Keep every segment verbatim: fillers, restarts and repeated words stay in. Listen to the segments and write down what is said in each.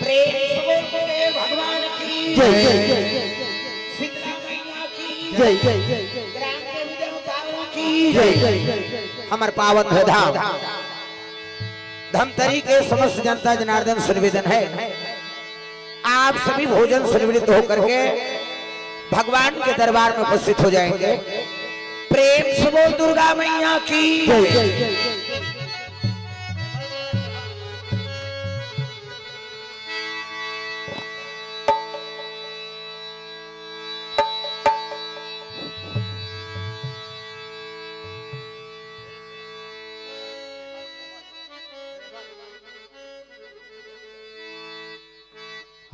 प्रेम से बोल गुरुदेव भगवान की जय, जय, जय। शीतला मैया की जय, जय, जय। ग्राम देवी देवताओं की जय, जय। हमर पावन धाम धमतरी के समस्त जनता जनार्दन से निवेदन है, आप सभी भोजन से निवृत्त होकर के भगवान के दरबार में उपस्थित हो जाएंगे। प्रेम से बोल दुर्गा मैया की जय, जय।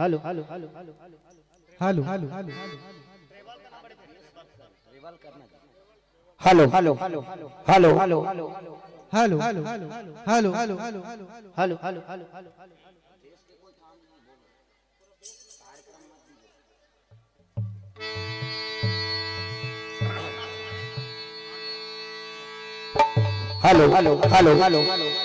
Hello, hello, hello, hello, hello, hello, hello, hello, hello, hello. Hello, hello, hello, hello, hello, hello, hello, hello, hello, hello, hello. Hello, hello, hello, hello.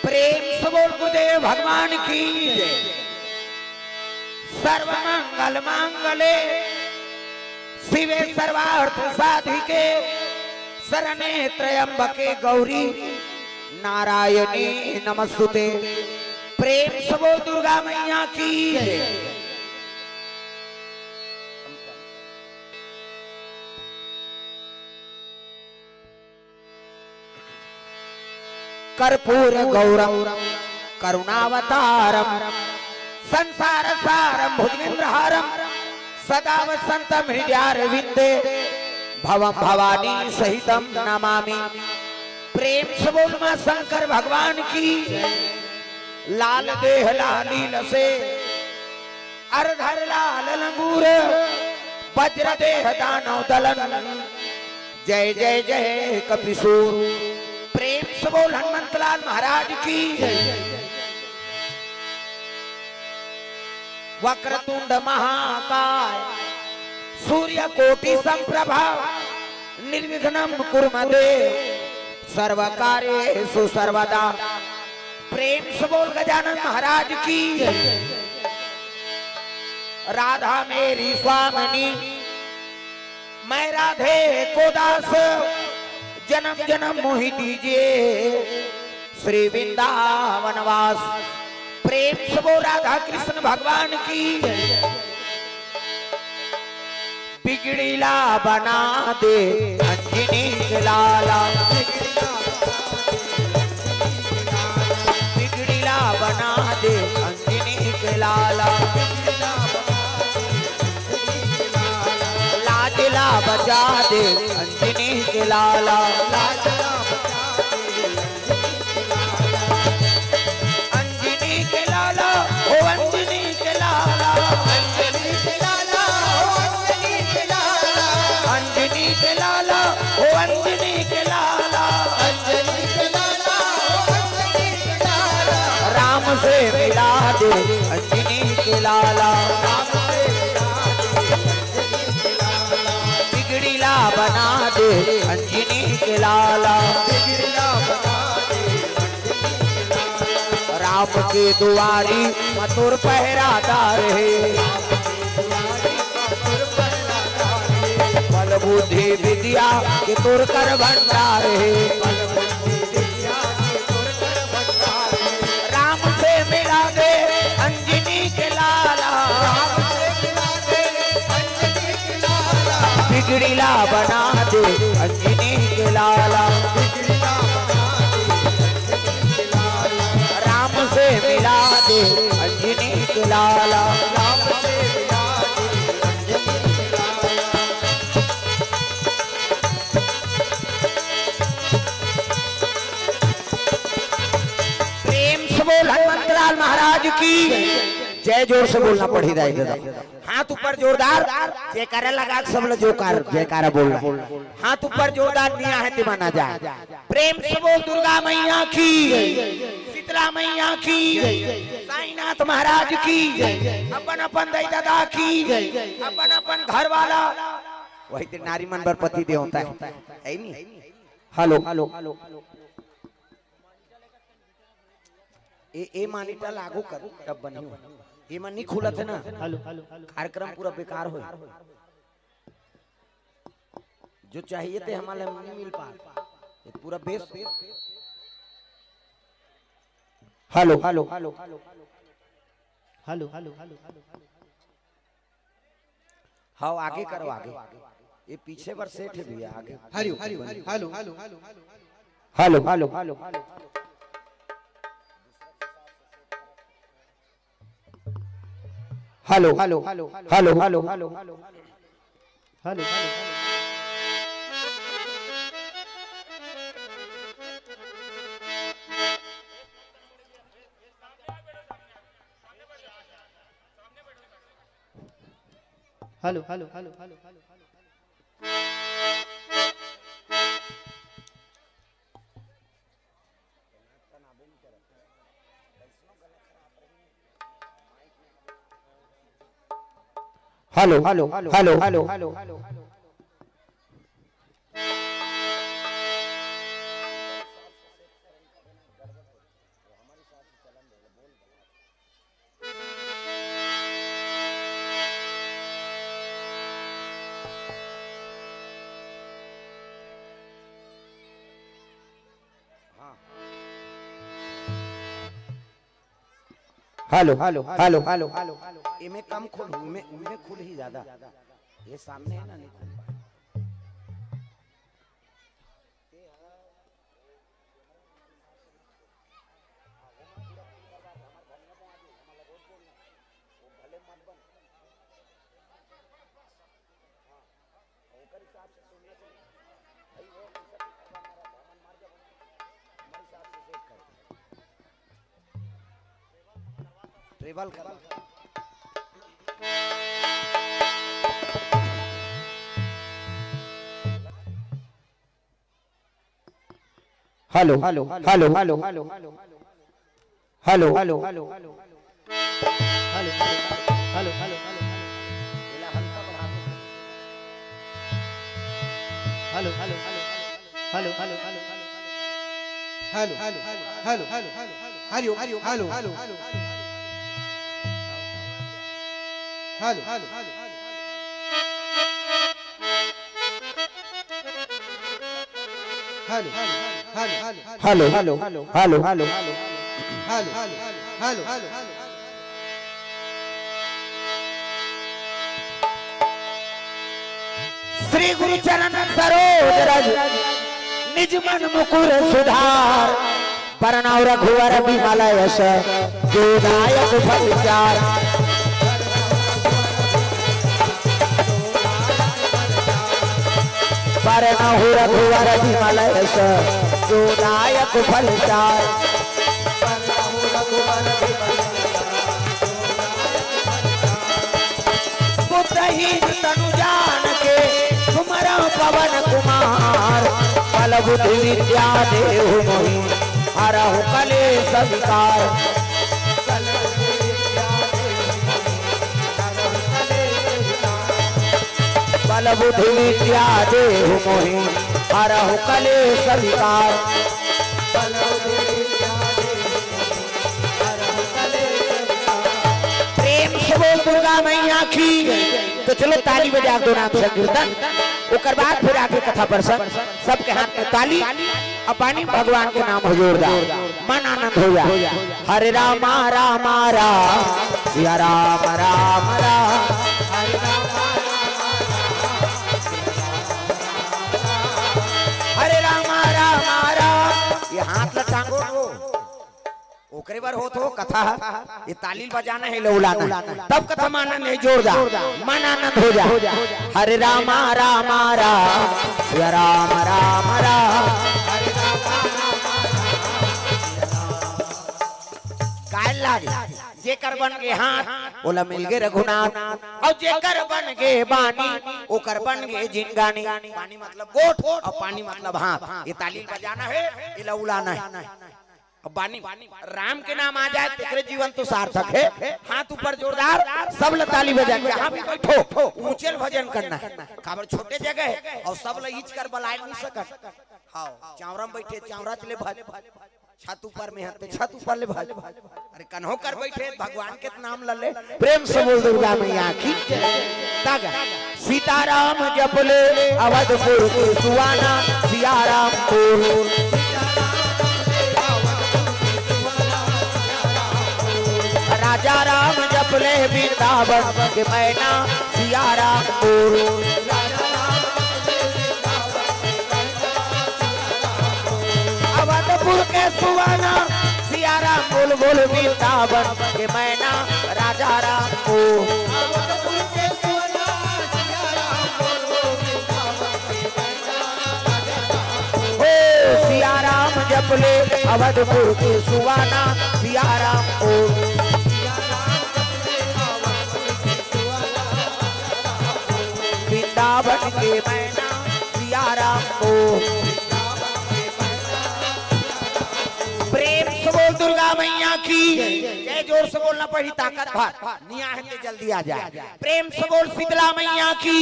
प्रेम से बोल गुरुदेव भगवान की जय। सर्वमंगल मांगले शिवे सर्वार्थ साधिके शरणे त्र्यंबके गौरी नारायणी नमस्तुते। प्रेम से बोल दुर्गा मैया की जय। कर्पूर गौरम करुणावतारम संसार सारम भुजगेंद्र हारम सदा वसंतम हृदयारविंदे भवम भवानी सहितम नमामि। प्रेम से बोल मां शंकर भगवान की। लाल देह लालील से अरधर लाल लंगूर, वज्र देह दानव दलन, जय जय जय कपिसूर। प्रेम से बोल हनुमंत लाल महाराज की। वक्रतुंड महाकाय, सूर्य कोटि संप्रभा, निर्विघ्नं कुरु मे देव, सर्व कार्येषु सर्वदा। प्रेम से बोल गजानन महाराज की। राधा मेरी स्वामिनी, मैं राधे को दास, जन्म जन्म मोहि दीजे श्री वृंदावन वास। प्रेम से बोल राधा कृष्ण भगवान की। बिगड़ीला बना दे अंजनी के लाला। बिगड़ीला बना दे अंजनी के लाला। लाजला बचा दे अंजनी के लाला। अंजनी के लाला, ओ अंजनी के लाला। अंजनी के लाला, ओ अंजनी के लाला। अंजनी के लाला, ओ अंजनी के लाला। अंजनी के लाला, ओ अंजनी के लाला। राम से मिला दे अंजनी के लाला। राम से मिला दे अंजनी के लाला। बिगड़ीला बना दे अंजनी के लाला। बिगड़ीला बना दे राम के दुआरी म तोर पहरादार हे। बल बुद्धि विद्या के तोर कर भंडार हे। राम से मिला दे अंजनी के लाला। बिगड़ीला बना दे अंजनी के लाला। राम से मिला दे अंजनी के लाला। प्रेम से बोल हनुमंतलाल महाराज की जय। जोर से बोलना पड़ही दाई दादा। हाथ ऊपर जोरदार, जयकारा लगा के सब लोग जोकार जयकारा बोल रहा है। हाथ ऊपर जोरदार निया है तिमाना जाए। प्रेम से बोल दुर्गा मैया की, शीतला मैया की, साईनाथ महाराज की, अपन अपन दाई दादा की, अपन अपन घर वाला। वही तो नारी मन बर पति देवता है, है नी? Hello, hello. ए, ए monitor लागू कर, तब बनी हो। एमा नी खुलत हे ना, हेलो, हेलो, हेलो। कार्यक्रम पूरा बेकार हो। जो चाहिए थे हमारे नहीं मिल पा। ये पूरा base. Hello, hello, hello. Hello, hello, hello, hello. हाँ, आगे करो, आगे। ये पीछे बर सेट है भैया, आगे। Hari Om, Hari Om, hello, hello, hello, hello. Hello, hello, hello, hello. Hello, hello, hello, hello, hello, hello. Hello, hello, hello. Hello, hello, hello, hello, hello, hello. Hello, hello, hello, hello, hello. हाँ। Hello, hello, hello, hello. इमे कम खुल, इमे, इमे खुल ही ज्यादा। ये सामने है ना, नहीं खुल पाए। ट्रेवल करा। Hello, hello, hello, hello, hello. Hello, hello, hello, hello. Hello, hello, hello, hello, hello. Hello, hello, hello, hello. Hello, hello, hello, hello, hello. Hello, hello, hello, hello, hello. Hari Om, Hari Om, hello, hello, hello. Hello, hello, hello, hello. Hello, hello, hello, hello. श्री गुरु चरण सरोज रज, निज मन मुकुर सुधार। बरनउँ रघुवर बिमल यश, जो दायक फल चार। बरनउँ रघुवर बिमल यश, जो दायक फल चार। बुद्धहीन तनु जान के सुमरउँ पवन कुमार। बल बुद्धि विद्या देहु मोहि हरहु कलेस विकार। बल बुद्धि विद्या देहु मोहि हरहु कलेस विकार। प्रेम से बोल दुर्गा मैया की। तो चलो ताली बजा दो नाम संकीर्तन, ओकर बाद फिर आगे कथा प्रसंग। सबके हाथ में ताली, अब बानी भगवान के नाम हो जोरदार, मन आनंद हो जाए। हरे रामा रामा राम, सिया राम राम राम। हरे रामा रामा राम। ये हाथ ला टांगो, ओकरे बर होत हो कथा। ये ताली बजाना हे, लउलाना हे, तब कथा में आनंद हे, जोरदार, मन आनंद हो जा। हरे रामा रामा राम, सिया राम राम राम। काय लागे? जेकर बन गे हाथ, ओला मिल गे रघुनाथ। अउ जेकर बन गे बानी, ओकर बन गे जिनगानी। बानी मतलब गोठ, अउ पानी मतलब हाथ। ये ताली बजाना हे, ये लउलाना हे। अब बानी, राम के नाम आ जाए, तेकरे जीवन तो सार्थक हे। हाथ ऊपर जोरदार, सब ला ताली बजा के, जहाँ भी बैठो, ऊंचे ले भजन करना हे। काबर छोटे जगह हे, अउ सब ला इच कर बलाए नहीं सकत। हाँ, चावरा में बैठे, चावरा ले भज। छत ऊपर में हे, ते छत ऊपर ले भज। अरे कन्हो कर बैठे, भगवान के नाम ला ले। प्रेम से बोल दुर्गा मैया की। तागा। सीताराम जप ले अवधपुर के सुहाना, सियाराम को। राजा राम जप ले वृंदावन के मैना, सियाराम को। अवधपुर के सुहाना, सियाराम बोल बोल वृंदावन के मैना, राजा राम को। ओ सियाराम जप ले अवधपुर के सुहाना, सियाराम को। वृंदावन के मैना, सियाराम को। प्रेम से बोल दुर्गा मैया की। जय, जोर से बोलना पड़ी, ताकत भर। निया हे ते जल्दी आ जाए। प्रेम से बोल शीतला मैया की,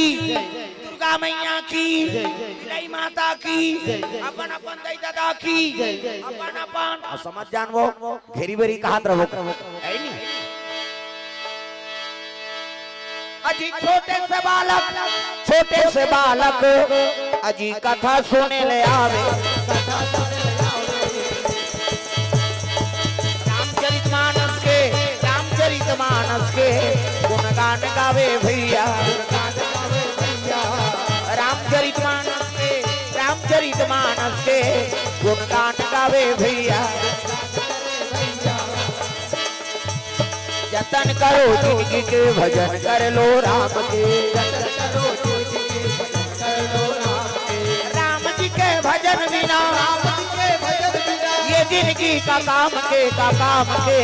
दुर्गा मैया की, बिलाई माता की। अपन अपन दाई ददा की, अपन अपन। अउ समझ जान वो, घेरी बेरी कहात रहो। हे नी? अजी छोटे से बालक, छोटे से बालक, अजी कथा सुने ले आवे। रामचरित मानस के, रामचरित मानस के गुणगान गावे भैया। रामचरित मानस के, रामचरित मानस के गुणगान गावे भैया। जतन करो जिनगी के, भजन कर लो राम के। राम जी के भजन बिना ये जिनगी का काम के, का काम के।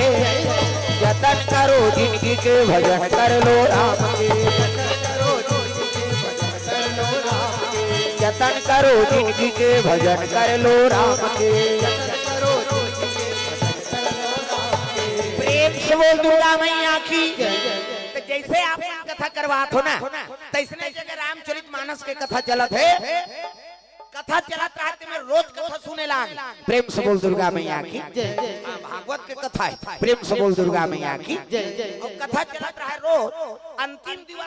जतन करो जिनगी के, भजन कर लो राम के। जतन करो जिनगी के, भजन कर लो राम के। प्रेम से बोल दुर्गा मैया की। तो जैसे आप मन कथा करवात हो ना, तैसने जगह रामचरित मानस के कथा चलत हे। कथा चलत रहते में रोज कथा सुने लाग। प्रेम से बोल दुर्गा मैया की। हाँ, भागवत के कथा हे। प्रेम से बोल दुर्गा मैया की। अउ कथा चलत रहे रोज, अंतिम दिवस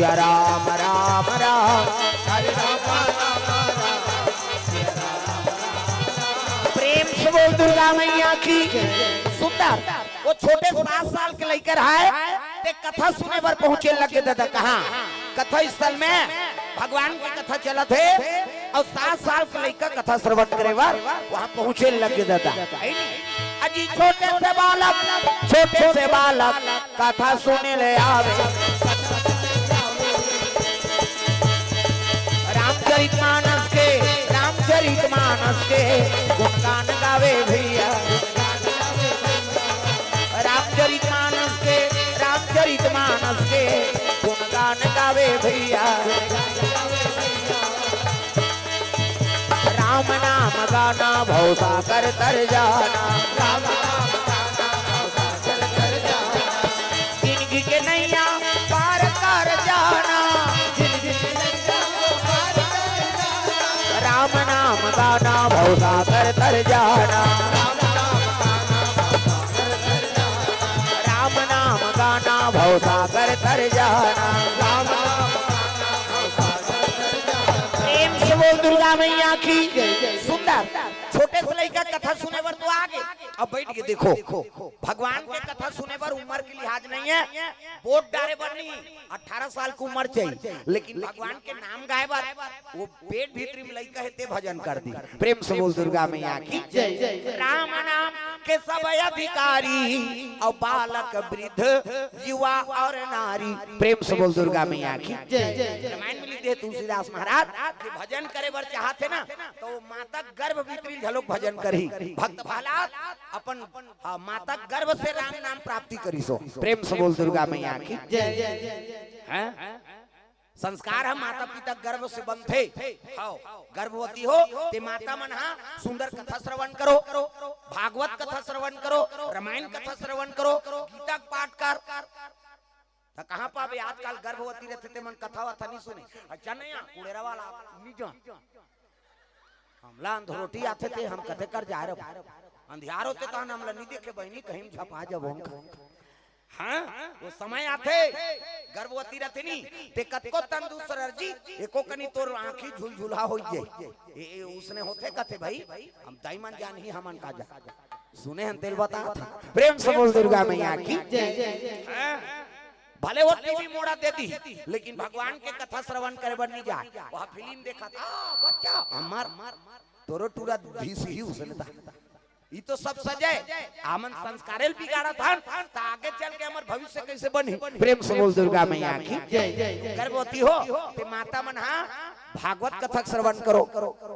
राम राम राम। प्रेम से बोल दुर्गा मैया की। सुंदर। वो छोटे सात साल के लइका हे, ते कथा सुने बर पहुंचे लगे दादा। कहाँ? कथा स्थल में भगवान की कथा चलत हे। अउ सात साल के लइका कथा श्रवण करे बर वहाँ पहुँचे लगे दादा। अजी छोटे से बालक, छोटे से बालक कथा सुने ले आवे। रामचरित मानस के, रामचरित मानस के गुणगान गावे भैया। रामचरित मानस के, रामचरित मानस के गुणगान गावे भैया। राम नाम गाना भवसागर तर जाना। राम नाम गाना भवसागर तर जाना। जिंदगी के नैया पार कर जाना। जिंदगी के नैया पार कर जाना। राम नाम गाना भवसागर तर जाना। राम नाम गाना भवसागर तर जाना। राम नाम गाना भवसागर तर जाना। राम नाम गाना भवसागर तर जाना। प्रेम से बोल दुर्गा मैया की। सुंदर। छोटे से लइका कथा सुने बर तो आ गे, अब बैठ के देखो, भगवान के कथा सुने बर उम्र के लिहाज नहीं हे, वोट डारे बर नहीं। अठारह साल की उम्र चाहिए, लेकिन भगवान के नाम गाए बर वो पेट भीतरी में लइका हे ते भजन कर दी। प्रेम से बोल दुर्गा मैया की। जय। राम नाम के सब अधिकारी, अउ बालक वृद्ध युवा अउ नारी। प्रेम से बोल दुर्गा मैया की। जय। रामायण में लिख दे तुलसीदास महाराज कि भजन करे बर चाहत हे ना, तो माता गर्भ भीतरी घलोक भजन करही। भक्त प्रहलाद अपन, हाँ, माता गर्भ से राम नाम प्राप्ति करिस हो। प्रेम से बोल दुर्गा मैया की। जय। हैं? संस्कार ह माता पिता गर्भ से बनथे। हव, गर्भवती हो ते माता मन हा सुंदर कथा श्रवण करो, भागवत कथा श्रवण करो, रामायण कथा श्रवण करो, गीता के पाठ कर। त कहाँ पाबे? आजकल गर्भवती रहिथे ते मन कथा वथा नहीं सुने। अच्छा नहीं, कुड़ेरा वाला नहीं जान। हमला अंधरोटी आथे ते हम कथे कर जाए रहो। अंधियार होते तहन हमला नहीं देखे बहिनी, कहीं झपा जब हम। हाँ, वो समय आथे, गर्भवती रहिथे नी, ते कतको तंदुरुस्त रह जी, एको कनी तोर आँखी झुलझुला हो जाए। ए, ए, उसने होथे कथे भाई, हम दाई मन जान ही हमन का जा। सुने हन तेल बता था। प्रेम से बोल दुर्गा मैया की। हाँ, भले वो टीवी मोड़ा दे दी, लेकिन भगवान के कथा श्रवण करे बर नहीं जाए। वह फिल्म देखा था, "आ, बच्चा, हमार तोरो टूरा धीस ही उसने था।" ई तो सब सजे, हमन संस्कारे ल बिगाड़त हन, त आगे चल के हमर भविष्य कैसे बनही? प्रेम से बोल दुर्गा मैया की। जय। गर्भवती हो, ते माता मन हा भागवत कथा श्रवण करो,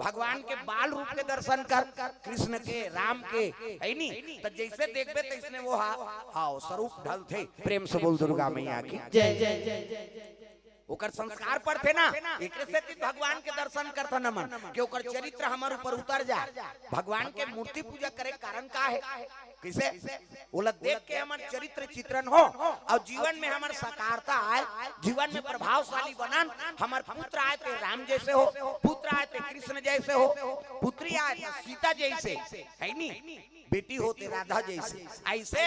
भगवान के बाल रूप के दर्शन कर, कृष्ण के, राम के, है नी? त जैसे देखबे तैसने वो हा, हाँ, स्वरूप ढलथे। प्रेम से बोल दुर्गा मैया की। जय। ओकर संस्कार पड़थे ना, एकरे सेती भगवान के दर्शन करथन हमन, कि ओकर चरित्र हमर ऊपर उतर जाए। भगवान के मूर्ति पूजा करे के कारण का हे? कैसे? ओला देख के हमर चरित्र चित्रण हो अउ जीवन में हमर साकारता आए, जीवन में प्रभावशाली बनन। हमर पुत्र आए ते राम जैसे हो, पुत्र आए ते कृष्ण जैसे हो, पुत्री आए ते सीता जैसे, है नी? बेटी हो ते राधा जैसे। ऐसे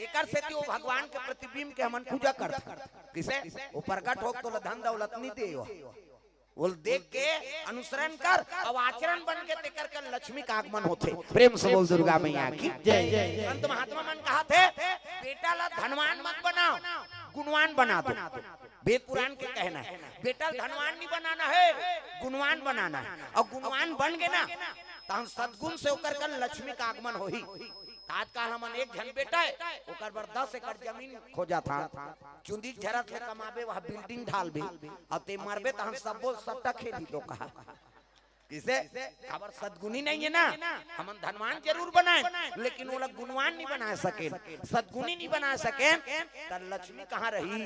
एकर सेती वो भगवान के प्रतिबिंब के हमन पूजा करथन। किसे? वो प्रगट हो तो धन दौलत नहीं दे हो। वो देख के अनुसरण कर, अब आचरण बन के तेकर कर लक्ष्मी का आगमन होथे। प्रेम से बोल दुर्गा मैया की। जय। संत महात्मा मन कहा थे, "बेटा ला धनवान मत बनाओ, गुणवान बना दो।" वेद पुराण के कहना है, "बेटा ला धनवान नहीं बनाना है, गुणवान बनाना है।" अउ गुणवान बन गे ना, तहन सद्गुण से ओकर कर लक्ष्मी का आगमन होही। आजकल हमन एक झन बेटा हे, ओकर बर दस एकड़ जमीन खोजत हन। चुंदी झरत ले कमाबे, वह building ढालबे, अउ ते मरबे तहन सब्बो सट्टा खेलही तो कहा। किसे? काबर सद्गुणी नहीं है ना, हमन धनवान जरूर बनाए, लेकिन ओला गुणवान नहीं बना सके, सद्गुणी नहीं बना सके, त लक्ष्मी कहाँ रही?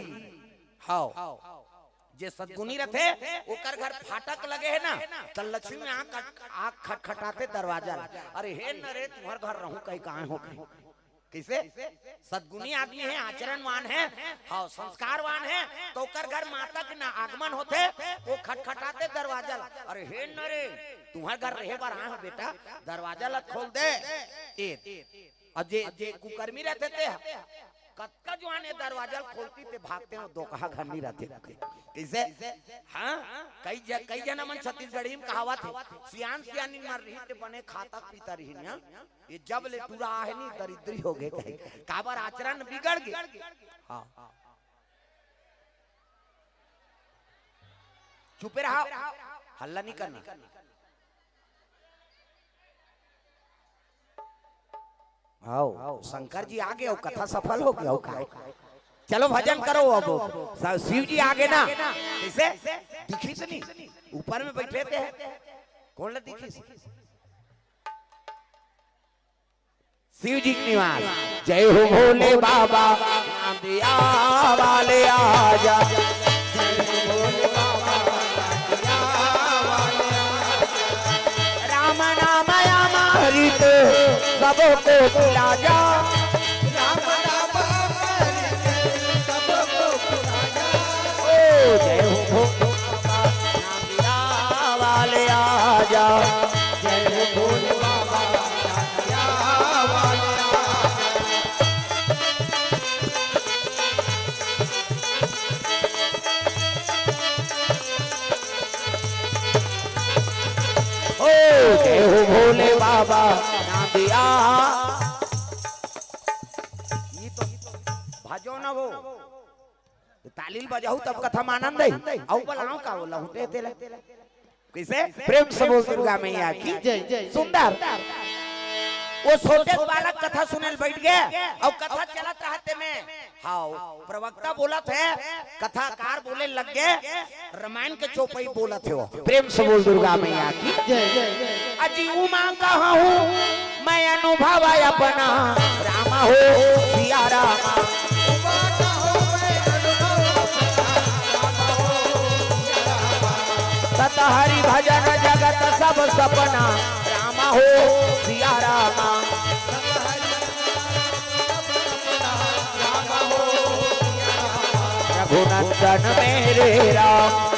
हव। जे सद्गुणी रथे, ओकर घर फाटक लगे हे ना, त लक्ष्मी आँख, आँख खटखटाथे दरवाजा ला। "अरे हे न रे, तुम्हर घर रहूं कहीं कहाँ हो गए?" किसे? सद्गुणी आदमी हे, आचरणवान हे, हाँ, संस्कारवान हे, त ओकर घर माता के ना आगमन होथे, वो खटखटाथे दरवाजा ला। "अरे हे न रे, तुम्हर घर रहे बर आए हो बेटा, दरवाजा ला खोल दे।" ए, अउ जे, जे कुकर्मी रथे ते कतका जुआन ये दरवाजा ल खोलती ते भागते हो, दोकहा घर नहीं रहते। कइसे? हाँ, कई ज-, कई जना मन छत्तीसगढ़ी में कहावत हे, "सियान सियानी मर रही ते बने खाता पीता रही ना, ये जब ले टूरा आहे नी दरिद्री हो गए," कहे, काबर आचरण बिगड़ गए। हाँ, चुपे रहा, हल्ला नहीं करना। आओ, शंकर जी आ गए, अउ कथा सफल हो गया, अउ का? चलो भजन करो अब, स-, शिव जी आ गए ना। कइसे? दिखिस नहीं, ऊपर में बैठे थे, कोन ला दिखिस? शिव जी के निवास। जय हो भोले बाबा, नांदिया वाले आजा। जय हो भोले बाबा, नांदिया वाले आजा। राम नाम अमृत सबको पिला जा। राम नाम अमृत सबको पिला जा। ओ जय हो भोले बाबा, नांदिया वाले आजा। जय हो भोले बाबा, नांदिया वाले आजा। ओ जय हो भोले बाबा, नांदिया। ये तो भजो ना वो। ताली ल बजाहू तब कथा म आनंद आई। अउ बलाओ का बोला हूँ ते तेला। कइसे? प्रेम से बोल दुर्गा मैया की। जय, जय, जय। सुंदर। वो छोटे बालक कथा सुने ल बैठ गए, अउ कथा चलत रहते में, हाँ, प्रवक्ता बोलत हे, कथाकार बोले लग गए, रामायण के चौपाई बोलत हे वो। प्रेम से बोल दुर्गा मैया की। जय, जय, जय। अजी उमा कहा हूँ मैं अनुभव अपना, राम हो सिया रामा। सत हरि भजन जगत सब सपना, राम हो सिया रामा। रघुनंदन मेरे राम,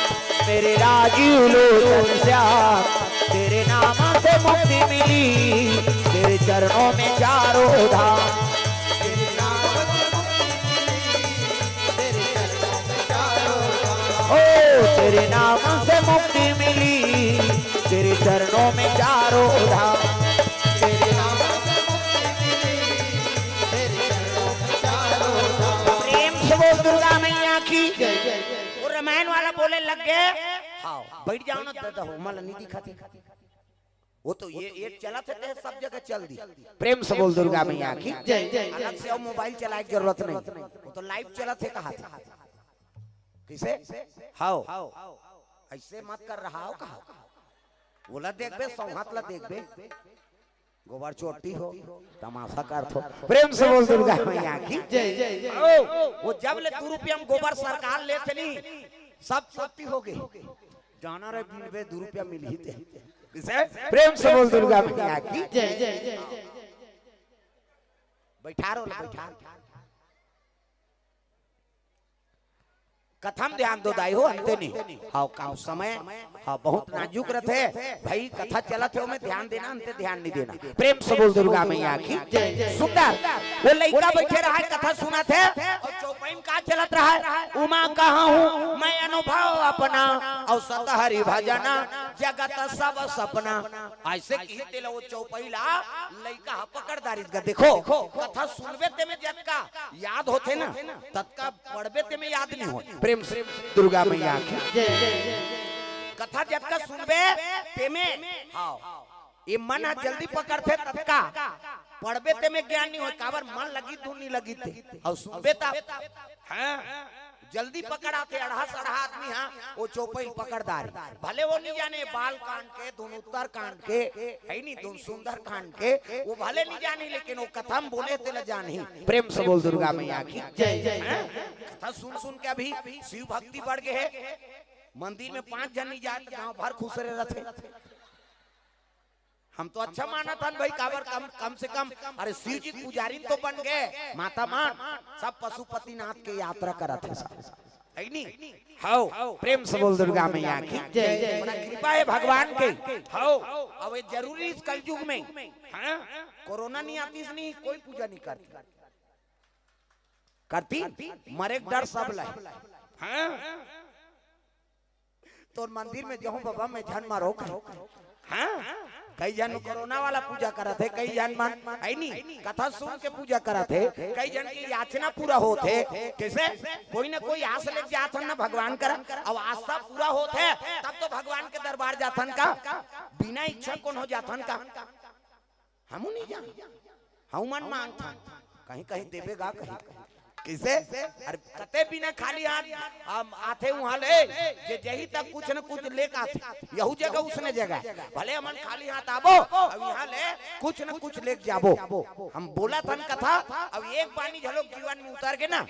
मेरे राजीव लोचन श्याम, तेरे नाम से मुक्ति मिली, तेरे चरणों में चारों धाम। ओ तेरे नाम से मुक्ति मिली, तेरे चरणों में चारों धाम। प्रेम से बोल दुर्गा मैया की। वो रामायण वाला बोले लग गए। हाँ, बैठ जाओ ना दादा, हो मला नहीं दिखाती। वो तो ये, ये चलत हे, ते सब जगह चल दी। प्रेम से बोल दुर्गा मैया की। जय, जय, जय। अलग से अउ मोबाइल चलाए के जरूरत नहीं, वो तो लाइव चलत हे, कहा थे। कइसे? हाओ। अइसे मत कर रहा हो, कहा। ओला देखबे, सौंहत ला देखबे, गोबर चोट्टी हो, तमाशा करत हो। प्रेम से बोल दुर्गा मैया की। जय, जय, जय। ओ, वो जब ले दू रुपया में गोबर सरकार लेथे नहीं, सब चोट्टी हो गए। जाना रे बीन बे, दू रुपया मिलही ते। कइसे? प्रेम से बोल दुर्गा मैया की। जय, जय, जय। बैठा रहो, बैठा। कथा म ध्यान दो दाई हो, अंते नहीं। हाँ, काम समय, हाँ, बहुत नाजुक रथे। भाई, कथा चलत हे, ओमे ध्यान देना, अंते ध्यान नहीं देना। प्रेम से बोल दुर्गा मैया की। जय, जय। सुंदर, वो लइका बैठे रहा है, कथा सुनत हे, अउ चौपाई में का चलत रहा है? उमा कहा हूँ मैं अनुभव अपना, अउ सत हरि भजना जगत सब सपना। अइसे कही तेला वो चौपाई ला लइका ह पकड़ डारिस गा। देखो, कथा सुनबे तेमे जतका याद होथे ना, ततका पढ़बे तेमे याद नहीं होय। प्रेम से दुर्गा मैया की। जय, जय, जय। कथा जतका सुनबे तेमे, हाँ, ये मन ह जल्दी पकड़थे ततका, पढ़बे तेमे ज्ञान नहीं होय, काबर मन लगी धुन नहीं लगी ते। अउ सुनबे त, हाँ, जल्दी पकड़ाथे, अड़हा सड़हा आदमी हा, वो चौपाई पकड़ डारी। भले वो नहीं जाने बाल कांड के, धुन उत्तर कांड के, है नहीं, धुन सुंदर कांड के, वो भले नहीं जानी, लेकिन वो कथा म बोले तेला जानही। प्रेम से बोल दुर्गा मैया की। जय, जय, जय। हैं? कथा सुन सुन के अभी शिव भक्ति बढ़ गए है। मंदिर में पांच जन नहीं जाए तो गांव भर खुसरे रथे। हम तो अच्छा मानत हन भाई, काबर कम, कम से कम, अरे शिव जी पुजारी तो बन गए, माता मान, सब पशुपतिनाथ के यात्रा करत हे सब, है नी? हाओ, प्रेम से बोल दुर्गा मैया की। जय, जय, बड़ा कृपा है भगवान के। हाओ, अब ये जरूरी इस कलयुग में, हाँ? कोरोना नहीं आती, इसलिए कोई पूजा नहीं करती। करती, मरे के डर सब लहे। हाँ। तोर मंदिर में जाहूं बाबा, मैं झन मरों कहे। हाँ। कई झन कोरोना वाला पूजा करत हे, कई झन मन, है नी, कथा सुन के पूजा करत हे, कई झन के याचना पूरा होत हे। कइसे? कोई ना कोई आस लेके जात हन ना भगवान करा, अब आस्था पूरा होत हे, तब तो भगवान के दरबार जाथन का? बिना इच्छा कोनो जाथन का? हमू नहीं जान, हमू मन मांगथन, कहीं कहीं देबे गा कहीं। कइसे? अरे कते बिना खाली हाथ हम आथे उहाँ ले, जे जही तक कुछ न कुछ लेके आथे, यहू जगह उसने जगह। भले हमन खाली हाथ आबो, अब इहाँ ले कुछ न कुछ लेके जाबो। हम बोलत हन कथा, अब एक पानी झलोक जीवन में उतर गे ना,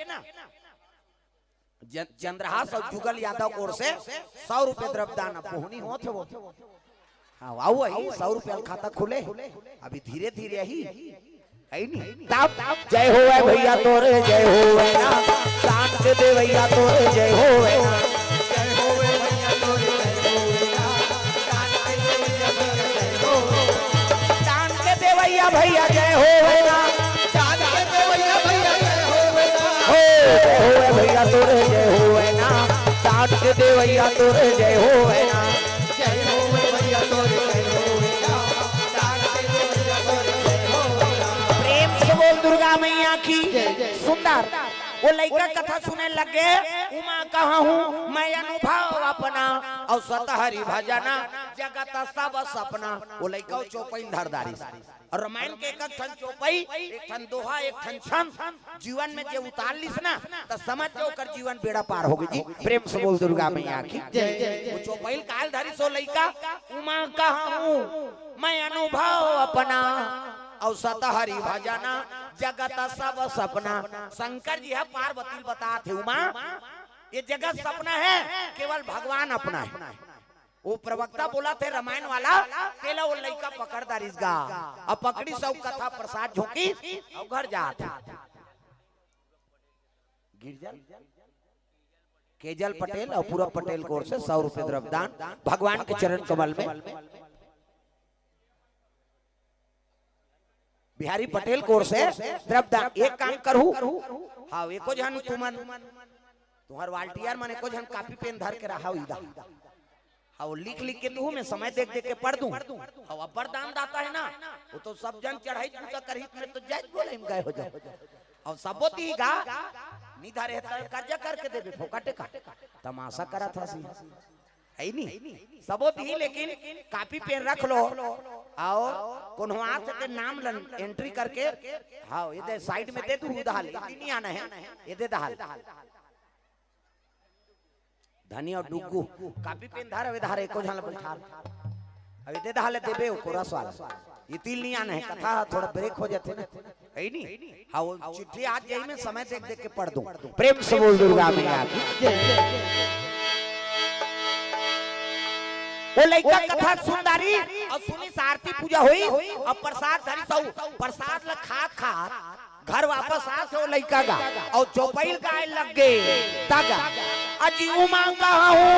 जन-, चंद्रहास अउ जुगल यादव ओर से सौ रुपये द्रव्यदान, अब बोहनी होत हे वो। हाँ, आऊ अही, सौ रुपया ल खाता खुले, अभी धीरे धीरे अही, है नी? तब जय होवे भैया तोरे, जय होवे ना, दान के देवैया तोरे, जय होवे ना। दान के देवैया भैया जय होवे ना। हो, जय होवे भैया तोरे जय होवे ना, दान के देवैया तोरे जय होवे ना। प्रेम से बोल दुर्गा मैया की। सुंदर। वो लइका कथा सुने लगे, उमा कहा हूँ मैं अनुभव अपना, अउ सतहरि भजना जगत सब सपना। वो लइका वो चौपई ल धर डारिस। अउ रामायण के एक एक ठन चौपई, एक ठन दोहा, एक ठन छंद जीवन में जे उतार लिस ना, त समझ जो ओकर जीवन बेड़ा पार हो गे जी। प्रेम से बोल दुर्गा मैया की। जय, जय, जय। वो चौपई ल काय ल धरिस वो लइका, उमा कहा हूँ मैं अनुभव अपना, अउ सतहरि भजना जगत सब सपना। शंकर जी ह पार्वती ल बतात हे, उमा, ये जगत सपना हे, केवल भगवान अपना हे। वो प्रवक्ता बोलत हे रामायण वाला, तेला वो लइका पकड़ डारिस गा। अब पकड़िस अउ कथा प्रसाद झोंकिस अउ घर जात हे। गिरजा केजल पटेल अउ पूरब पटेल के ओर से सौ रुपये द्रव्यदान भगवान के चरण कमल में। बिहारी पटेल के ओर से द्रव्यदान। एक काम करहू, हाँ, एको झन तुमन, तुंहर volunteer मन एको झन कॉपी पेन धर के रहा इदा। हाँ, वो लिख लिख के दूहू, मैं समय देख देख के पढ़ दूं। हाँ, अब्बड़ दान दाता हे ना, वो तो सब झन चढ़ाई पूजा करही त मैं तो जायज बोले में गए हो जाओ। अउ सबो दिही गा, नी धरे हे त कर्जा करके देबे, फोकटे का तमाशा करत हस। है नी? सबो दिही, लेकिन कॉपी पेन रख लो, अउ कोनो आथे ते नाम ल entry करके, हाँ, ये दे side में दे दू, उधार ले, इतनी आना है, ये दे दहाल। धनी अउ डुग्गू, कॉपी पेन धर, अबे धर, एको झन ल बइठार। अबे दे दहाल देबे, ओ कोरस वाला। ये तिल नी आना है, कथा थोड़ा break हो जाथे ना। है नी? हाँ, वो चिट्ठी आज यही में समय देख देख के पढ़ दूं। प्रेम से बोल दुर्गा मैया की। वो लइका कथा सुन डारिस अउ सुनिस आरती पूजा होइस अउ प्रसाद धरिस अउ प्रसाद ल खात खात घर वापस आत हे वो लइका गा अउ चौपई ल गाय लग गे। तब अजी उमा कहा हूँ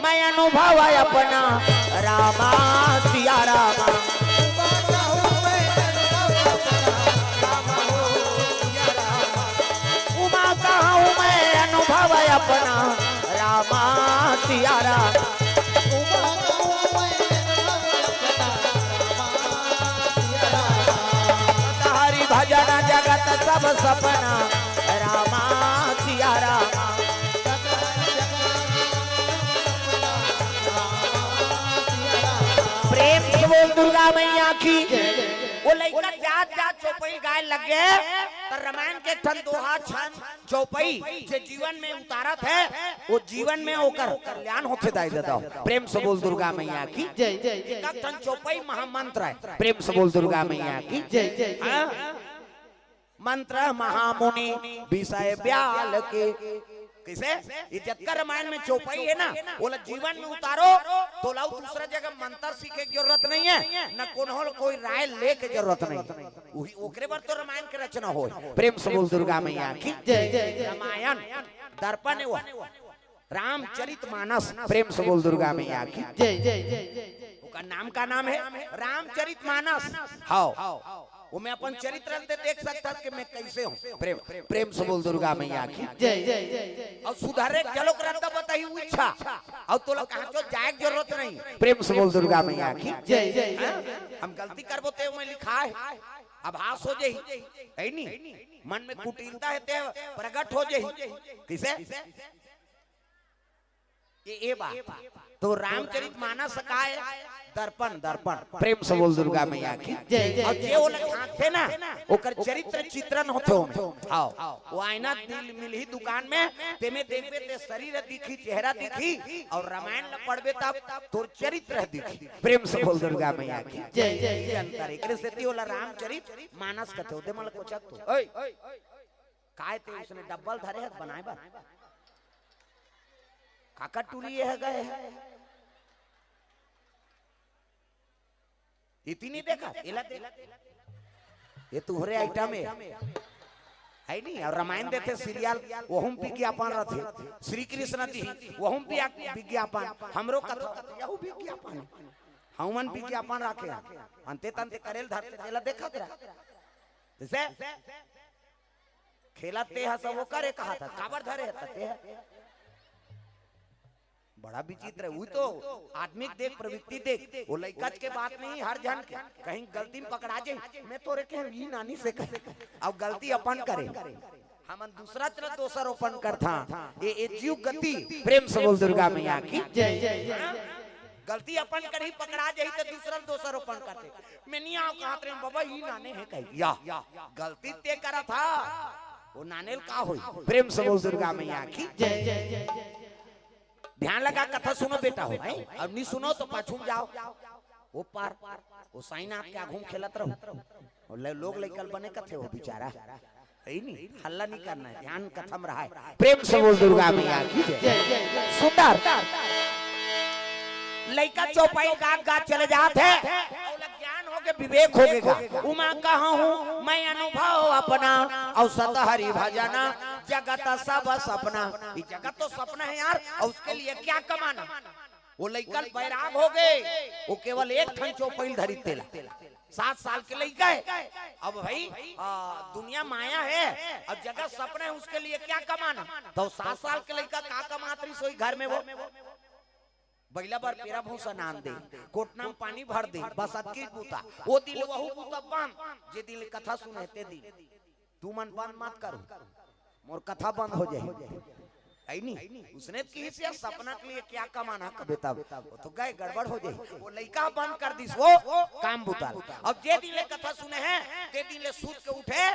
मैं अनुभव अपना, रामा सिया रामा। उमा कहा हूँ मैं अनुभव अपना, रामा सिया रामा। हरि भजन जगत सब सपना, रामा सिया रामा। प्रेम से बोल दुर्गा मैया की। वो लइका जात जात चौपई गाय लग गे, त रामायण के ठन दोहा छन चौपई जे जीवन में उतारत हे, वो जीवन में ओकर कल्याण होथे दाई ददा। प्रेम से बोल दुर्गा मैया की। जय, जय, जय, एक ठन चौपई महामंत्र हे। प्रेम से बोल दुर्गा मैया की। जय, जय, जय। हाँ? मंत्र महामुनि विषय ब्याल के। कइसे? ये जतका रामायण में चौपई हे ना, ओला जीवन में उतारो, तोला अउ दूसरा जगह मंत्र सीखे के जरूरत नहीं हे, न कोनो ल कोई राय ले के जरूरत नहीं हे। उही, ओकरे बर तो रामायण के रचना होय। प्रेम से बोल दुर्गा मैया की। जय, जय, जय। रामायण दर्पण हे वो। रामचरित मानस, प्रेम से बोल दुर्गा मैया की। जय, जय, जय, जय, जय। ओकर नाम का नाम हे रामचरित मानस। हाँ। वो मैं अपन चरित्र ल ते देख सकथस कि मैं कैसे हूँ। प्रेम, प्रेम से बोल दुर्गा मैया की। जय। और सुधारे के जलो के रद्दा बताही इच्छा। और तोला कहाँ चो जाए के जरूरत नहीं। प्रेम से बोल दुर्गा मैया की। जय। हाँ? हम गलती करबो ते मैं लिखा है। आभास हो जाही। है नी? मन में कुटिलता है ते प्रगट हो जाही। किसे? ये, ये बात। तो रामचरित मानस काय? दर्पण, दर्पण। प्रेम से बोल दुर्गा मैया की। जय, जय, और जय। जे ओला झांकथे ना, ओकर चरित्र चित्रण होथे ओमे। आओ, वो आईना दिल मिलही दुकान में, तेमे देखबे ते शरीर दिखी, चेहरा दिखी, और रामायण ल पढ़बे तब तोर चरित्र दिखी। प्रेम से बोल दुर्गा मैया की। जय, जय, जय। अंतर एकरे सेती ओला रामचरित मानस कथे। ओदे मन ल कोचक तो। ओए, काय ते उसने डब्बल धरे है बनाए बर? काकर टूरी ये है गए है? इतनी देखा, एला देख। ये तुहरे आइटम है। है नहीं? और रामायण देथे सीरियल, वहुम विज्ञापन रथे। श्री कृष्ण जी, वहुम भी विज्ञापन। हमरो कथा, यहू विज्ञापन है। हमन विज्ञापन राखे हैं। अंते तंते करेल धरते, एला देखत रह। जैसे खेला ते ह सब ओकर कहा था, काबर धरे है ते ह? बड़ा विचित्र है। वो तो आदमी के देख, प्रवृत्ति देख, वो लइकाच के बात नहीं, हर जन के। कहीं गलती में पकड़ा जाए, मैं तोरे के ई नानी से कहे, अब गलती अपन करे, हमन दूसरा तरफ दोषारोपण करथा। ये, ये जीव गति। प्रेम से बोल दुर्गा मैया की। जय, जय, जय। गलती अपन करही, पकड़ा जाही त दूसरा ल दोषारोपण करथे। मैं नहीं आओ कहत रहे बाबा, ई नाने है कही। या, गलती ते करा था, वो नाने ल का होई? प्रेम से बोल दुर्गा मैया की। जय, जय, जय। ध्यान लगा कथा सुनो बेटा हो, हैं? अब नहीं सुनो तो पाछू में जाओ। वो पार, वो साईनाथ के आगू में खेलत रहो। और ले-, लोग लइका ल बने कथे हो बेचारा। है नी? हल्ला नहीं करना है, ध्यान कथा में रहा है। प्रेम से बोल दुर्गा मैया की जय। जय, जय, जय। सुंदर। लइका चौपाई गात गात चले जात है। ओला ज्ञान होगे, विवेक होगे गा। उमा कहूँ मैं अनुभव अपना, और सतहरि भजन जगत सब सपना। ये जगत तो सपना है यार, और उसके लिए क्या कमाना? वो लइका ल बैराग होगे, वो केवल एक ठन चौपाई धरी तेला। सात साल के लइका है। अब भाई, आ, दुनिया माया है, अब जगत सपना है, उसके लिए क्या कमाना? तो सात साल के लइका का कमात रहिस होही घर में वो? बइला बर पेरा भूसा नान दे, कोटना में पानी भर दे, बस अतकी बूता। वो दिन वहू बूता बंद, जे दिन कथा सुने ते दिन। तुमन बंद मत करो, मोर कथा बंद हो जाही। है नी? उसने तो किहिस यार, सपना के लिए क्या कमाना कबे तब। वो तो गए, गड़बड़ हो जाही। वो लइका बंद कर दिस, वो काम बुता। अब जे दिन ले कथा सुने हैं, ते दिन ले सूत के उठे,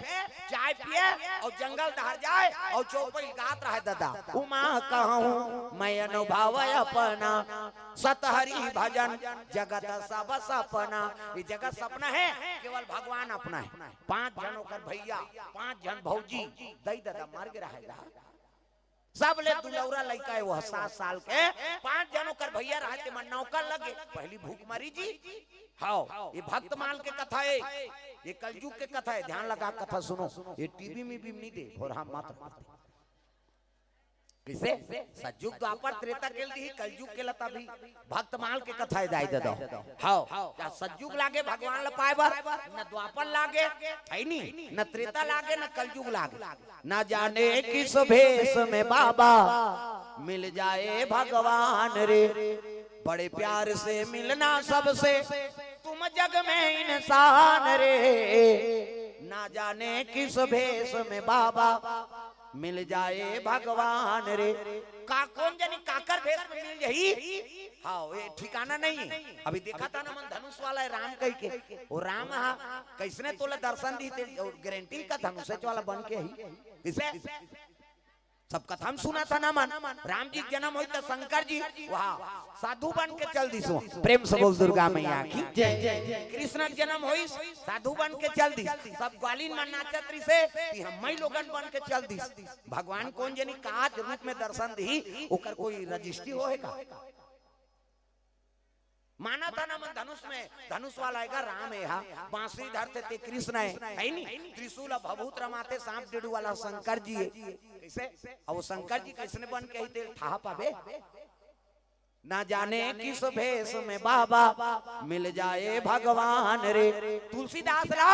चाय पिए और जंगल डहर जाए और चौपाई गात रहे दादा। उमा कहूँ मैं अनुभव अपना, सतहरि भजन जगत सब सपना। ये जगत सपना है, केवल भगवान अपना है। पांच झन ओकर भैया, पांच झन भौजी, दई ददा मर गे रहे गा। सबले दुलौरा लइका है वो, सात साल के। पांच झन ओकर भैया रहे, ते मन नौकर लगे। पहली भूख मरी जी। हाव, ये भक्तमाल के कथा है, ये कलयुग के कथा है। ध्यान लगा कथा सुनो, ये टीवी में भी नहीं दे, भोरहा मत। किसे? सतयुग द्वापर त्रेता के लिए, कलयुग के लता भी भक्तमाल के कथा है दाई ददा। हाव, या सतयुग लागे भगवान ल पाए बर, न द्वापर लागे, है नी, न त्रेता लागे, न कलयुग लागे। न जाने किस भेष में बाबा मिल जाए भगवान रे, बड़े प्यार से मिलना सबसे तुम जग में इंसान रे। ना जाने किस भेष में बाबा मिल जाए भगवान रे। का कोन जनी काकर भेष में मिल जाही? हाव, ये ठिकाना नहीं है। अभी देखा था ना मन धनुष वाला है राम कही के, वो राम हा कैसने तोला दर्शन दिही ते, और गारंटी का धनुष वाला बन के ही। इसे सब कथा में सुना था ना मन, राम जी के जन्म होइस त शंकर जी वहाँ साधु बन के चल दिस। प्रेम से बोल दुर्गा मैया की जय, जय, जय। कृष्ण के जन्म होइस, साधु बन के चल दिस। सब ग्वालिन मन नाचत रहिसे कि हम मई लोगन बन के चल दिस। भगवान कोन जनी का रूप में दर्शन दिही, ओकर कोई रजिस्ट्री होहे का? माना था ना मन धनुष में, धनुष वाला आएगा राम है, हा बांसुरी धरथे ते कृष्ण है, है नी? त्रिशूल अउ भभूत रमाथे, सांप डेडू वाला शंकर जी है। कैसे? अब वो शंकर जी कैसने बन के ही तेल ठा पाबे? ना जाने किस भेष में बाबा मिल जाए भगवान रे। तुलसीदास ला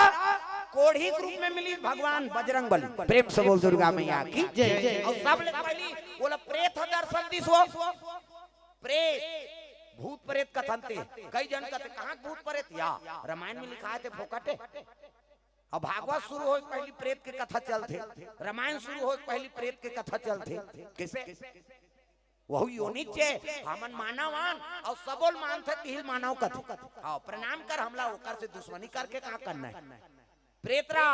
कोढ़ी के रूप में मिली भगवान बजरंग बली। प्रेम से बोल दुर्गा मैया की जय। अउ सबले पहिली ओला प्रेत ह दर्शन दिस वो। प्रेत, भूत प्रेत कथन ते। कई झन कथे, "कहाँ के भूत प्रेत या? रामायण में लिखाय ते फोकट हे।" अब भागवत शुरू होय के पहिली प्रेत के कथा चलथे, रामायण शुरू होय के पहिली प्रेत के कथा चलथे। कइसे? वहू योनिच हे, हमन मानव अन, अउ सबो ल मानथे, तिही ल मानव कथे। हाँ, प्रणाम कर, हमला ओकर से दुश्मनी करके का करना हे? प्रेत रा,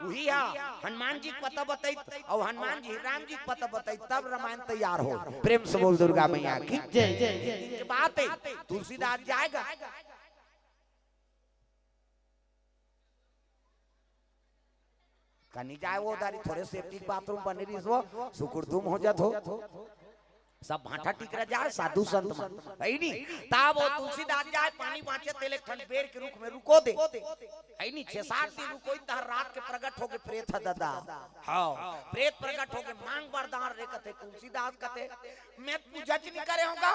उही हा हनुमान जी के पता बतइत, अउ हनुमान जी राम जी के पता बतइत, तब रामायण तैयार होय। प्रेम से बोल दुर्गा मैया की जय। एक दिन के बात हे, तुलसीदास जाय गा, कनी जाय वो दारी, थोरे सेप्टिक बाथरूम बने रहिस वो, सुकुड़दुम हो जात हो। सब भांठा टिकरा जाय, साधु संत मन, हइ नी? तब वो तुलसीदास जाय, पानी बांचे तेला एक ठन बेर के रूख में रुको दे, हइ नी? छह सात दिन रुकोइस, तहां रात के प्रगट होगे प्रेत ह ददा। हाँ, प्रेत प्रगट होगे, मांग बरदान रे कथे। तुलसीदास कथे, "मैं पूजा च नइ करे हंव गा।"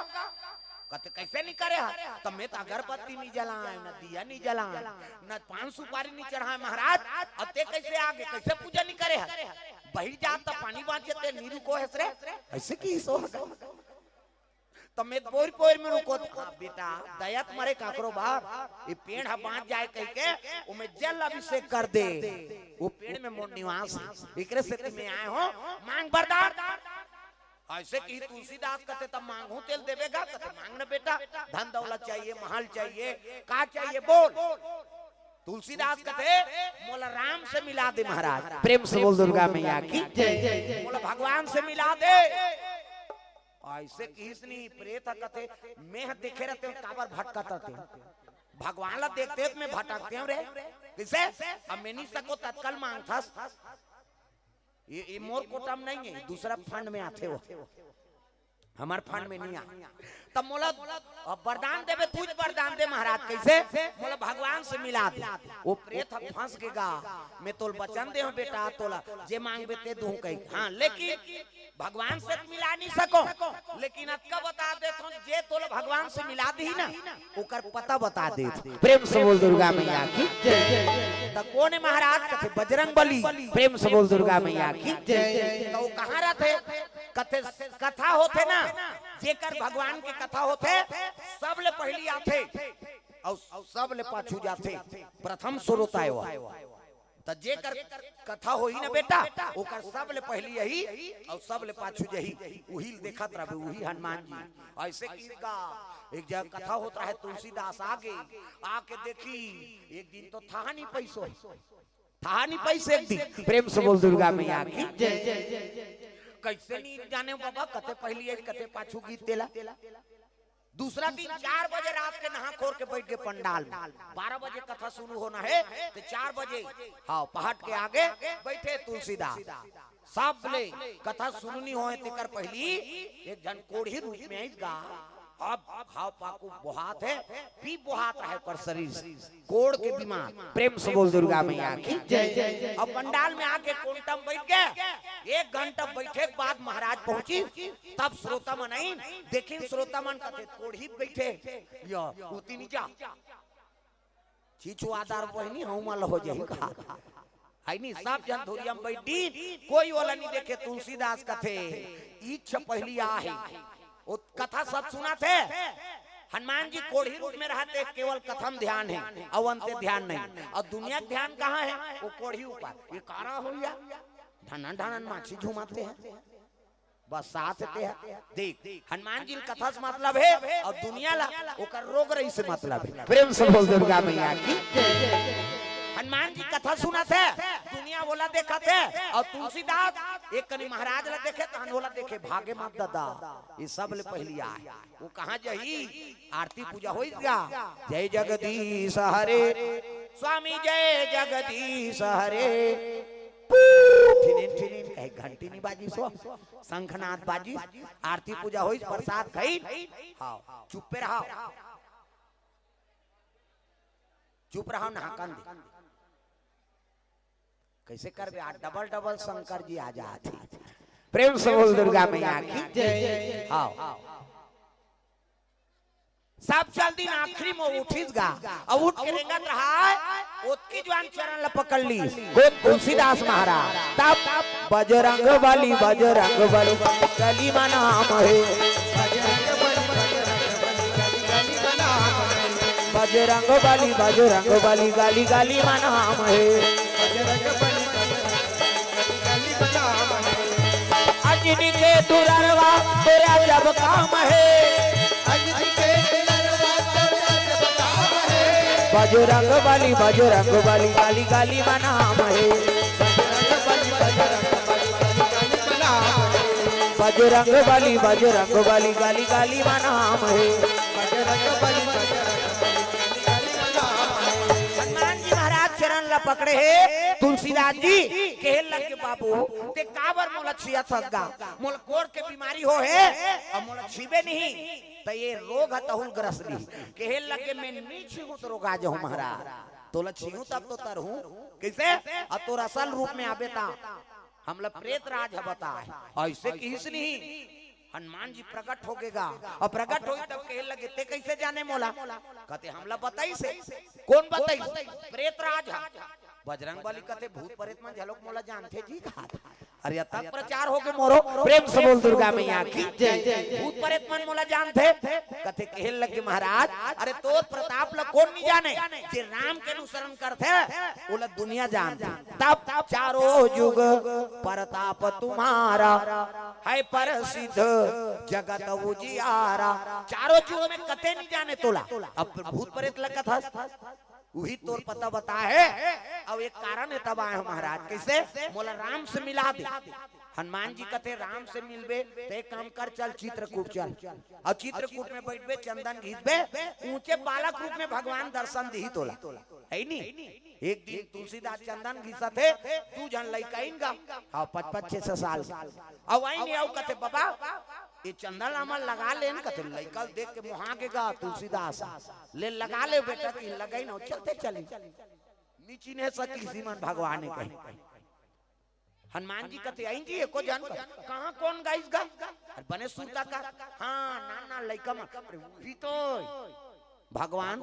कथे, "कइसे नइ करे हस?" "त मैं त अगरबत्ती नइ जलाय, न दिया नइ जलाय, न पान सुपारी नइ चढ़ाय महाराज, अउ तें कइसे आगे, कइसे पूजा नइ करे हस? बहिर जात त पानी बांचे, तें नइ रुकोय हस रे।" अइसे किहिस वो। "त मैं बोर बोर में रुकों।" "हाँ बेटा, दया त मरे काकरो बर, ये पेड़ ह बांच जाय कहिके, ओमे जल अभिषेक कर दे, वो पेड़ में मोर निवास हे, एकरे सेती मैं आय हंव, मांग बरदान।" अइसे किहिस तुलसीदास कथे, "त मांगहूं तेला देबे गा?" कथे, "मांग न बेटा, धन दौलत चाहिए, महल चाहिए, का चाहिए बोल।" तुलसीदास कथे, "मोला राम से मिला दे महाराज।" प्रेम से बोल दुर्गा मैया की जय। "मोला भगवान से मिला दे।" अइसे किहिस नी, प्रेत ह कथे, "मैं ह देखे रहितेंव, काबर भटकत रहितेंव? भगवान ला देखते त मैं भटकतेंव रे। कइसे? अब मैं नइ सकों, तत्काल मांगथस।" ये, ये मोर कोटा में नइ हे, दूसरा फंड में आथे वो, हमर फंड में नइ आय। "त मोला अब बरदान देबे, तुही बरदान दे महाराज।" "कइसे?" "मोला भगवान से मिला दे।" वो प्रेत ह फंस गे गा, "मैं तोला बचन दे हंव बेटा, तोला जे मांगबे तें दूहूं" कहिके। "हाँ, लेकिन भगवान से त मिला नइ सकों, लेकिन अतका बता देथंव, जे तोला भगवान से मिला दिही ना, ओकर पता बता देथंव।" प्रेम से बोल दुर्गा मैया की जय। "त कोन हे महाराज?" कथे, "बजरंग बली।" प्रेम से बोल दुर्गा मैया की जय। "त वो कहां रहिथे?" कथे, "कथा होथे ना, जेकर भगवान के कथा होथे, सबले पहिली आथे अउ सबले पाछू जाथे, प्रथम श्रोता हे वो।" त जेकर कथा होही ना बेटा, ओकर सबले पहिली आही अउ सबले पाछू जाही, उही ल देखत रहिबे, उही हनुमान जी। अइसे किहिस गा, एक जगह कथा होत रहे, तुलसीदास आगे, आके देखिस, एक दिन तो थाह नइ पाइस वो, थाह नइ पाइस एक दिन। प्रेम से बोल दुर्गा मैया की जय। "कइसे नइ जानेंव बाबा, कते पहिली आइस, कते पाछू गिस तेला।" दूसरा दिन चार बजे रात के नहा खोर के बइठ गे पंडाल में। बारह बजे कथा शुरू होना हे, त चार बजे, हाँ, पहाट के आगे बइठे तुलसीदास। सबले कथा शुरू नइ होय, तेकर पहिली एक झन कोढ़ी रूप में आइस गा। अब घाव पाकू बोहात हे, पीप बोहात रहे ओकर शरीर से। कोढ़ के बीमार। प्रेम से बोल दुर्गा मैया की जय। अब पंडाल में आके कोंटा म बइठ गे। एक घंटा बइठे के बाद महाराज पहुंचिस, तब श्रोता मन आइन, देखिन श्रोता मन कथे, "कोढ़ी बइठे, या ओती नइ जा, छीछू आधार पहिनी, हऊ मल हो जाही का।" हइ नी, सब झन धुरिया म बइठ दिन, कोई ओला नइ देखे। तुलसीदास कथे, "इही पहिली आय हे।" वो कथा सब सुनत हे। हनुमान जी कोढ़ी रूप में रहत हे, केवल कथा म ध्यान हे, अउ अंते ध्यान नहीं। अउ दुनिया के ध्यान कहाँ हे? वो कोढ़ी ऊपर। ये कारा होइया, ढनन ढनन माछी झुमाते हे, बस साथ ते हे। देख, हनुमान जी ल कथा से मतलब हे, अउ दुनिया ला ओकर रोग रई से मतलब हे। प्रेम से बोल दुर्गा मैया की। हनुमान जी कथा सुनत हे, दुनिया ओला देखत हे, अउ तुलसीदास एक कनी महाराज ला देखे, तहन ओला देखे, भागे मत ददा, ये सब ले पहिली आय। वो कहाँ जाही? आरती पूजा होइस गा। जय जगदीश हरे, स्वामी जय जगदीश हरे। पू, ठिनिन ठिनिन कहे घंटी नइ बाजिस वो, शंखनाद बाजिस, आरती पूजा होइस, प्रसाद खाइन। हाँ, चुप्पे रहा, चुप रहा, नहाकन दे। कइसे करबे? आ डबल डबल शंकर जी आ जात हे। प्रेम से बोल दुर्गा मैया की जय। हाँ। सब चल दिन, आखिरी में उठिस गा, अउ उठ के रेंगत रहा है, ओतकी जुवान चरण ल पकड़ ली। कोन? तुलसीदास महाराज। तब बजरंग बली, बजरंग बली, गली म नाम हे। बजरंग बली, बजरंग बली, गली गली म नाम हे। अंजनी के दुलरवा तोर अजब काम हे। बजरंग बली, बजरंग बली, गली गली म नाम हे। बजरंग बली, बजरंग बली, गली गली म नाम हे। हनुमान जी महाराज चरण ल पकड़े हे तुलसीदास जी, कहे लगे, "बाबू, ते काबर मोला छियत हस गा? मोला कोढ़ के बीमारी हो हे, अउ मोला छीबे नहीं, त ये रोग ह तहुल ग्रस ली।" कहे लगे, "मैं नी छीहूं त रोगा जाहूं महाराज, तोला छीहूं तब तो तरहूं।" कइसे? अउ तोर असल रूप में आबे ता हमला प्रेत राज ह बताय, अइसे किहिस नहीं। हनुमान जी प्रकट होगे गा, अउ प्रकट होइस तब कहे लगे, "ते कइसे जाने मोला?" कथे, "हमला बताइस हे।" "कोन बताइस?" "प्रेत राज ह।" बजरंग बली कथे, "भूत प्रेत मन घलोक मोला जानथे जी," कहा। अरे, अतक प्रचार होगे मोरो, प्रेम से बोल दुर्गा मैया की जय। "भूत प्रेत मन मोला जानथे।" कथे, कहे लगे, "महाराज, अरे तोर प्रताप ल कोन नहीं जाने, जे राम के अनुसरण करथे, ओला दुनिया जानथे।" तब चारों जुग परताप तुम्हारा, है प्रसिद्ध जगत उजियारा। चारों जुग में कते नहीं जाने तोला, अब भूत प्रेत ल कथस, उही तोर पता बताय हे। अउ एक कारण हे तब आय हंव महाराज, कइसे? "मोला राम से मिला दे।" हनुमान जी कथे, "राम से मिलबे त एक काम कर, चल चित्रकूट चल, अउ चित्रकूट में बइठबे, चंदन घिसबे, ऊंचे बालक रूप में भगवान दर्शन दिही तोला।" हे नी? एक दिन तुलसीदास चंदन घिसत हे, दू झन लइका आइन गा, हां, पच पच छे छे साल के। अउ आइन हे अउ कथे, "बाबा, ये चंदन ला हमन लगा लेन?" कथे, लइका ल देख के मोहा गे गा तुलसीदास, "ले लगा ले बेटा," कि लगाइन अउ चलते चली। नी चिन्हे सकिस इमन भगवान के। हनुमान जी कथे, "आइन जी, एको झन।" "कहां, कोन गाइस गा?" "अरे बने सुरता का।" "हां, नान नान लइका मन।" "अरे उही तो भगवान,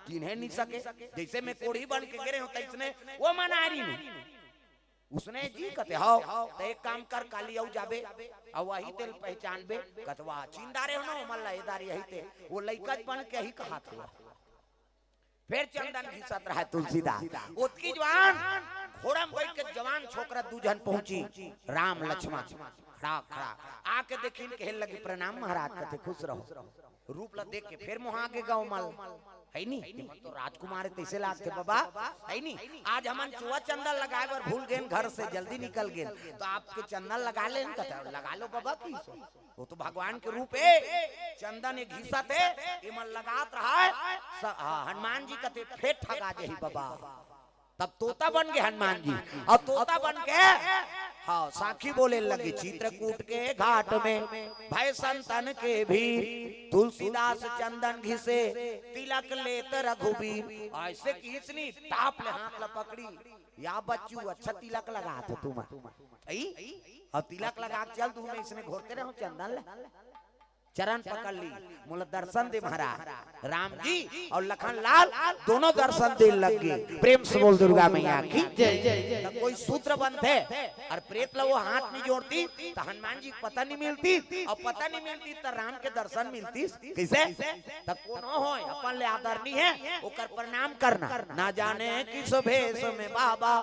चिन्हे नहीं सके, जइसे मैं कोढ़ी बन के गे रहेंव तइसने ओ मन आय रहिन।" "उसने जी?" कथे, "हव।" "त एक काम कर, काली अउ जाबे, अउ वही तेल पहचानबे।" कथे, "वाह, चिन्ह डारे हंव ना, ओ मन ला ए दारी यही ते, ओ लइका बन के ही कहात हे।" फेर चंदन घिसत रहय तुलसीदास। ओतकी जुवान घोड़ा म बइठ के जवान छोकरा दू झन पहुंचिस, राम लक्ष्मण। खड़ा, खड़ा आके देखिन, कहे लगे, "प्रणाम महाराज।" कथे, "खुश रहो।" रूप ल देख के फेर मोहा गे गा ओ मन, हे नी? "ये मन तो राजकुमार हे, तइसे लागथे बाबा, हे नी? आज हमन चोवा चंदन लगाय बर भूल गेन, घर से जल्दी निकल गेन, त आपके चंदन लगा लेन।" कथे, "लगा लो बाबा।" कि ओ तो भगवान के रूप हे, चंदन ए घिसत हे, एमन लगात रहय। स-, ह-, हनुमान जी कथे, "फेर ठगा जाही बाबा।" तब तोता बन गे हनुमान जी, अउ तोता बन के, हां, साखी बोले लगे, "चित्रकूट के घाट में भय संतन के भीर, तुलसीदास चंदन घिसे, तिलक लेत रघुबीर।" अइसे किहिस नी, टाप ले हाथ ल पकड़ी, "या बच्चू, अच्छा तिलक लगात हो तुमन।" अउ तिलक लगा के चल दूं, मैं इसने घोरते रहूं चंदन ल। चरण पकड़ ली, मोला दर्शन दे महाराज। राम जी अउ लखन लाल दोनों दर्शन दे लग गे। प्रेम से बोल दुर्गा मैया की जय। त कोई सूत्र बनथे अउ प्रेत ल ओ हाथ में जोड़तिस त हनुमान जी के पता नहीं मिलतिस, अउ पता नहीं मिलतिस त राम के दर्शन मिलतिस। कइसे? त कोनो होय, अपन ले आदरणीय हे, ओकर प्रणाम करना। ना जाने किस भेष में बाबा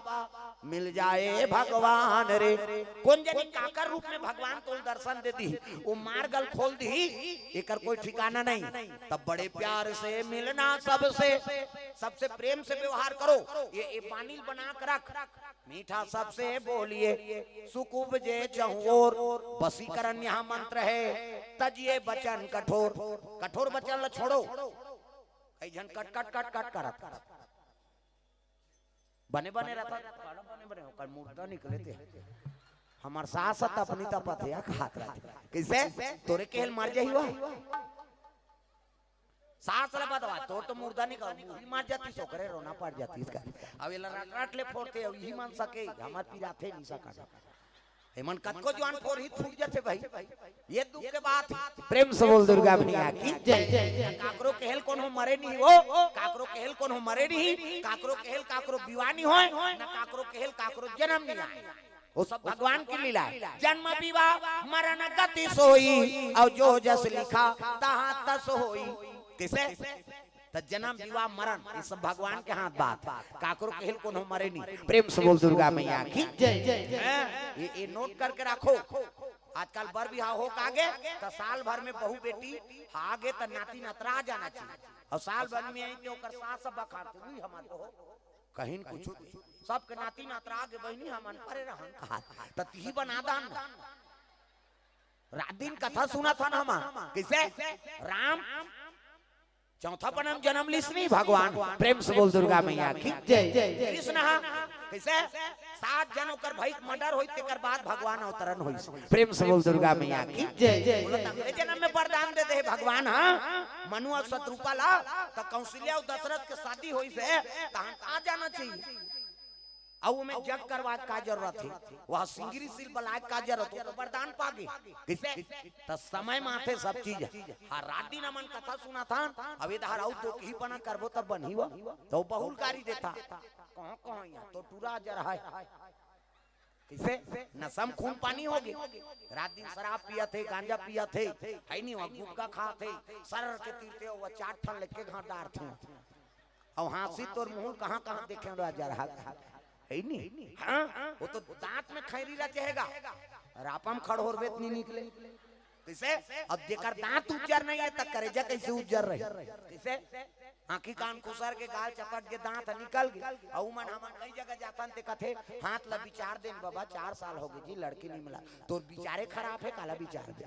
मिल जाए भगवान रे। कोन जनी काकर रूप में भगवान तोल दर्शन दे दिही, ओ मार्ग ल खोल दिही, एकर कोई ठिकाना नहीं। तब बड़े प्यार से मिलना सबसे, सबसे प्रेम से व्यवहार करो। ये, ये पानी ल बना के रख, मीठा सबसे बोलिए, सुख उपजे चहुओर। वशीकरण यहाँ मंत्र है, तजिए वचन कठोर, कठोर वचन ल छोड़ो। कई झन कट कट कट कट करत बने बने रहता, बड़ा बने बने, ओकर मुर्दा निकले ते। हमर सास ह तपनी तपत हे, खात रहते। कइसे? तोरे केहल मर जाही वा। सास ल बतवा, तोर तो मुर्दा निकल, मुही मर जातिस, ओकरे रोना पड़ जातिस का। अब एला रट रट ले फोड़ते, अब इही मन सके, हमर पिराथे नहीं सकत। एमन कतको जुआन फोरही फूट जथे भाई, ये दुख के बात हे। प्रेम से बोल दुर्गा मैया की जय। काकरो केहेल कोनो मरे नहीं हो, काकरो केहेल कोनो मरे नहीं, काकरो केहेल काकरो विवाह नहीं होय, ना काकरो केहेल काकरो जन्म नहीं आय। वो सब भगवान की लीला हे। जन्म विवाह मरण गति सोई, अउ जो जस लिखा तहाँ तस होई। कइसे? त जन्म विवाह मरण ये सब भगवान के हाथ बात हे। काकरो केहेल कोनो मरे नहीं। प्रेम से बोल दुर्गा मैया की जय। हैं? ये, ये नोट करके राखो। आजकल बर बिहाव हो के आगे त साल भर में बहू बेटी आगे त नाती नतरा जाना चाहिए। अउ साल भर में आई त ओकर सास सब बखान, "तू भी हमार बहू।" कहिन कुछ सबके नाती नतरा आगे बहिनी हमन परे रहन कहा, त तिही बना दान ना। रात दिन कथा सुनत हन हम। कइसे? राम चौथा पनम जन्म लिस नहीं भगवान। प्रेम से बोल दुर्गा मैया की जय। कृष्ण हा कइसे? सात जन ओकर भाई के मर्डर होई, तेकर बाद भगवान अवतरण होई। प्रेम से बोल दुर्गा मैया की जय। बोला, त अगले जन्म में वरदान दे दे भगवान, हाँ, मनु अउ शतरूपा ला, त कौशल्या अउ दशरथ के शादी होई से, तहन आ जाना चाहिए। अउ ओमे जग करवाए का जरूरत हे, वह सिंगरी सील बलाए का जरूरत हे, वो तो वरदान पागे। कइसे? त समय माथे सब चीज हे। हाँ, रात दिन हमन कथा सुनत हन, अब इधर आउ तो की बना करबो तब बनही वो, तो बहुल गारी देता। कहाँ, कहाँ यहाँ तो टूरा जर है। कइसे? नशा म खून पानी होगे। रात दिन शराब पियत हे, गांजा पियत हे, है नहीं, वहाँ गुटखा खात हे, सर के तीरते वो चार ठन लेके घाट डारथे। अउ हाँसी तोर मुँह कहाँ कहाँ देखे राजा रहा है नी? हाँ, वो तो दांत में खैरी रह जाएगा। रापम खड़होर बेत नहीं निकले। कइसे? अब जेकर दांत उज्जर नहीं है त करेजा कइसे उज्जर रही? कइसे? आँखी कान खुसर के गाल चपट के दांत निकल गे। अउ मन हमन कई जगह जातन ते कथे, "हाथ ला विचार देन बाबा, चार साल होगे जी लड़की नहीं मिला।" तोर विचारे खराब हे, काला विचार दे।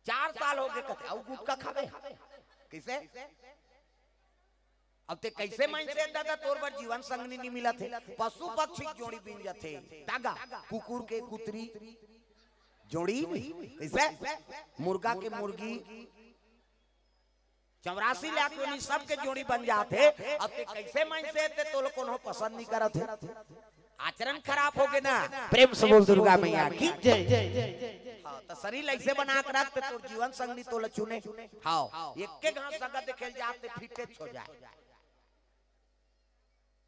चार साल होगे कथे, अउ गुटखा खाबे। कइसे? अब ते कइसे मनसे दादा तोर बर जीवन संगनी नहीं मिलत हे? पशु पक्षी के जोड़ी बिन जाथे। तागा, कुकुर के कुतरी जोड़ी नहीं। कइसे? मुर्गा के मुर्गी, चौरासी लाख योनि सबके जोड़ी बन जाथे। अब ते कइसे मनसे ते तोला कोनो पसंद नहीं करत हे? आचरण खराब होगे ना। प्रेम से बोल दुर्गा मैया की जय। हाँ, त शरीर अइसे बना के रख ते तोर जीवन संगनी तोला चुने। हाँ, एक्के घांव सगा देखेल जात ते फिटे हो जाए।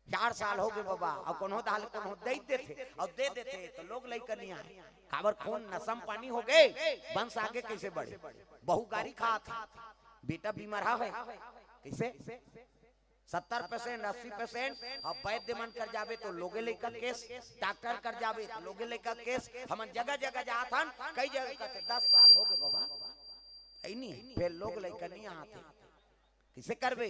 चार साल होगे बाबा, अउ कोनो दाल कोनो दे देथे, अउ दे देथे त लोग लइका नहीं आए। काबर खून नशा म पानी होगे, वंश आगे कइसे बढ़े? बहू गारी खात हे, बेटा बीमार हे, कइसे? सत्तर percent, अस्सी percent। अब वैद्य मन कर जाबे त लोगे लइका केस, डॉक्टर कर जाबे त लोगे लइका केस। हमन जगह जगह जात हन, कई जगह कथे, "दस साल होगे बाबा, है नहीं, फेर लोग लइका नहीं आत हे।" कइसे करबे?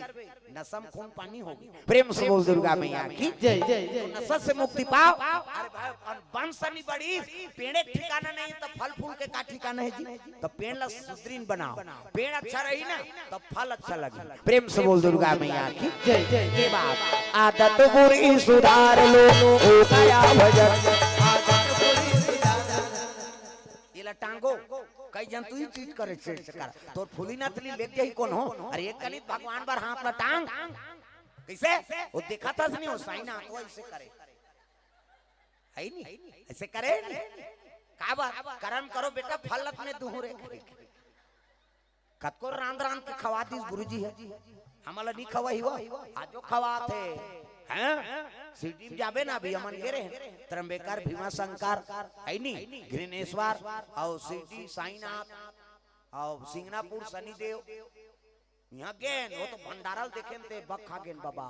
नशा म खून पानी होगे। प्रेम से बोल दुर्गा मैया की जय। तो नशा से मुक्ति पाओ। अरे भाई, अउ वंश नहीं बढ़ी, पेड़े के ठिकाना नहीं त फल फूल के का ठिकाना हे जी? त पेड़ ला सुदृढ़ बनाओ, पेड़ अच्छा रही ना त फल अच्छा लगे। प्रेम से बोल दुर्गा मैया की जय। ये बात आदत बुरी सुधार लो, हो गया भजन। ये ला टांगो, कई जन तू ही चीज करे छेड़ से कर। तोर फूली नथली लेके ही कोनो? अरे एक कनिक भगवान बर हाथ ला टांग। कइसे? वो देखत हस नहीं, वो साईं नाथ वो अइसे करे। है नहीं? अइसे करे नहीं? काबर? करम करो बेटा, फल अपने दुहरे करे। कतको रांध रांध के खवा दिस गुरुजी हे। हमला नहीं खवाही वो, आजो खवात हे। हैं? शिरडी म जाबे ना, अभी हमन गे रहे। त्र्यंबकेश्वर, भीमाशंकर, है नी? घृणेश्वर, अउ शिरडी साईनाथ, अउ सिंगनापुर शनिदेव। यहाँ गेन, वो तो भंडारा ल देखेन ते बक खा गेन बाबा।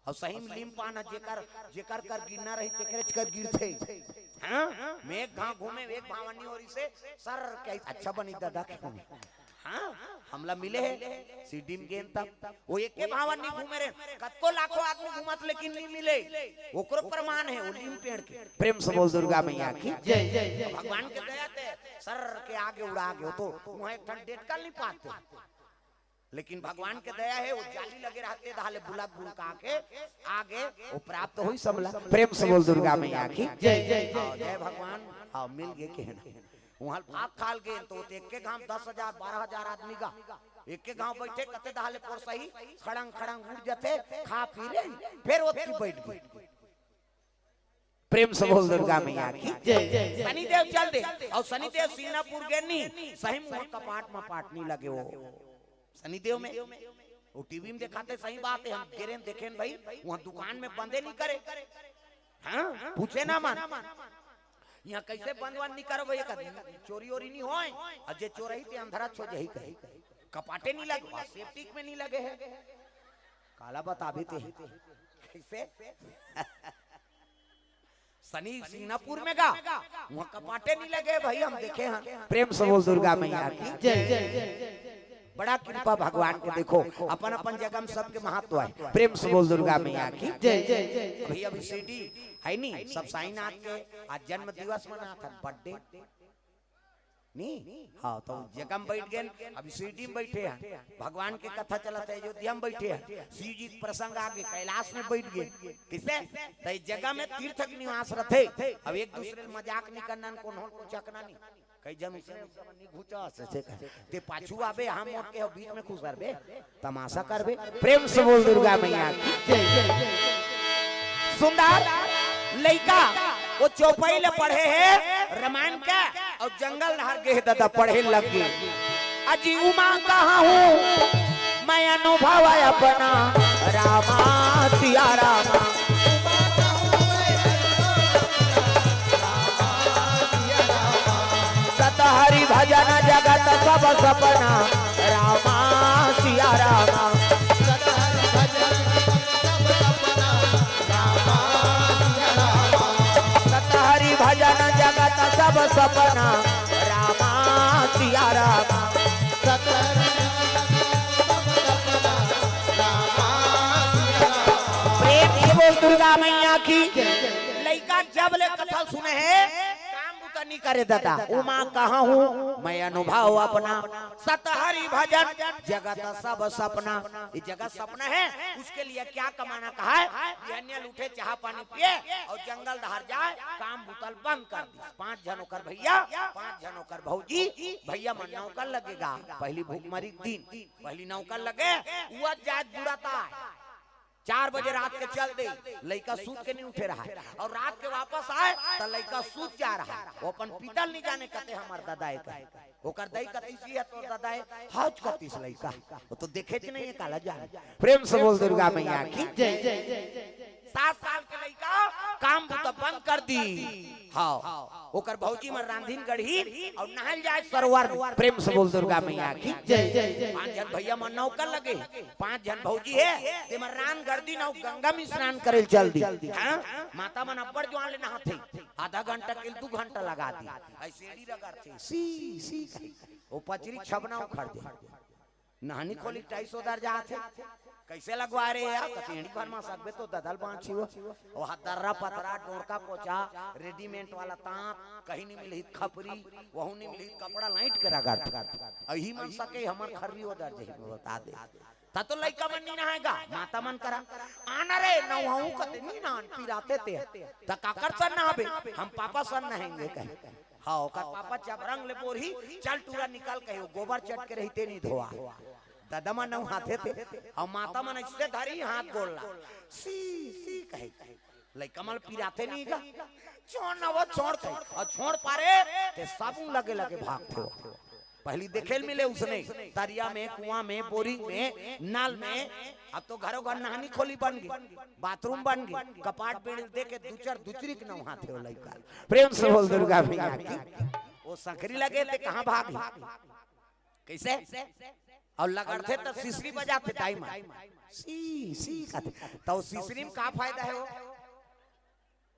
अउ सही म लीम पान ह जेकर, जेकर कर गिरना रही, तेकरेच कर गिरथे। हाँ? मैं एक घांव घूमे, एक भावन नहीं हो रही से, सर, क्या अच्छा बनी दादा के। हाँ? हमला मिले हे, शिरडी म गेन तब। वो एके भावन नहीं घूमे रहे, कतको लाखों आदमी घूमत लेकिन नहीं मिले। ओकरो प्रमाण हे, वो लीम पेड़ के। प्रेम से बोल दुर्गा मैया की जय। भगवान के दया ते सर के आगे उड़ा गे, वो तो वहाँ एक ठन डेटकल नहीं पाते। लेकिन भगवान के दया हे, वो जाली लगे रहते, दहाले बुला बुलका के आगे वो प्राप्त होई सबला। प्रेम से बोल दुर्गा मैया की जय। हाँ, जय भगवान। हाँ, मिल गे के ना। वहाँ भात खाल गे, तो एके घाम दस हजार, बारह हजार आदमी गा। एके घाम बैठे, कते दहाले पोरसही, खड़ंग खड़ंग उड़ जथे, खा पी ले, फेर ओतकी बैठ गे। प्रेम से बोल दुर्गा मैया की। जय, जय, जय। शनिदेव चल दे, अउ शनिदेव सिंगनापुर गे नहीं, सही में कपाट म पाट नहीं लगे हो। शनिदेव में वो टीवी में देखाथे, सही बात है, हम गे रहेन देखेन भाई, वहाँ दुकान में बंदे नहीं करे। हाँ, पूछे ना मन, यहाँ कैसे बंद वंद नहीं करो भैया, कभी चोरी ओरी नहीं होय, अउ जे चोरही ते अंधरा छो जही कही, कपाटे नहीं लगे, सेप्टिक में नहीं लगे है, काला बताबे ते, कैसे? शनि सिंगनापुर में गा, वहाँ कपाटे नहीं लगे भाई, हम देखे हैं। प्रेम से बोल दुर्गा मैया की। जय, जय, जय। बड़ा कृपा भगवान के, देखो अपन अपन जगह में सबके महत्व है। प्रेम से बोल दुर्गा मैया की। जय, जय, जय, जय। भैया अभी सीडी है नहीं, सब साईनाथ के आज जन्म दिवस मनाथन, बर्थडे नहीं। हाँ, तो जगह में बैठ गए, अभी सीडी में बैठे हैं, भगवान के कथा चलत है, अयोध्या में बैठे हैं, शिव जी के प्रसंग आगे कैलाश में बैठ गए, किसे? तो इस जगह में तीर्थ के निवास रथे। अब एक दूसरे से मजाक नहीं करना, कोनो को चकना नहीं, कई जन उसे नहीं घुचा से, से कहे, ते पाछू आबे, हम मोट के हो बीच में खुसरबे, तमाशा करबे। प्रेम से बोल दुर्गा मैया की। जय, जय, जय। सुंदर लइका वो चौपाई ले पढ़े है रामायण के, अउ जंगल डहर गे हे दादा पढ़े लग गे। अजी उमा कहा हूँ मैं अनुभव अपना, रामा सिया रामा। सत हरि भजन जगत सब सपना, रामा सिया रामा। सत हरि भजन जगत सब सपना, रामा सिया रामा। प्रेम से बोल दुर्गा मैया की। लइका जब ले कथा सुने है, काम बुता नहीं करे दादा। उमा कहा हूँ मैं अनुभव अपना, सत हरि भजन जगत सब सपना। ये जगत सपना है, उसके लिए क्या कमाना कहा है? बिहनिया उठे, चाह पानी पिए अउ जंगल डहर जाए, काम बुतल बंद कर दी। पांच झन ओकर भैया, पांच झन ओकर भौजी, भैया मन नौकर लगे गा। पहली भूखमरी के दिन, पहली नौकर लगे, वो जात बुढ़ाता है। चार बजे रात के चल दे, लइका सूत के नहीं उठे रहा है, अउ रात के वापस आए तो लइका सूत जा रहा है। वो अपन पीतल नहीं जाने कते हमर दादा एक है, ओकर दई कतिस ही है तो दादा है, हौज कतिस लइका, वो तो देखे च नहीं है, काला जाने। प्रेम से बोल दुर्गा मैया की। जय, जय, जय, जय। सात साल के लइका काम बुता बंद कर दी। हाँ, ओकर भौजी मन रांधिन गढ़ी अउ नहाय ल जाए सरोवर में। प्रेम से बोल दुर्गा मैया की। जय, जय, जय। पांच झन भैया मन नौकर लगे, पांच झन भौजी है, ते मन रांध गढ़ दिन अउ गंगा में स्नान करे ल चल दी। हाँ, माता मन अब्बड़ जुआन ले नहाथे, आधा घंटा के दू घंटा लगा दी। ऐसे सीढ़ी रगड़थे, सी सी कही, वो पचरी छबना उखड़ दे। नहानी खोली टाइस ओदर जात हे। कैसे लगवा रे यार? कचेड़ी भर मा सकबे तो ददल बांची हो। ओ हा दर्रा पतरा, डोरका कोचा, रेडीमेड वाला तांत, कहीं नहीं मिलही खपरी, वहू नहीं मिलही कपड़ा लाइट के रगड़। अही मन सके हमर खर्री ओदर जही बता दे। त तो लइका मन नहीं नहाएगा, माता मन करा। आना रे, नहाऊ कते नहीं नहान, पिराते ते। त काकर सन नहाबे, हम पापा सन नहाएंगे कहे। हाँ, ओकर पापा जब रंग ले बोरही, चल टूरा निकल कहे, गोबर चट के रहिते नहीं धोआ। ददा मन नहाथे ते, अउ माता मन ऐसे धरी हाथ गोड़ ला, सी, सी कहे। लइका मन पिराथे नहीं गा, छोड़ ना वो, छोड़ कहे, अउ छोड़ पारे, ते साबुन लगे लगे भागथे वो। पहली देखे ल मिले उसने, तरिया में, कुआं में, बोरिंग में, नल में, अब तो घरों घर नहानी खोली बन गई, बाथरूम बन गई, कपाट बेड़ी दे के दू चार दुचरी के नहाथे वो लइका। प्रेम से बोल दुर्गा मैया की। वो संकरी लगे ते कहाँ भागी? कैसे? अउ लगड़थे त सिसरी बजाथे दाई मन। सी, सी कथे। त वो सिसरी में का फायदा है वो?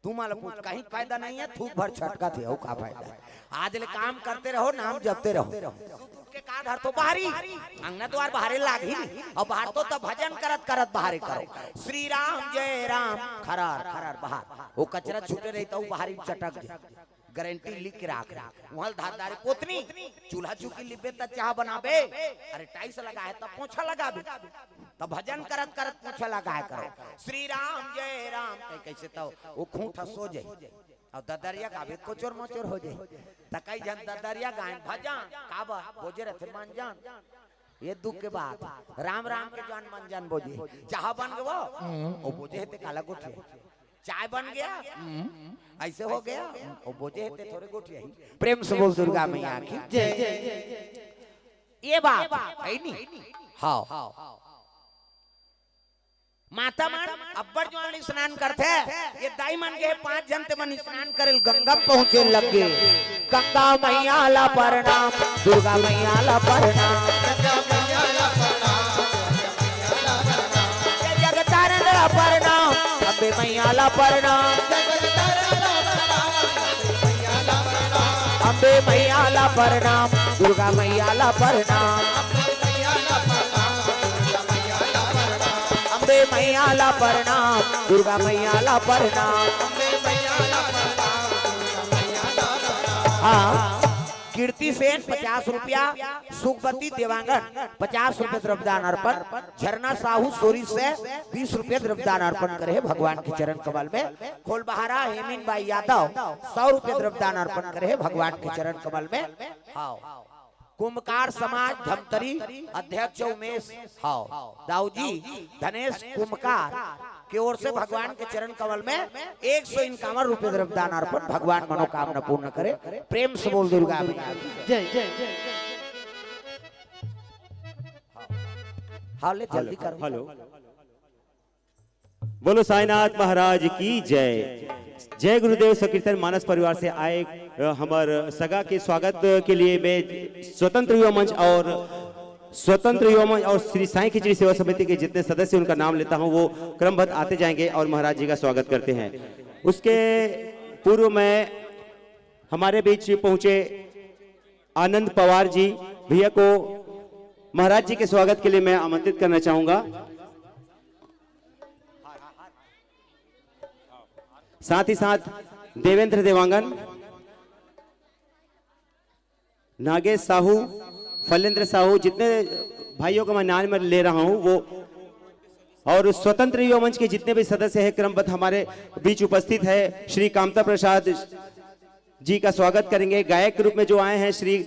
तू मला पूछ, कहीं फायदा नहीं है, थूक भर छटकथे, अउ का फायदा है? आज ले काम करते रहो, नाम जपते रहो। सुत उठ के का धरथो बाहरी, अंगना द्वार बाहरे लागही, अउ बाहर तो तब भजन करत करत बाहरे करो। श्री राम जय राम, खरार, खरार बाहर। वो कचरा छूटे रही त वो बाहरी चटक जाए। गारंटी लिख के राख। उहल धारदारी पोतनी, चूल्हा चुकी लिबे त चाह बनाबे, अरे टाइस लगा है तब पोछा लगाबे, तब भजन करत करत पोछा लगाए करो। श्री राम जय राम कह, कैसे तो वो खूंट सो जाए अउ ददरिया गाबे कोचोर मोचोर हो जाए। त कई झन ददरिया गायन भजन काबर बोजे रहथे मंजन। ये दुख के बात, राम राम के जान मंजन बोजे, चाह बन गवो, ओ बोजे हे ते काला गोठिया। चाय बन गया, हम्म, ऐसे हो गया। वो बोझे हे ते थोड़े गोठियाही। प्रेम से बोल दुर्गा मैया की जय। ये बात है नी। हाँ, माता मन अब्बड़ जुआर ले स्नान करथे। ये दाई मन के पांच झन ते मन स्नान करे ल गंगा म पहुंचे लग गे। गंगा मैया ला प्रणाम, दुर्गा मैया ला प्रणाम, जगतारण ला प्रणाम, अम्बे मैया ला प्रणाम, अम्बे मैया ला प्रणाम, दुर्गा मैया ला प्रणाम, अम्बे मैया ला प्रणाम, दुर्गा मैया ला प्रणाम। हाँ, कीर्ति सेन पचास रुपया, सुखवती देवांगन पचास रुपया द्रव्यदान अर्पण, झरना साहू सोरी से बीस रुपया द्रव्यदान अर्पण करे हे भगवान के चरण कमल में। खोलबहारा हेमिन बाई यादव सौ रुपया द्रव्यदान अर्पण करे हे भगवान के चरण कमल में। हाँ, कुंभकार समाज धमतरी अध्यक्ष उमेश, हाँ, दाऊजी धनेश कुंभकार के ओर से भगवान के चरण कमल में एक सौ इक्यावन रुपये द्रव्यदान अर्पण। भगवान मनोकामना पूर्ण करे। प्रेम से बोल दुर्गा मैया की जय। जय जय जय। हाँ, ले जल्दी करो। हेलो। बोलो साईनाथ महाराज की जय। जय गुरुदेव। संकीर्तन मानस परिवार से आए, अ, हमर सगा के स्वागत के लिए मैं स्वतंत्र युवा मंच और स्वतंत्र युवा मंच और श्री साईं खिचड़ी सेवा समिति के जितने सदस्य, उनका नाम लेता हूं, वो क्रमबद्ध आते जाएंगे और महाराज जी का स्वागत करते हैं। उसके पूर्व में हमारे बीच पहुंचे आनंद पवार जी, भैया को महाराज जी के स्वागत के लिए मैं आमंत्रित करना चाहूंगा। साथ ही साथ देवेंद्र देवांगन, नागेश साहू, फलेंद्र साहू, जितने भाइयों का मैं नाम ले रहा हूं वो, और स्वतंत्र युवा मंच के जितने भी सदस्य हैं क्रमबद्ध हमारे बीच उपस्थित है। श्री कामता प्रसाद जी का स्वागत करेंगे। गायक के रूप में जो आए हैं श्री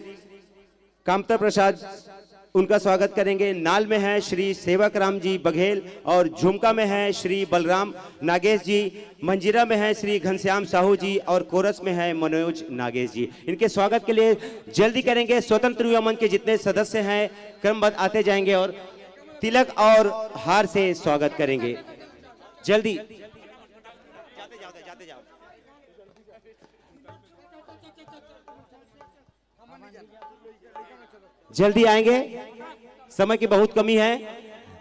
कामता प्रसाद, उनका स्वागत करेंगे। नाल में है श्री सेवक राम जी बघेल और झुमका में है श्री बलराम नागेश जी। मंजीरा में है श्री घनश्याम साहू जी और कोरस में है मनोज नागेश जी। इनके स्वागत के लिए जल्दी करेंगे। स्वतंत्र युवा मंच के जितने सदस्य हैं क्रमबद्ध आते जाएंगे और तिलक और हार से स्वागत करेंगे। जल्दी जल्दी आएंगे, समय की बहुत कमी है।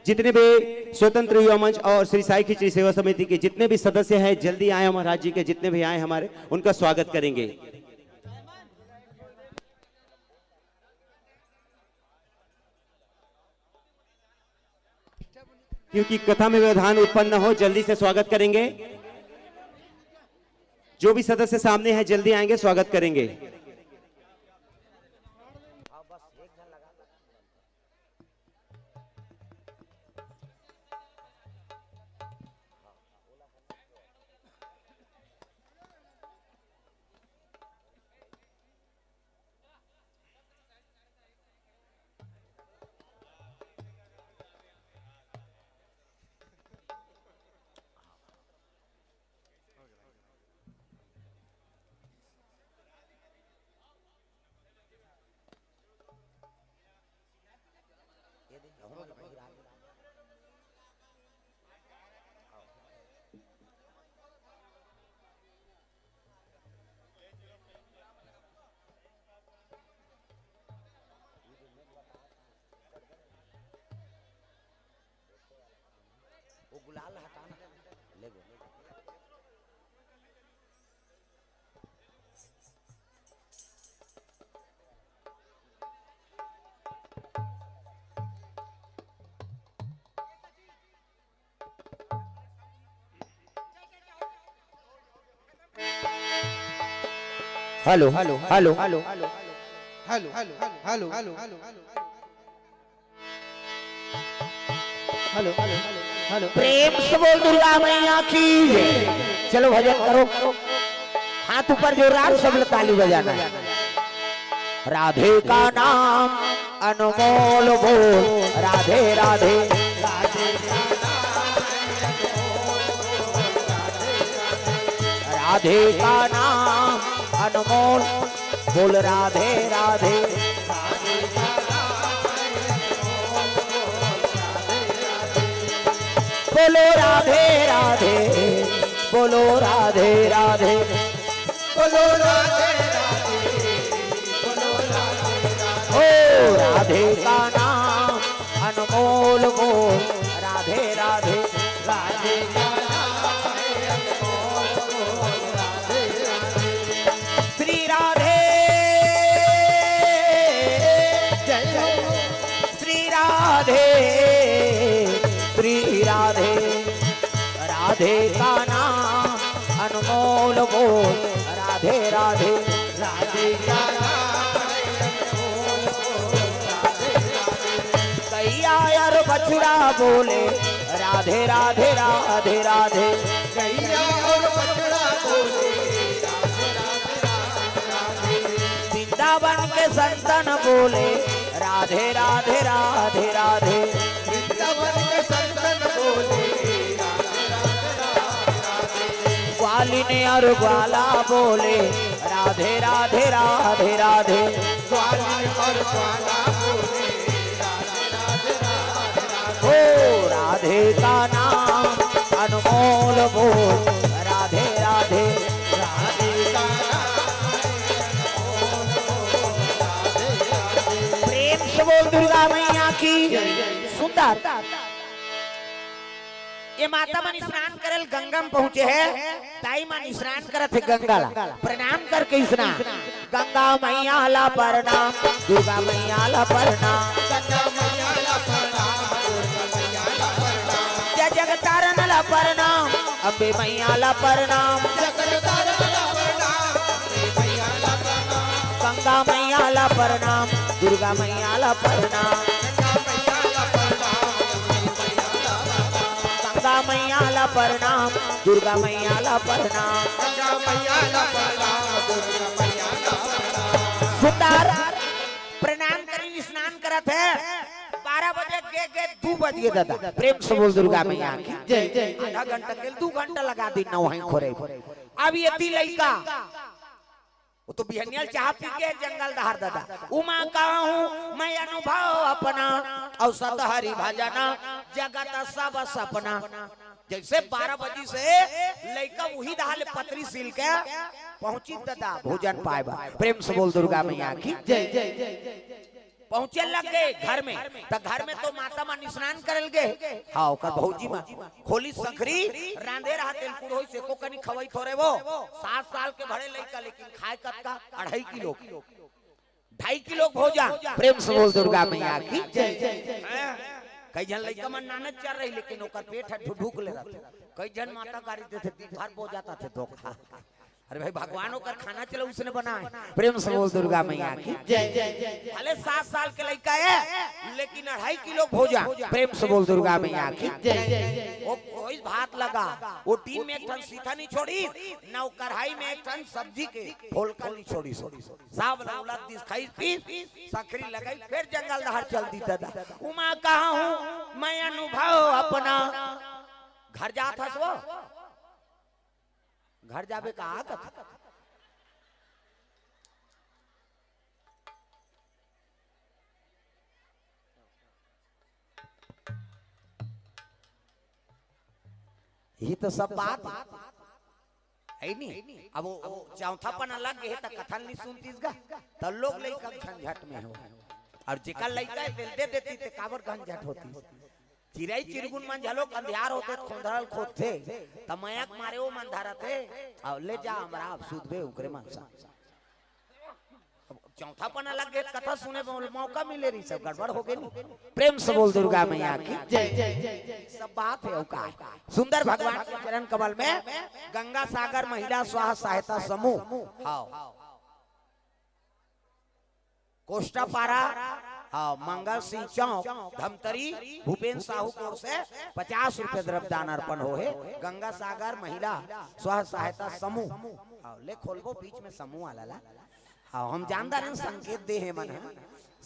जितने भी स्वतंत्र युवा मंच और श्री साई खिचड़ी सेवा समिति के जितने भी सदस्य हैं, जल्दी आए, महाराज जी के जितने भी आए हमारे, उनका स्वागत करेंगे। क्योंकि कथा में व्यवधान उत्पन्न हो, जल्दी से स्वागत करेंगे। जो भी सदस्य सामने हैं, जल्दी आएंगे, स्वागत करेंगे। वो गुलाल हटाना, ले गो। Hello, hello, hello, hello, hello, hello, hello, hello, hello. Hello, hello, hello. प्रेम से बोल दुर्गा मैया की। चलो भजन करो, हाथ ऊपर जोरदार, सब लोग ताली बजाना है। राधे का नाम अनमोल बोल, राधे राधे। राधे का नाम अनमोल, बोल राधे राधे। बोलो राधे राधे, बोलो राधे राधे। बोलो राधे राधे, बोलो राधे राधे। ओ राधे का नाम अनमोल बोल, राधे राधे। राधे का नाम है अनमोल बोल, राधे राधे। श्री राधे, जय हो। श्री राधे, श्री राधे। राधे का नाम अनमोल बोल, राधे राधे। राधे का नाम है अनमोल बोल, राधे राधे। गैया और बछड़ा बोले, राधे राधे राधे राधे। गैया और बछड़ा बोले, राधे राधे राधे राधे। वृंदावन के संतन बोले, राधे राधे राधे राधे। वृंदावन के संतन बोले, राधे राधे राधे राधे। ग्वालिन और ग्वाला बोले, राधे राधे राधे राधे। ग्वालिन और ग्वाला बोले, राधे राधे राधे राधे। ओ राधे का नाम अनमोल बोल, राधे राधे। राधे का नाम अनमोल बोल, राधे राधे। प्रेम से बोल दुर्गा मैया की। सुंदर। ये माता मन स्नान करल गंगा में पहुंचे हे, दाई मन स्नान करत हे गंगा ला, प्रणाम करके स्नान। गंगा मैया ला प्रणाम, दुर्गा मैया ला प्रणाम। गंगा मैया ला प्रणाम, दुर्गा मैया ला प्रणाम। जय जगतारण ला प्रणाम, अम्बे मैया ला प्रणाम। जगतारण ला प्रणाम, अम्बे मैया ला प्रणाम। गंगा मैया ला प्रणाम, दुर्गा मैया ला प्रणाम। गंगा मैया ला प्रणाम, गंगा मैया ला प्रणाम, दुर्गा मैया ला प्रणाम। गंगा मैया ला प्रणाम, दुर्गा मैया ला प्रणाम। सुंदर प्रणाम करी, स्नान करत हे। बारह बजे गे, गे दू बज गे दादा। प्रेम से बोल दुर्गा मैया की जय। आधा घंटा के दू घंटा लगा दी नहाए खोरे। अब ये ती लइका वो तो बिहनिया ल चाह पी के जंगल डहर दादा। उमा कहूँ मैं अनुभव अपना, अउ सत हरि भजना जगत सब सपना। जइसे बारह बजी से लइका उही डहर ले पतरी सील के पहुंची दादा भोजन पाए बर। प्रेम से बोल दुर्गा मैया की जय। पहुंचे लग गे घर में, त घर में तो माता मन स्नान करल गे। हाँ, ओकर भौजी मन खोली संखरी रांधे रहा, तेल कुड़ोई से को कनी खवई थोरे वो। सात साल के भरे लइका, लेकिन खाए कतका? अढ़ाई किलो, ढाई किलो भोजन। प्रेम से बोल दुर्गा मैया की जय। हाँ, कई झन लइका मन नानच चर रही, लेकिन ओकर पेट ह ढुढुक ले रहथे। कई झन माता गारी देथे, दिन भर बोजात आथे धोखा। अरे भाई, भगवान ओकर खाना चला उसने बनाए। प्रेम से बोल दुर्गा मैया की जय। भले सात साल के लइका हे, लेकिन अढ़ाई किलो भोजन। प्रेम से बोल दुर्गा मैया की जय। वो कोई भात लगा, वो दिन में एक ठन सीथा नहीं छोड़ी, ना वो कढ़ाई में एक ठन सब्जी के फोलका नहीं छोड़ी। सब लौलत दिस खाई पी, सकरी लगाई, फिर जंगल डहर चल दी दादा। उमा कहूँ मैं अनुभव अपना। घर जात हस वो? घर जाबे का कथे? यही तो सब बात हे नी। अब वो, वो चौथापन अलग हे, त कथा ल नहीं सुनतीस गा, त लोग लइका झंझट में हो। अउ जेकर लइका हे, तेल दे देती, ते काबर झंझट होती? चिरई चिरगुन मन घलो अंधियार होथे, त खोंधरल खोदथे, त मयक मारे वो मन धरथे, अउ ले जा हमरा, अब सुतबे उकरे मन सा। अब चौथापन अलग हे, कथा सुने बर मौका मिले रही, सब गड़बड़ हो गे नी। प्रेम से बोल दुर्गा मैया की जय। सब बात हे अउ का। सुंदर भगवान के चरण कमल में गंगा सागर महिला स्व सहायता समूह। हाँ। कोष्टापारा, हाँ, मंगल सिंह चौक, धमतरी, भूपेन साहू की ओर से पचास रुपये द्रव्य दान अर्पण हो हे। गंगा सागर महिला स्व सहायता समूह। हाँ, ले खोलबो बीच में समूह वाला ला। हाँ, हम जानदार हन, संकेत दे हे मन ह,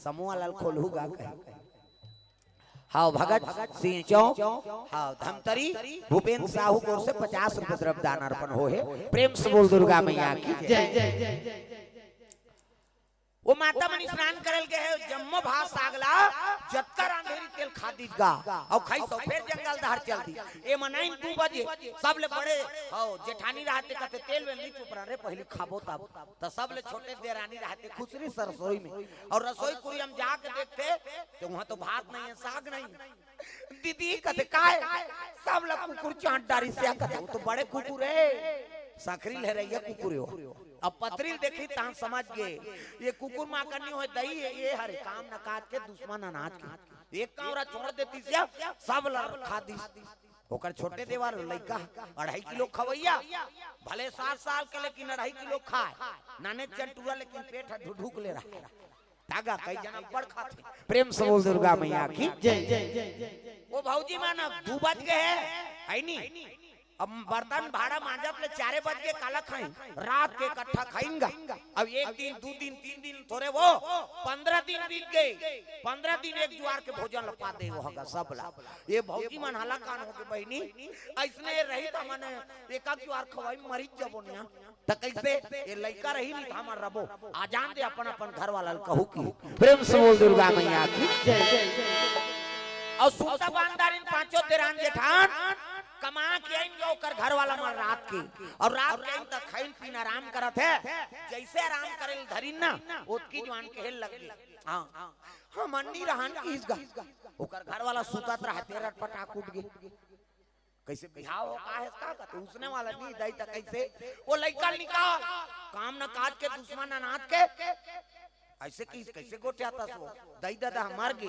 समूह वाला ल खोलहू गा कहे। हाव भगत सिंह चौक, हाव धमतरी, भूपेंद्र साहू कोर से पचास रुपये द्रव्य दान अर्पण हो हे। प्रेम से बोल दुर्गा मैया की जय। वो माता मन स्नान करल गए हे, जम्मो भात साग ला जतका रांधे रही तेल खा दीस गा, अउ खाइस अउ फेर जंगल डहर चल दीस। ए मनाइन दू बजे, सबले बड़े हो जेठानी रहते कथे तेल वेल नहीं चुप रहा रे, पहली खाबो तब। त सबले छोटे देरानी रहते खुसरी सरसोई में, अउ रसोई कुरिया म जाके देखते त उहाँ तो भात नहीं हे, साग नहीं हे। दीदी कथे काय? सबला कुकुर चाट डारिस या कथे, वो तो बड़े कुकुर हे, सखरी लहरैया कुकुर हे वो। अब पतरी ल देखिस तहां समझ गे, ये कुकुर मां कनी होय दई हे, ये हरे काम न काज के दुश्मन अनाज के। एक कांवरा छोड़ देतिस या, सबला खा दीस। ओकर छोटे देवर लइका अढ़ाई किलो खवैया, भले सात साल के लेकिन अढ़ाई किलो खाय, नाने चंटुरा लेकिन पेट ह ढुढुक ले रहा। तागा कई जन अब्बड़ खाथे। प्रेम से बोल दुर्गा मैया की जय। वो भौजी मन अब दू बज गए हे, है नी? अब बर्तन भाड़ा मांजत ले चारे बज के काला खाइन, रात के इकट्ठा खाइन गा। अब एक दिन, दू दिन, तीन दिन थोरे वो, पंद्रह दिन बीत गए। पंद्रह दिन एक जुआर के भोजन ल पा दे वो हगा सबला। ये भौजी मन हलाकान हो गे बहिनी, अइसने रही त हमन एक जुआर खवाई मरिच जबो निया। त कइसे ये लइका रही नी त हमर रबो आ जान दे अपन अपन घर वाला ल कहू की। प्रेम से बोल दुर्गा मैया की जय। अउ सूता बांधारिन पांचों देरान जेठान कमा के आइन गा ओकर घर वाला मन रात के, अउ रात के आइन त खाइन पीन आराम करत हे। जइसे आराम करे ल धरिन ना, ओतकी जुआन कहे लग गे, हाँ, हम अन्नी रहन किस गा। ओकर घर वाला सुतत रहते रटपटाक उठ गे। कइसे बिहाव हो का हे का कथे उसने वाला नी दई त कइसे वो लइका निकाल काम न काज के दुश्मन अनाथ के अइसे किस कइसे गोठियाथस वो दई ददा मर गे।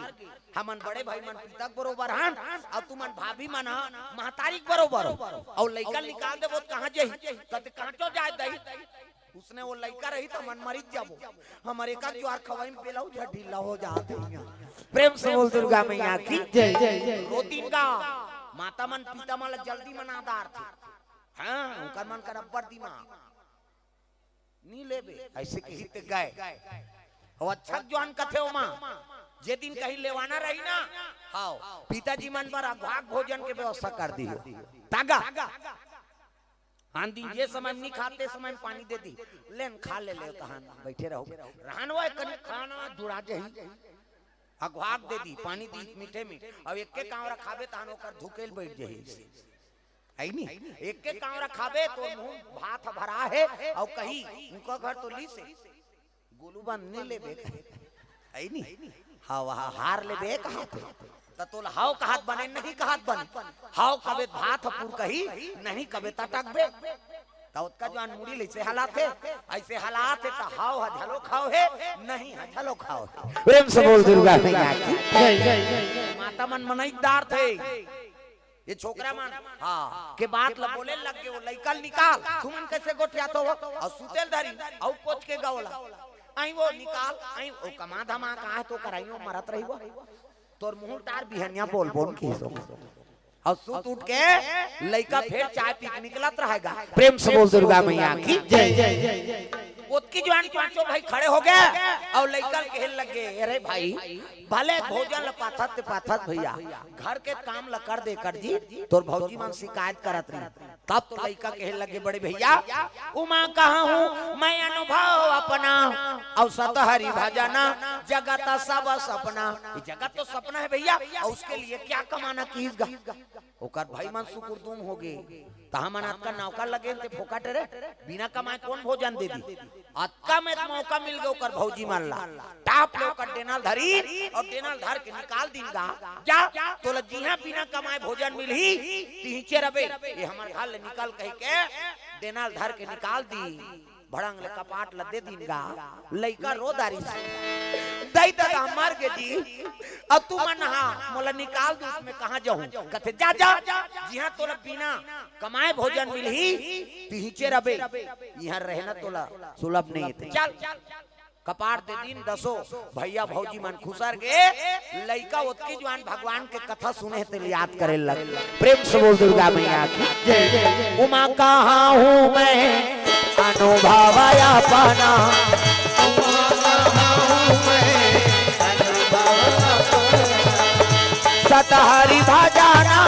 हमन बड़े भाई मन पिता के बरोबर हन अउ तुमन भाभी मन ह महतारी के बरोबर हो अउ लइका निकाल देबो त कहाँ जही कथे कांचो जाय दई। उसने वो लइका रही त हमन मरिच जाबो। हमर एक जुआर खवाई में बेलऊ झ ढीला हो जात हे। प्रेम से बोल दुर्गा मैया की जय। रोतिन का माता मन पिता मन ला जल्दी मना डारथे। हाँ, ओकर मन कर अब्बड़ दिमाग। नी लेबे, अइसे कही ते गए। अउ अच्छा जुआन कथे ओमा, जे दिन कहीं लेवाना रही ना, हाव, पिताजी मन बर अघवाग भोजन के व्यवस्था कर दिहो। तागा। आन दिन जे समय नी खाते समय पानी दे दी, लेन खा ले ले तहान बैठे रहो। रहन वो कनी खाना जुड़ा जही। अघवाग दे दी, पानी दी मीठे मीठ। अब एक के कांवरा खाबे तहान ओकर धुकेल बैठ जही। है नी? एक के कांवरा खाबे तो मुंह भात भरा हे अउ कही उनका घर तो ली से। गोलू बन नी लेबे। है नी? हाँ, वहाँ हार लेबे कहा थे। त तोला हाव कहत बने, नहीं कहत बने। हाव कबे भात पुर कही, नहीं कबे तटक बे। त ओतका जुआन मुड़ी ले से हलात हे, अइसे हलात हे त हाव ह झलो खाव हे, नहीं ह झलो खाव हे। प्रेम से बोल दुर्गा मैया की जय। माता मन मनई डारथे। ये छोकरा मन, हाँ, के बात ला बोले लग गे, वो लइका ल निकाल, तुमन कइसे गोठियाथो वो? अउ सुतेल धरी, अउ पोच के गवला। आई वो निकाल, आई वो कमा धमा कहाँ तो कराई वो मरत रही वो। तोर मुंह टार बिहनिया बोल बोल की सो। अउ सुत उठ के लइका फेर चाय पी के निकलत रहेगा। प्रेम से बोल दुर्गा मैया की जय। ओतकी जुआन पांचों भाई खड़े हो गए अउ लइका ल कहे लगे, अरे भाई, भले भोजन ल पाथत ते पाथत भैया, घर के काम ल कर दे कर जी, तोर भौजी मन शिकायत करत रही। तब तो लइका कहे लगे, बड़े भैया, उमा कहा हूँ मैं अनुभव अपना, अउ सतहरि भजना जगत सब सपना। ये जगत तो सपना है भैया, अउ उसके लिए क्या कमाना कीस गा। ओकर भाई मन सुकुरदुम हो गे, त हमन अतका नौकर लगे ते फोकट रे, बिना कमाए कौन भोजन दे दी? अतका में मौका मिल गे ओकर भौजी मन ला, टाप ले ओकर डेना ल धरी अउ डेना ल धर के निकाल दिन गा। जा, तोला जिहां बिना कमाए भोजन मिलही, तिहिंचे रबे, ये हमर घर ले निकल कहि के डेना ल धर के निकाल दी। भड़ंग ले कपाट ल दे दिन गा। लइका रो डारिस, दई ददा मर गे जी, अब तुमन हा मोला निकाल दू, मैं कहाँ जाहूँ? कथे जा जा, जिहां तोला बिना कमाए भोजन मिलही, तिहिंचे रबे, इहां रहना तोला सुलभ नहीं हे। चल, कपाट दे दिन दसो भैया भौजी मन खुसर गे। लइका ओतकी जुआन भगवान के कथा सुने ते याद करे लग। प्रेम से बोल दुर्गा मैया की जय। उमा कहा हूँ मैं अनुभव अपना, तहरी भजना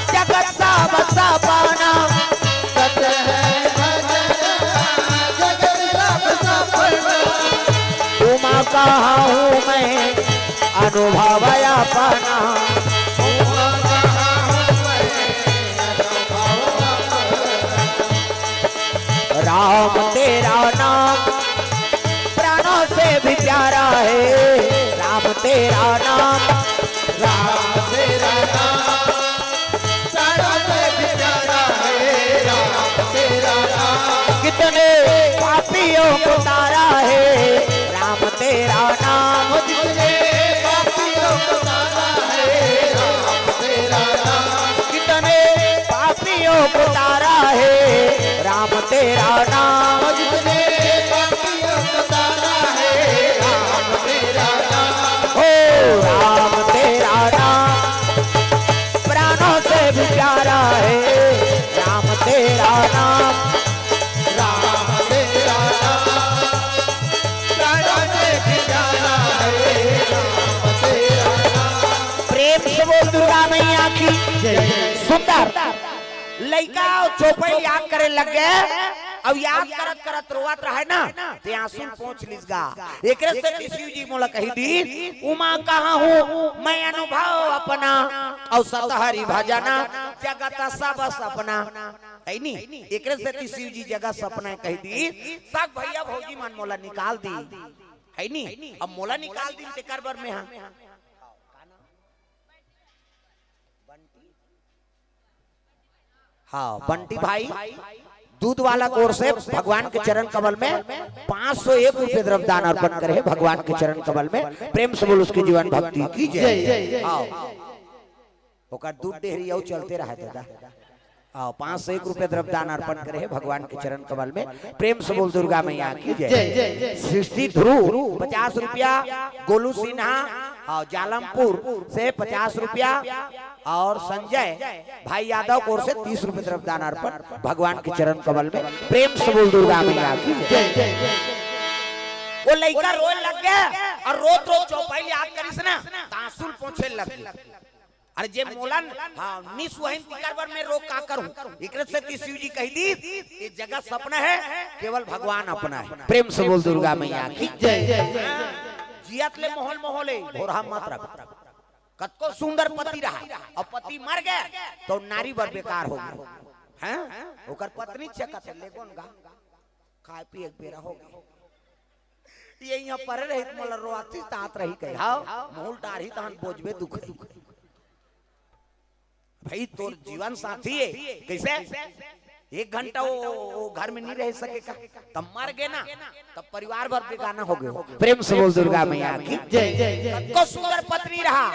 जगत सब सपना। सत है भजना जगत सब सपना। उमा कहा हूँ मैं अनुभव अपना। उमा कहा हूँ मैं अनुभव अपना। राम तेरा नाम प्राणों से भी प्यारा है। राम तेरा नाम, राम तेरा नाम प्राणों से भी प्यारा है। राम तेरा नाम कितने पापियों को तारा है। राम तेरा नाम कितने पापियों को तारा है। राम तेरा नाम कितने पापियों को तारा है। राम तेरा नाम कितने पापियों को तारा है। राम तेरा नाम, हो राम तेरा नाम प्राणों से भी प्यारा है। राम तेरा नाम, राम तेरा नाम प्राणों से भी प्यारा है। राम तेरा नाम। प्रेम से बोल दुर्गा मैया की जय। सुंदर लइका अउ चौपई ल याद करे लग गे, अउ याद करत करत रोवत रहे ना, ते आंसू पोंछ लिस गा। एकरे सेती शिव जी मोला कहि दीन, उमा कहा हूँ मैं अनुभव अपना, अउ सतहरी भजना जगत सब सपना। है नी? एकरे सेती शिव जी जगत सपना कहि दीन, सब भइया भौजी मन मोला निकाल दीन। है नी? अब मोला निकाल दीन तेकर बर में हा। हाँ, बंटी भाई दूध वाला कोर से भगवान के चरण कमल में पाँच सौ एक रुपये द्रव्य दान अर्पण करे हे भगवान के चरण कमल में। प्रेम से बोल उसके जीवन भक्ति की जय। हाँ, ओकर दूध डेहरी अउ चलते रहे दादा। हाँ, पाँच सौ एक रुपये द्रव्य दान अर्पण करे हे भगवान के चरण कमल में। प्रेम से बोल दुर्गा मैया की जय। जय, जय, जय। सृष्टि ध्रुव पचास रुपया, गोलू सिन्हा, हाँ, जालमपुर से पचास रुपया, और संजय भाई यादव कोर से तीस रुपये द्रव्य दान अर्पण भगवान के चरण कमल में। प्रेम से बोल दुर्गा मैया की जय। जय, जय, जय। वो लइका रोए लग गे अउ रोत रोत चौपाई याद करिस ना, त आंसू ल पोंछे लग गे। अरे जे मोला, हाँ, निस वहिन तिकर बर में रो का करूं? एकरे सेती शिव जी कहि दीस, ये जगत सपना है, केवल भगवान अपना है। प्रेम से बोल दुर्गा मैया की जय। जय, जय, जय। जियत ले मोहल मोहले, भोरहा मत रख। कतको सुंदर पति रहा, अउ पति मर गे, त नारी बर बेकार हो गे। हैं? ओकर पत्नी चकत हे, लेगोन गा, खाए पिए के बेरा हो गे। ये इहाँ परे रहित, मोला रोआती तात रही कहे, हाँ, मोहल टारही तहन बोझबे दुख है। भाई, तोर जीवन साथी है, कैसे? एक घंटा वो, वो घर में नहीं रह सके का? तब मर गे ना, तब परिवार बर बेगाना हो गे। प्रेम से बोल दुर्गा मैया की जय, जय, जय। कतको सुंदर पत्नी रहा,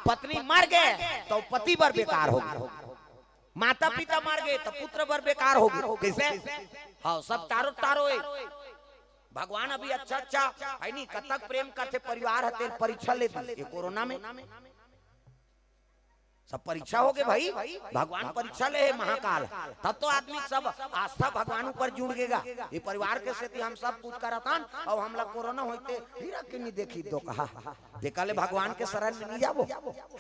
पत्नी मर गे, त पति बर बेकार हो गे। माता पिता मर गे, त पुत्र बर बेकार हो गे। कैसे? हाँ, सब टारो टारो है। भगवान अभी अच्छा अच्छा है नी, कतक प्रेम करथे परिवार ह, तेल परीक्षा ले दी ये कोरोना में। सब परीक्षा हो गे भाई, भगवान परीक्षा ले हे महाकाल, तब तो आदमी सब आस्था भगवान ऊपर जुड़ गेगा। ये परिवार के सेती हम सब कुछ करत हन, अउ हमला कोरोना होइते हीरा के नहीं देखी दो कहा, तेकर ले भगवान के शरण में नहीं जाबो।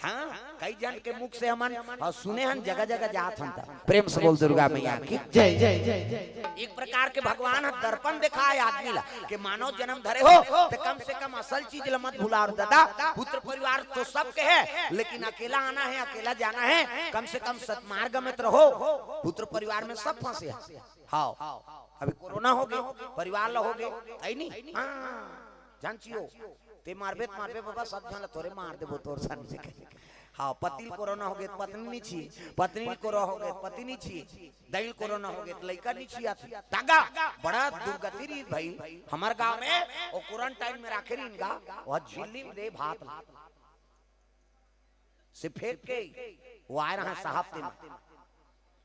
हाँ, कई जन के मुख से हमन अउ सुने हन, जगह जगह जात हन त। प्रेम से बोल दुर्गा मैया की जय, जय, जय, जय। एक प्रकार के भगवान ह दर्पण देखाए आदमी ला, के मानव जन्म धरे हो, त कम से कम असल चीज ला मत भुलाओ दादा। पुत्र परिवार तो सबके है, लेकिन अकेला आना है, अकेला जाना है, कम से कम सतमार्ग में तो रहो। पुत्र परिवार में सब फंसे हैं। हाँ, अभी कोरोना हो गे, परिवार ला हो गे, है नी? हाँ, जान चियो, ते मारबे त मारबे बाबा, सब झन ला थोरे मार देबो तोर सन में। हाँ, पति ल कोरोना हो गे त पत्नी नी छी, पत्नी ल कोरोना हो गे त पति नी छी, दई ल कोरोना हो गे त लइका नी छियात। तागा, बड़ा दुर्गति रही भाई। हमर गांव में वो क्वारंटाइन में राखे रहिन गा, वो झिल्ली में दे भात ला। से फेंक के वो आए रहा साहब तेन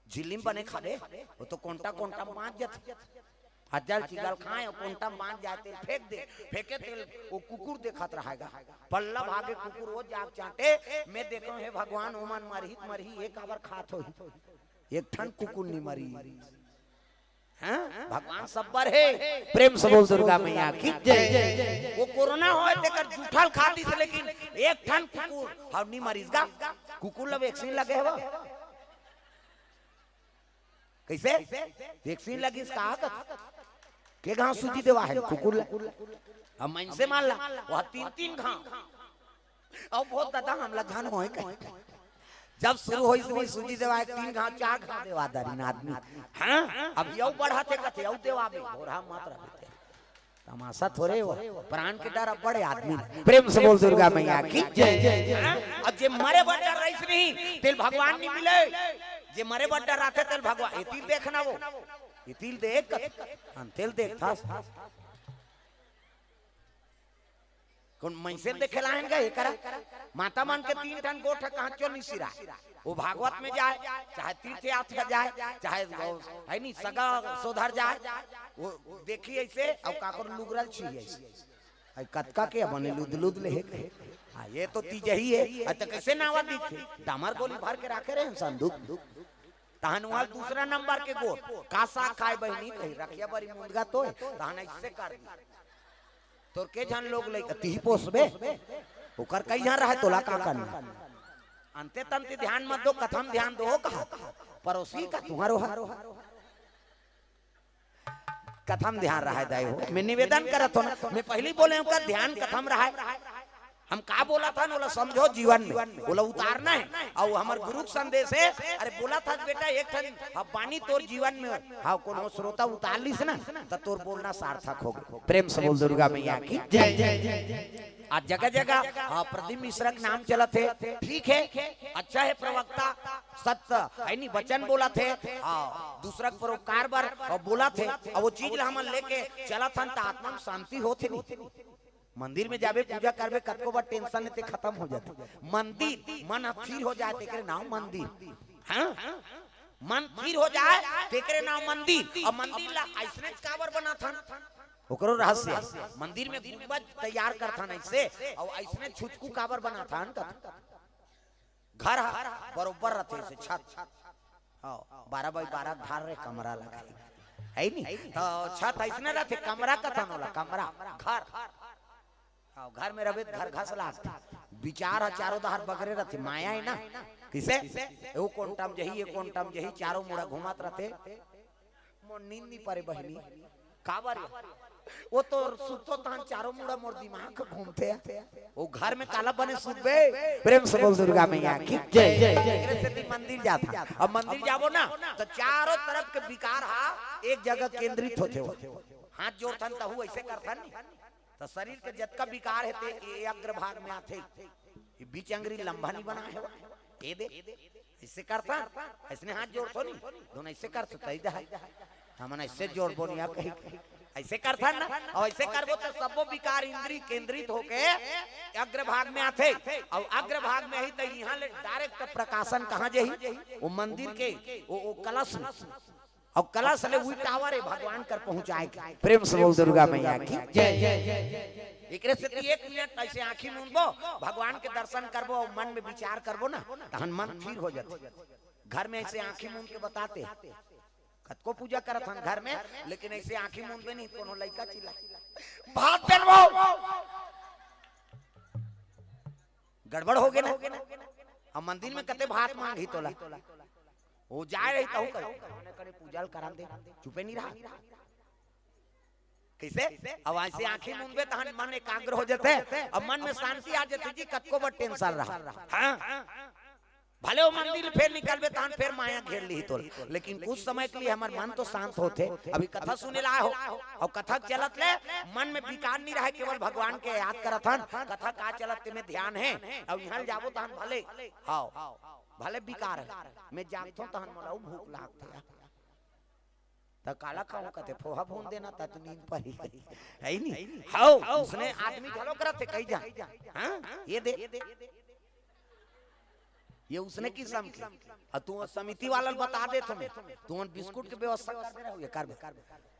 झिल्ली में बने खाबे, वो तो कोंटा कोंटा मांज जाथे। हज्जल चिगल खाए, कोंटा मांज जाए, तेल फेंक दे, फेंके तेल, वो कुकुर देखत रहेगा। पल्ला भागे कुकुर, वो जाग चाटे, मैं देखो, हे भगवान, ओमन मरही त मरही, ये काबर खात होही? एक ठन कुकुर नी मरी। हाँ? भगवान सब्बर हे। प्रेम से बोल दुर्गा मैया की जय। वो कोरोना होय तेकर जूठल खा दिस, लेकिन एक ठन कुकुर हव नी मरिस गा। कुकुर ला वैक्सीन लगे हव? कइसे? वैक्सीन लगिस का कथे? के घांव सूजी देवा हे कुकुर ला? अब मनसे मन ला, वो तीन तीन घांव। अब बहुत दादा हमला घन होय कहे। जब शुरू होइस नहीं सूजी देवा, एक तीन घांव, चार घांव देवा दरिन आदमी। हाँ, अब यऊ बढ़त हे कथे, यऊ देवा भी, भोरहा मत रहे। तमाशा थोरे हो, प्राण के डर अब्बड़ हे आदमी। प्रेम से बोल दुर्गा मैया की जय। हाँ? अब जे मरे बर डर रहिस नहीं, तेल भगवान नहीं मिले। जे मरे बर डर आथे, तेल भगवान, ए तिल देखना वो। ए तिल देख, अंतेल देख था। कोन मनसे देखे लायन गा एकरा? माता मन के तीन ठन गोठ कहाँ चो नहीं सिराय। वो भागवत में जाय, चाहे तीर्थ यात्रा जाय, चाहे वो, है नी, सगा सोधर जाय, वो देखी ऐसे, अउ काकर लुगरल छी ऐसे। आई कतका के बने लुद लुद ले हे। हाँ, ये तो तीजही हे। अच्छा, कैसे नावा दिखे? डामर गोली भर के राखे रहे हैं संदूक। तहन वहाँ दूसरा नंबर के गोठ, का साग खाय बहिनी कही, रखिया बरी मुंदगा तो हे, तहन ऐसे कर दी। तोर के झन लोग लइका तिही पोसबे, ओकर कई झन रहे, तोला का करना? अंते तंते ध्यान मत दो, कथम ध्यान दो कहा, परोसी का तुम्हारो हा। कथम ध्यान रहे दाई हो, मैं निवेदन करत हो ना, मैं पहली बोले हूँ का ध्यान कथम रहे। हम का बोलत हन, ओला समझो जीवन में, ओला उतारना हे। अउ हमर गुरु के संदेश हे, अरे बोलत हस बेटा, एक ठन अब बानी तोर जीवन में, हाँ, कोनो श्रोता उतार लिस ना, त तोर बोलना सार्थक हो गे। प्रेम से बोल दुर्गा मैया की जय, जय, जय, जय। आज जगह जगह, हाँ, प्रदीप मिश्रा के नाम चलत हे, ठीक हे, अच्छा हे प्रवक्ता, सत्य है नी, वचन बोलत हे, हाँ, दूसरा के परोपकार बर, अउ बोलत हे, अउ वो चीज ला हमन लेके चलत हन, त आत्मा में शांति होत हे नी। मंदिर में जाबे, पूजा करबे, कतको बार टेंशन लेते खतम हो जाथे। मंदिर, मन स्थिर हो जाय, तेकरे नाव मंदिर। हाँ? मन स्थिर हो जाय, तेकरे नाव मंदिर। अउ मंदिर ला अइसने काबर बनाथन? ओकरो रहस्य हे। मंदिर में गुंबज तैयार करथन अइसे, अउ अइसने छुचकू काबर बनाथन? घर ह बरोबर रथे, अइसे छत। हाँ, बारह बाई बारह धार रे कमरा लगा हे नी? त छत अइसने रथे, कमरा कथन ओला, कमरा, घर। हाँ, घर में रबे त घर घस लागथे। विचार ह चारों धार बगरे रथे, माया हे ना? किसे? ए वो कोंटा म जही, ए कोंटा म जही, चारों मुड़ा घूमत रथे। मोर नींद नी परे बहिनी। काबर? वो तो सुतो तहन चारों मुड़ा मोर दिमाग घूमथे। वो घर में काला बने सुतबे। प्रेम से बोल दुर्गा मैया की जय। एकरे सेती मंदिर जाथा। अब मंदिर जाबो ना, त चारों तरफ के विकार हा एक जगह केंद्रित होथे। हाथ जोड़थन तहू अइसे करथन नी। त शरीर के जतका विकार हे ते ए अग्र भाग में आथे। ये बीच अंगरी लंबा नी बना हे। ए दे, अइसे करथन, अइसने हाथ जोड़थो नी, दोनों अइसे करथो, तई दे। हमन अइसे जोड़बो नी, आप कही, अइसे करथन ना, अउ अइसे करबो त सबो विकार इंद्री केंद्रित होके अग्र भाग में आथे, अउ अग्र भाग में ही त इहाँ ले direct प्रकाशन कहाँ जही? वो मंदिर के, वो, वो कलश में। अउ कलश ले उही tower हे भगवान कर पहुँचाय के। प्रेम से बोल दुर्गा मैया की जय। एकरे सेती एक मिनट अइसे आँखी मूंदबो, भगवान के दर्शन करबो अउ मन में विचार करबो ना, तहन मन स्थिर हो जाथे। घर में अइसे आँखी मूंद के बताते, कतको पूजा करत हन घर में, लेकिन अइसे आँखी मूंदबे नहीं, कोनो लइका चिल्ला, "भात देन वो।" गड़बड़ हो गे ना। अब मंदिर में कते भात मांगही तोला। वो जाय रही तहू कहे, "ओने कने पूजा ल करान दे।" चुपे नहीं रहा। कइसे? अब अइसे आँखी मूंदबे तहन मन एकाग्र हो जाथे। अब मन में शांति आ जाथे जी, कतको बर टेंशन रहा। हाँ? भले वो मंदिर फेर निकलबे तहन फेर माया घेर लिही तोला। लेकिन कुछ समय के लिए हमर मन तो शांत होथे। अभी कथा सुने ला हो, अउ कथा चलत ले मन में विकार नहीं रहे, केवल भगवान के याद करत हन। कथा का चलत तेमे ध्यान हे, अउ इहाँ ले जाबो तहन भले, हाँ, भले विकार हे। मैं जागथों तहन मोला अउ भूख लागथे। त काला खाऊं कथे, "फोहा भून देना, त तू नींद परी।" हे नी? हव, उसने आदमी घलो करत हे, कही जा। हाँ? ये दे। ये उसने किसम के। अउ तू समिति वाला ल बता देथों मैं। तुमन बिस्कुट के व्यवस्था कर दे रहे हो, ये कर दे।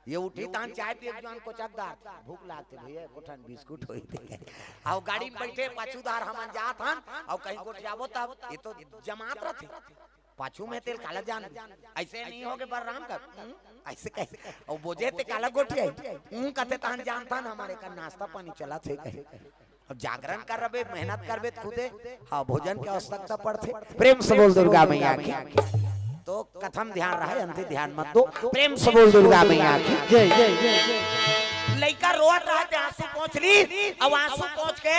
ये उठी तहन चाय पिए के जुआन कोचकदार। भूख लागथे भैया, एको ठन बिस्कुट होई ते। अउ गाड़ी में बैठे पाछू धार हमन जात हन, अउ कहीं गोठियाबो तब, ये तो जमात रथे। पाछू में तेल काला जान। अइसे नहीं होगे बलराम का। हम्म? अइसे कहे, अउ बोजे ते काला गोठियाही? ऊं कथे तहन जानथन हमर एकर नाश्ता पानी चलत हे कहे। अब जागरण करबे, मेहनत करबे त खुदे, हाँ, भोजन के आवश्यकता पड़थे। प्रेम से बोल दुर्गा मैया की। तो कथम ध्यान रहे, अंते ध्यान मत दो। प्रेम से बोल दुर्गा मैया की। जय, जय, जय, जय। लइका रोवत रहे ते आंसू पोंछ ली, अब आंसू पोंछ के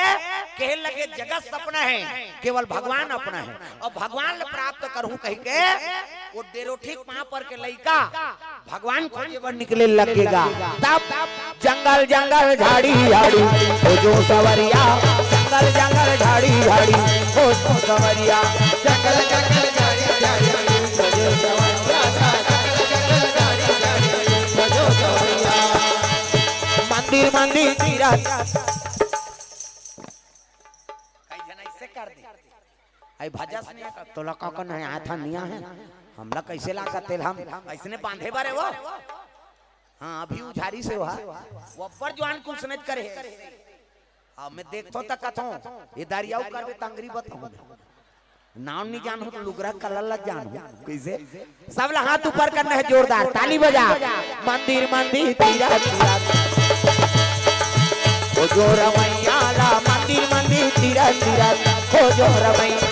कहे लगे, "जगत सपना है, केवल भगवान अपना है, अउ भगवान ल प्राप्त करहूं," कहि के वो डेरोठी के पांव पर के लइका भगवान खोजे बर निकले लगेगा। तब जंगल जंगल झाड़ी झाड़ी खोजो सवरिया, जंगल जंगल झाड़ी झाड़ी खोजो सवरिया, जंगल जंगल झाड़ी झाड़ी खोजो सवरिया, जंगल जंगल झाड़ी झाड़ी खोजो सवरिया। मंदिर मंदिर तीरथ। कई झन ऐसे कर दे। आई भजस नहीं है, तोला का कौन है, आया था, निया है, हमला कैसे लागत तेल हम, ऐसने बांधे बारे वो। हाँ, अभी उझारी से हुआ, वो अब्बर जवान कुछ समझ करे है। अब मैं देखतो तक कथो, ये दारियाऊ करबे तंगरी बताऊं। नाम नहीं जानू तो लुगरा कलर लग जानू। कैसे? सब ला हाथ ऊपर करना है, जोरदार ताली बजा। मंदिर मंदिर तीरथ तीरथ खोजो रमैया ला, मंदिर मंदिर तीरथ तीरथ खोजो रमैया।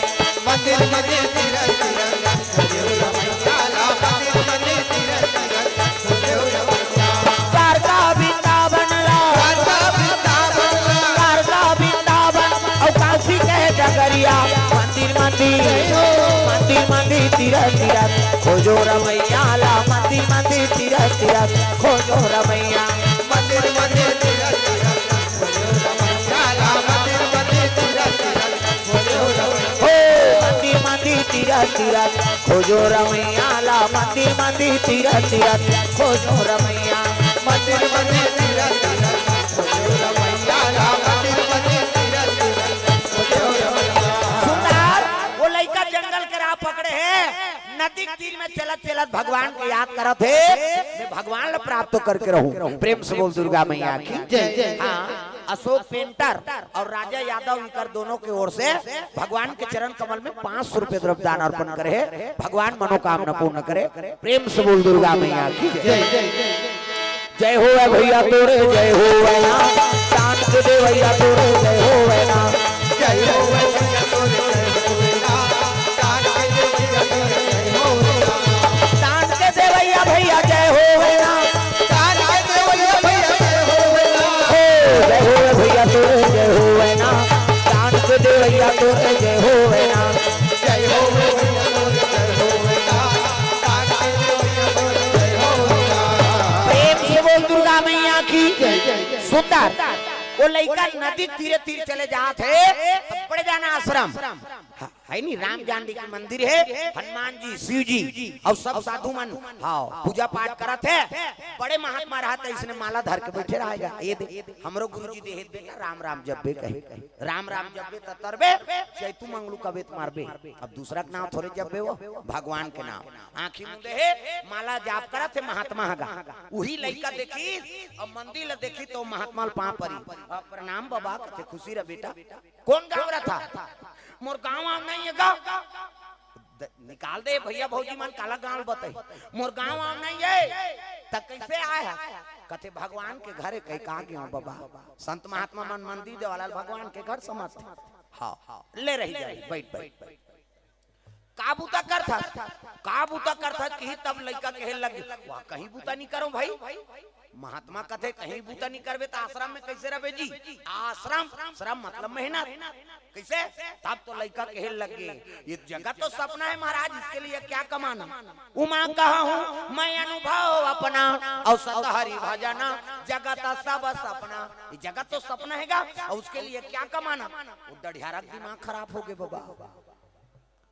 मंदिर मंदिर तीरथ तीरथ खोजो रमैया ला, मंदिर मंदिर तीरथ तीरथ खोजो रमैया। द्वारका वृंदावन ला, द्वारका वृंदावन ला, द्वारका वृंदावन अउ काशी के डगरिया। मंदिर मंदिर, मंदिर मंदिर तीरथ तीरथ खोजो रमैया ला, मंदिर मंदिर तीरथ तीरथ खोजो रमैया। मंदिर मंदिर तीरथ तीरथ खोजो रमैया ला, मंदिर मंदिर तीरथ तीरथ खोजो रमैया। हो मंदिर मंदिर तीरथ तीरथ खोजो रमैया ला, मंदिर मंदिर तीरथ तीरथ खोजो रमैया। मंदिर मंदिर तीरथ तीरथ खोजो रमैया ला, मंदिर मंदिर तीरथ तीरथ खोजो रमैया। सुंदर, वो लइका जंगल के राह पकड़े हे, नदी के तीर में चलत चलत भगवान के याद करत हे, मैं भगवान ला प्राप्त करके रहूं। प्रेम से बोल दुर्गा मैया की जय। हाँ, अशोक पेंटर और राजा यादव इनकर दोनों के ओर से भगवान के चरण कमल में पाँच सौ रुपए द्रव्य दान अर्पण करे हे। भगवान मनोकामना पूर्ण करे। प्रेम से बोल दुर्गा मैया की जय। जय हो ए भैया तोरे जय हो ए ना, दान के देवैया तोरे जय हो ए ना। जय हो ए भैया तोरे जय हो ए ना, दान के देवैया तोरे जय हो ए ना। दान के देवैया भैया जय हो ए ना। दान के देवैया भैया जय हो ए ना। हो जय हो ए भैया तोरे जय हो ए ना, दान के देवैया तोरे जय हो ए ना। जय हो ए भैया तोरे जय हो ए ना, दान के देवैया तोरे जय हो ए ना। प्रेम से बोल दुर्गा मैया की। सुंदर, वो लइका नदी तीरे तीर चले जात हे, बड़े जाना आश्रम। ह-, है नी, राम जानकी के मंदिर हे, हनुमान जी, शिव जी, अउ सब साधु मन, हाँ, पूजा पाठ करत हे। बड़े महात्मा रहत हे, इसने माला धर के बैठे रहेगा। ये दे, हमरो गुरु जी दे हे बेटा, राम राम जपबे कहे। राम राम जपबे त तरबे, चैतू मंगलू कबे त मारबे। अब दूसरा के नाम थोरे जपबे वो, भगवान के नाम। आँखी मुंदे हे, माला जाप करत हे महात्मा हगा। उही लइका देखी, अब मंदिर ला देखी तो महात्मा ल पाँव परी। अब प्रणाम बाबा, कथे खुशी रह बेटा। कौन गाँव रहा था? मोर गाँव आव नहीं है गा। द-, निकाल दे भैया भौजी मन काला गाँव बताई। मोर गाँव आव नहीं है, त कैसे आए है? कथे भगवान के घरे कहीं कहाँ गए हो बाबा? संत महात्मा मन मंदिर देवाला भगवान के घर समझते। हाँ, ले रही जाए, बैठ, बैठ, बैठ। का बूता करथस? का बूता करथस कि तब लइका कहे लगे, "वाह, कहीं बूता नहीं करो भाई।" महात्मा कथे, "कहीं बूता नहीं करबे त आश्रम में कैसे रहबे जी?" आश्रम, श्रम मतलब मेहनत। कैसे? तब तो लइका कहे लगे, "ये जगत तो सपना है महाराज, इसके लिए क्या कमाना?" उमा कहा हूँ मैं अनुभव अपना, और सतहरि भजना जगत सब सपना। ये जगत तो सपना है गा, और उसके लिए क्या कमाना? वो डढ़ियारा के दिमाग खराब हो गए बाबा।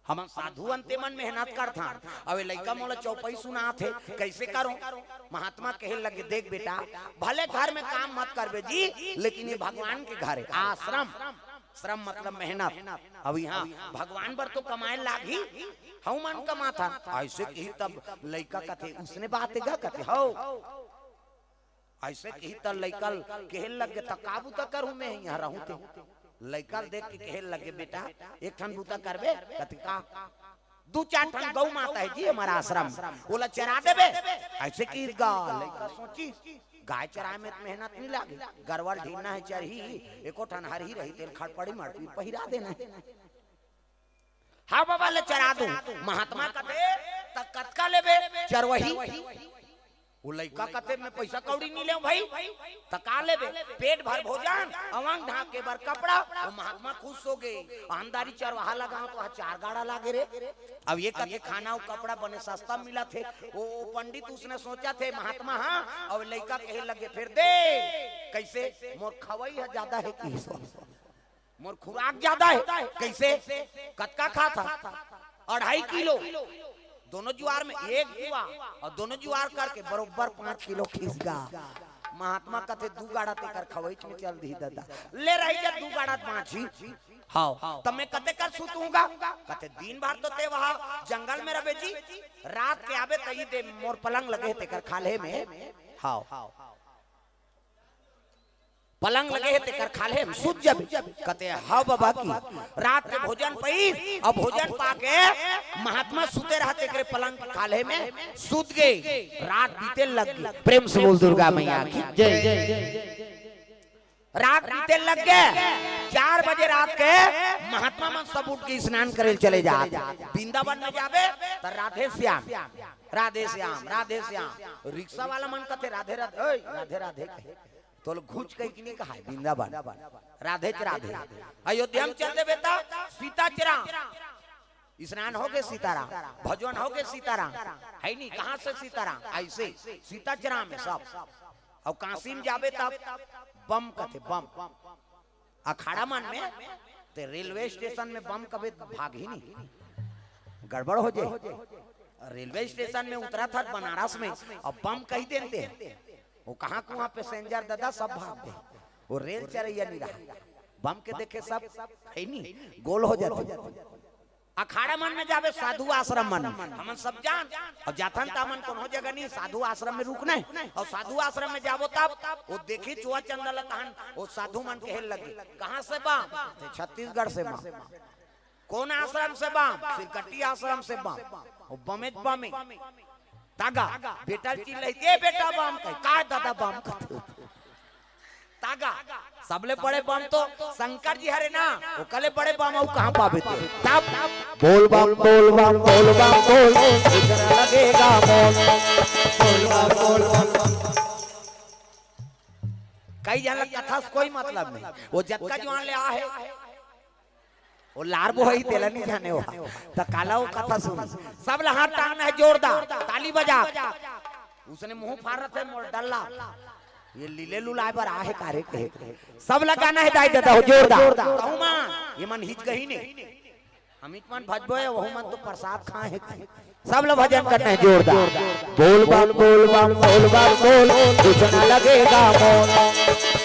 हमन साधु अंते मन मेहनत करथन, अउ ए लइका मोला चौपाई सुनात हे, कैसे करो? महात्मा कहे लगे, "देख बेटा, भले घर में काम मत करबे जी, लेकिन ये भगवान के घर है, आश्रम, श्रम मतलब मेहनत। अब यहाँ भगवान बर तो कमाए लागही, हऊ मन कमाथन।" ऐसे कही तब लइका कथे, "उसने बात है गा?" कथे, "हौ।" ऐसे कही त लइका ल कहे लग गे, "त का बूता करहूं मैं, यहाँ रहूं ते?" लइका ल देख के कहे लग गे, "बेटा, एक ठन बूता करबे?" कथे, "का?" दू चार ठन गौ माता हे जी हमर आश्रम, ओला चरा देबे। अइसे कहिस गा, लइका सोचिस, गाय चराय में त मेहनत नइ लागे, गरवा ल ढीलना हे, चरही, एको ठन हरही रही, तेला खड़पड़ी मड़पी पहिरा देना हे। हाँ बाबा, ले चरा दूं। महात्मा कथे, "त कतका लेबे चरवही?" वो लइका कथे, "मैं पइसा कौड़ी नइ लेंव भई।" "त का लेबे?" "पेट भर भोजन, अवंग ढांके बर कपड़ा।" वो महात्मा खुश होगे। "अंधारी चरवाहा लगांव त चार गाड़ा लागे रे।" अब ये कथे, "खाना अउ कपड़ा बने सस्ता मिलथे।" वो, वो पंडित उसने सोचथे, महात्मा, हाँ, अउ लइका कहे लगे, "फेर दे।" कइसे? "मोर खवई ह जादा हे कि मोर खुराक जादा हे।" "कइसे?" "कतका खाथस?" "अढ़ाई किलो।" दोनों जुवार में एक जुवार अउ दोनों जुवार करके बरोबर पाँच किलो खींच गा। महात्मा कथे, "दू गाड़ा तेकर खवईच में चल दिही ददा, ले रही जा, दू गाड़ा बाँचही।" "हव, त मैं कते कर सुतहूँ गा?" कथे, "दिन भर तो तें वहाँ जंगल में रबे जी, रात के आबे त इही दे मोर पलंग लगे हे तेकर खाल्हे में।" हव। पलंग लगे हे तेकर खाल्हे में सुत जबे। कथे, "हव बबा।" कि रात के भोजन पइस अउ भोजन पाके महात्मा सुते रहत तेकरे पलंग के खाल्हे में सुत गे। रात बीते लग गे। प्रेम से बोल दुर्गा मैया की जय। रात बीते लग गे। चार बजे रात के महात्मा मन सब उठ के स्नान करे ल चले जात। वृंदावन में जाबे त राधे श्याम, राधे श्याम, राधे श्याम। रिक्शा वाला मन कथे, "राधे राधे, ओए, राधे राधे कहे।" तोला घुच कहिके नइ कहाय, वृंदावन राधेच राधे। अयोध्या में चल देबे त सीताच राम, स्नान होगे सीताराम, भजन होगे सीताराम, हे नी? कहाँ से सीताराम? अइसे सीताच राम हे सब। अउ काशी में जाबे तब बम कथे, बम। अखाड़ा मन में ते रेलवे स्टेशन में बम कबे भागही नी, गड़बड़ हो जाय। रेलवे स्टेशन में उतरत हस बनारस में, अउ बम कहि देन ते, वो कहाँ कुहाँ पैसेंजर ददा सब भाग दे, वो रेल चरइया नइ रहय। बम के देखे सब हे नी, गोल हो जाथे। अखाड़ा मन में जाबे, साधु आश्रम मन में, हमन सब जान, अउ जाथन त हमन कोनो जगह नइ, साधु आश्रम में रुकना हे, अउ साधु आश्रम में जाबो तब वो देखही चोहा चंदा ल तहन वो साधु मन कहे लगे, "कहाँ से बम?" "छत्तीसगढ़ से बम।" "कोन आश्रम से बम?" "सिलकट्टी आश्रम से बम।" "ओ बमेच बमे।" तागा, बेटा ल चिल्लाही, "ए बेटा बम कहे, का दादा बम कथे?" तागा, सबले बड़े बम तो शंकर जी हरे ना, ओकले बड़े बम अउ कहाँ पाबे ते? तब बोल बम, बोल बम, बोल बम, बोल, इतना लगेगा मोल। बोल बम, बोल बम, बोल बम। कई झन ल कथा से कोई मतलब नहीं, वो जतका जुवान ले आ हे, वो लार बोहई तेला नइ जाने हो, त काला वो कथा सुन। सब ला हाथ टांगना हे जोरदार, ताली बजा। उसने मुंह फार रथे मोर डल्ला, ये लीले लुलाय बर आ हे कारे के। सब ला गाना हे दाई ददा हो जोरदार। कहूँ मा, ये मन हिच गही ने। अमित मन भजबो हे, वहू मन तो प्रसाद खाए हे। सब ला भजन करना हे जोरदार। बोल बम, बोल बम, बोल बम, बोल, कुछ ना लगेगा मोल।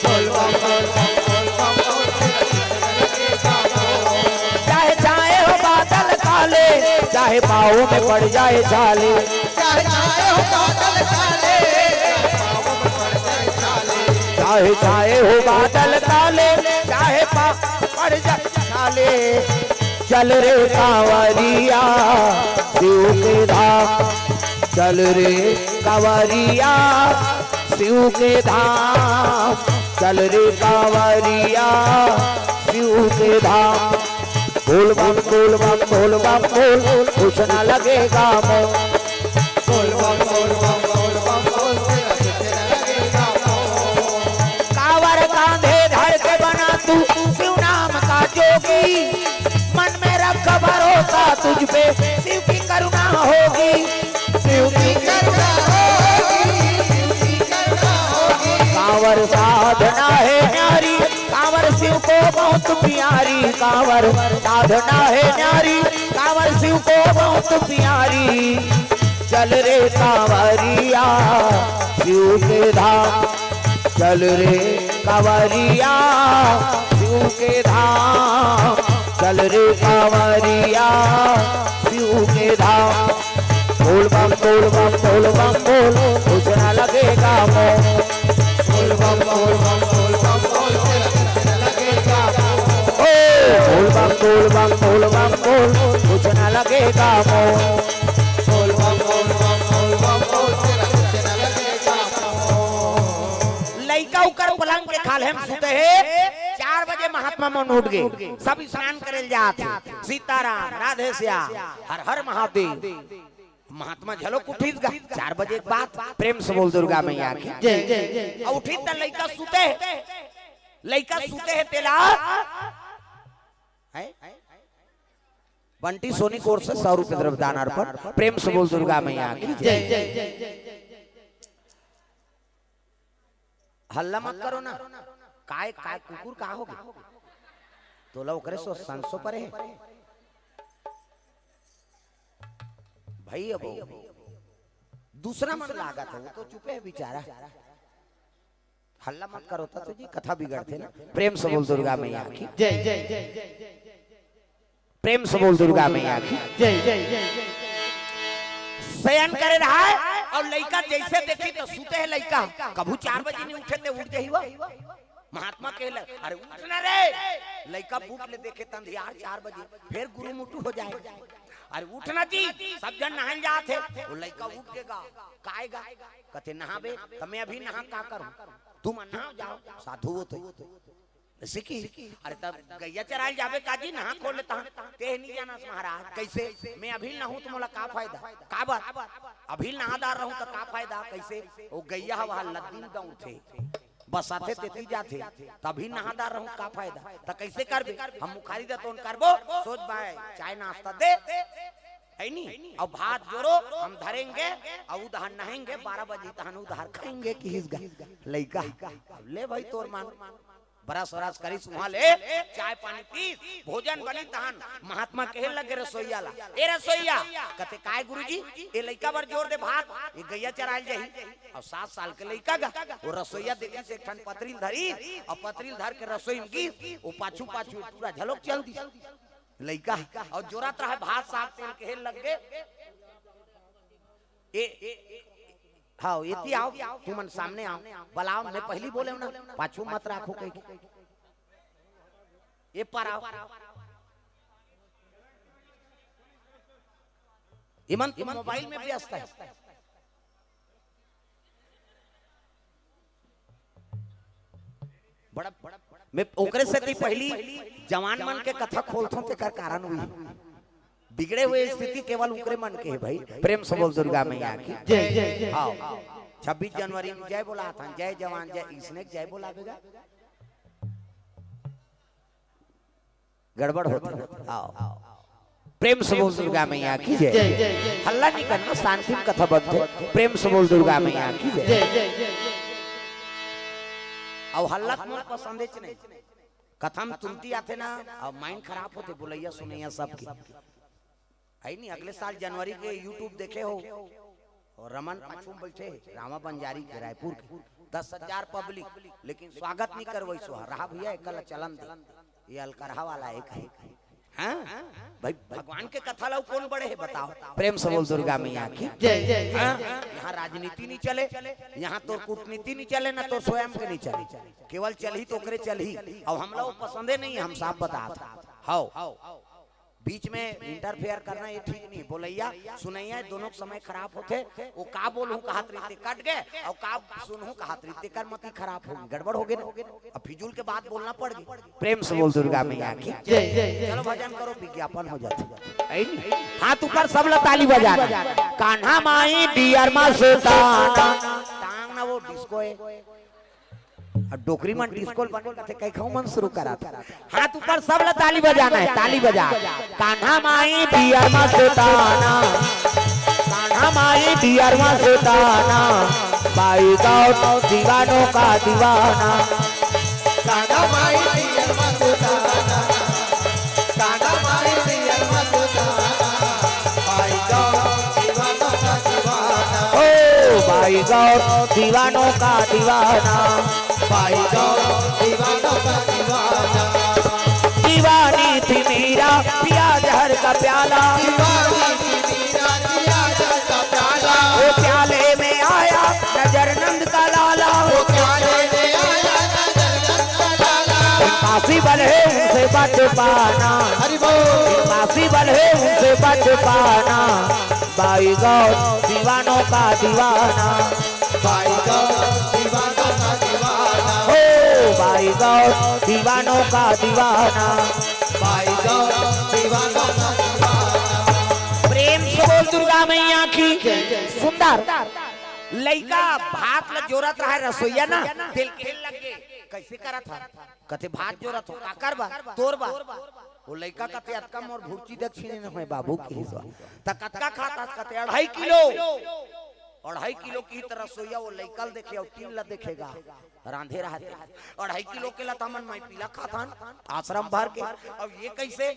बोल बम, बोल बम, बोल बम, बोल, कुछ ना लगेगा मोल। चाहे छाए हो बादल काले, चाहे पाँव में पड़ जाए छाले। चाहे छाए हो बादल काले, चाहे पाँव में पड़ जाए छाले। चाहे छाए हो बादल काले, चाहे पाँव पड़ जाए छाले। चल रे कांवरिया शिव के धाम, चल रे कांवरिया शिव के धाम, चल रे कांवरिया शिव के धाम। बोल बम, बोल बम, बोल बम, बोल, कुछ ना लगेगा मोल। बोल बम, बोल बम, बोल बम, बोल, तेरा कुछ ना लगेगा मोल। कांवर कांधे धर के बना तू शिव नाम का जोगी, मन में रख भरोसा तुझ पे, शिव की करुणा होगी। शिव की करुणा होगी, शिव की करुणा होगी। कांवर साधना है न्यारी, कांवर शिव को बहुत प्यारी, कांवर साधना है न्यारी, कांवर शिव को बहुत प्यारी। चल रे कांवरिया शिव के धाम, चल रे कांवरिया शिव के धाम, चल रे कांवरिया शिव के धाम। बोल बम, बोल बम, बोल बम, बोल, कुछ ना लगेगा मोल। बोल बम, बोल बम, बोल बम, बोल, तेरा कुछ ना लगेगा मोल। ओ, बोल बम, बोल बम, बोल बम, बोल, कुछ ना लगेगा मोर। बोल बम, बोल बम, बोल बम, बोल, तेरा कुछ न लगेगा मोर। लइका उकर पलंग के खाल्हे म सुते हे, चार बजे महात्मा मन उठ गे, सब स्नान करे ल जात हे। सीताराम, राधे श्याम, हर हर महादेव। महात्मा झलोक उठिस गा, चार बजे के बाद। प्रेम से बोल दुर्गा मैया की। जय, जय, जय, जय। अउ उठिस त लइका सुते हे, लइका सुते हे तेला, हैं? बंटी सोनी कोर से सौ रुपये द्रव्य दान अर्पण। प्रेम से बोल दुर्गा मैया की जय। जय, जय, जय, जय। हल्ला मत करो ना। काय, काय कुकुर का हो गे? तोला ओकरे सो संसो परे हे। भाई अब दूसरा मन लागत हे, वो तो चुपे हे बेचारा। हल्ला मत करो, त तो जी कथा बिगड़थे ना। प्रेम से बोल दुर्गा मैया की। जय, जय, जय, जय। प्रेम से बोल दुर्गा मैया की। जय, जय, जय, जय। शयन करे रहा हे अउ लइका जइसे देखिस त सुते हे लइका, कभू चार बजे नइ उठे त उठ जाही वो। महात्मा कहे लगे, "अरे उठ ना रे।" लइका बूट ले देखे त अंधियार चार बजे, फेर गुरु मुटु हो जाय। "अरे उठ ना जी, सब झन नहाय ल जात हे।" वो लइका उठ के गा, काय गा? कथे, "नहाबे?" "त मैं अभी नहा का करूं? तुम नहाव जाव, साधु हो तो।" जइसे कि, "अरे तब गइया चराय ल जाबे का जी, नहा खोल लेता हन।" "तें नइ जानस महाराज।" "कइसे?" "मैं अभी नहाहूं त मोला का फायदा?" "काबर?" "अभी नहादार रहूं त का फायदा?" "कइसे?" "वो गइया ह वहां लद्दी म दउड़थे, बसाथे तेती जाथे, त अभी नहादार रहूं का फायदा?" "त कइसे करबे?" "हम मुखारी दतोन करबो, सोझ बाय चाय नाश्ता दे, हे नी? अउ भात जोरो, हम धरेंगे, अउ उधर नहाएंगे, बारह बजे तहन उधर खाएंगे," किहिस गा लइका। "ले भाई तोर मन।" ब्रश व्रश करिस, उहां ले चाय पानी पीस, भोजन बनिस तहन महात्मा कहे लगे रसोइया ला, "ए रसोइया।" कथे, "काय गुरुजी?" "ए लइका बर जोर दे भात, ए गइया चराय ल जाही।" अउ सात साल के लइका गा, वो रसोइया देखिस एक ठन पतरी ल धरिस, अउ पतरी ल धर के रसोई म गिस, वो पाछू पाछू टूरा झलोक चल दिस। लइका अउ जोरत रहा भात साग तेल कहे लग गे, "ए, हाव, एती आव, तुमन सामने आव, बलाव, मैं पहिली बोलेंव ना, पाछू मत राखो," कहिके। "ए पार आव।" इमन तो मोबाइल में व्यस्त हे। बड़ा, मैं ओकरे सेती पहिली जवान मन के कथा खोलथों, तेकर कारण उही। बिगड़े हुए स्थिति केवल उकरे मन के हे भाई। प्रेम से बोल दुर्गा मैया की। जय, जय, जय। हाव। छब्बीस जनवरी में जय बोलाथन, जय जवान, जय इसने जय बोलाबे गा। गड़बड़ होथे ना। हाव। प्रेम से बोल दुर्गा मैया की जय। जय, जय, जय। हल्ला नइ करना, शांति में कथा बनथे। प्रेम से बोल दुर्गा मैया की जय। जय, जय, जय, जय। अउ हल्ला त मोर पसंदेच नहीं। कथा म तुरती आथे ना, अउ mind खराब होथे, बोलइया सुनइया सबके। हे नी, अगले साल जनवरी के YouTube देखे हो, अउ रमन पाछू में बइठे, रामा बंजारी के, रायपुर के, दस हजार public, लेकिन स्वागत नइ करवइस। रहा भइया, एकर ला चलन दे, ये अलकरहा वाला एक हे। हाँ? भाई, भगवान के कथा ला कोन बड़े हे, बताव? प्रेम से बोल दुर्गा मैया की। जय, जय, जय, हाँ? जय। यहाँ राजनीति नइ चले, यहाँ तोर कूटनीति नइ चले, ना तोर स्वयं के नइ चले, केवल चलही त ओकरे चलही। अउ हमला वो पसंदे नइ हे, हम साफ बतात हन। हाव। बीच में interfere करना ये ठीक नइ हे। बोलइया सुनइया दोनों के समय खराब होथे। वो का बोलहूं कहत रहिथे कट गे, अउ का सुनहूं कहत रहिथे, तेकर मति खराब होगे, गड़बड़ होगे ना। अब फिजूल के बात बोलना पड़ गे। प्रेम से बोल दुर्गा मैया की। जय, जय, जय। चलो भजन करो, विज्ञापन हो जाथे। हे नी? हाथ ऊपर, सब ला ताली बजाना। कान्हा माई बियर मा सुताना। टांग ना वो डिस्को हे। अब डोकरी मन डिस्को ल बंद करथे, कई खाऊ मन शुरू करा था। हाथ ऊपर, सब ला ताली बजाना हे, ताली बजा। कान्हा माई बियर मा सुताना, कान्हा माई बियर मा सुताना, बाई गौर दीवानों का दीवाना। कान्हा माई बियर मा सुताना, कान्हा माई बियर मा सुताना, बाई गौर दीवानों का दीवाना। ओ बाई गौर दीवानों का दीवाना। भाई गौर दीवानों का दीवाना। दीवानी थी मीरा, पिया जहर का प्याला। दीवानी थी मीरा, पिया जहर का प्याला। वो प्याले में आया नजर नंद का लाला। वो प्याले में आया नजर नंद का लाला। पासी बल है उनसे बच पाना। हरि बोल। पासी बल है उनसे बच पाना। भाई गौर दीवानों का दीवाना। भाई गौर दीवानों का दीवाना। हो, भाई गौर दीवानों का दीवाना। भाई गौर दीवानों का दीवाना। प्रेम से बोल दुर्गा मैया की। सुंदर लइका भात ल जोरत रहे रसोइया ना, तेल खेल लग गे। कैसे करत हा? कथे, "भात जोरत हो, काकर बर?" "तोर बर।" वो लइका कथे, "अतका मोर भुर्ची देख छीने न होय बाबू," किहिस। "त कतका खाथस?" कथे, "अढ़ाई किलो।" अढ़ाई किलो किही त रसोइया वो लइका ल देखे अउ टीन ल देखे गा, रांधे रहत हे। "अढ़ाई किलो के ल त हमन मैं पीला खाथन, आश्रम भर के, अउ ये कैसे?"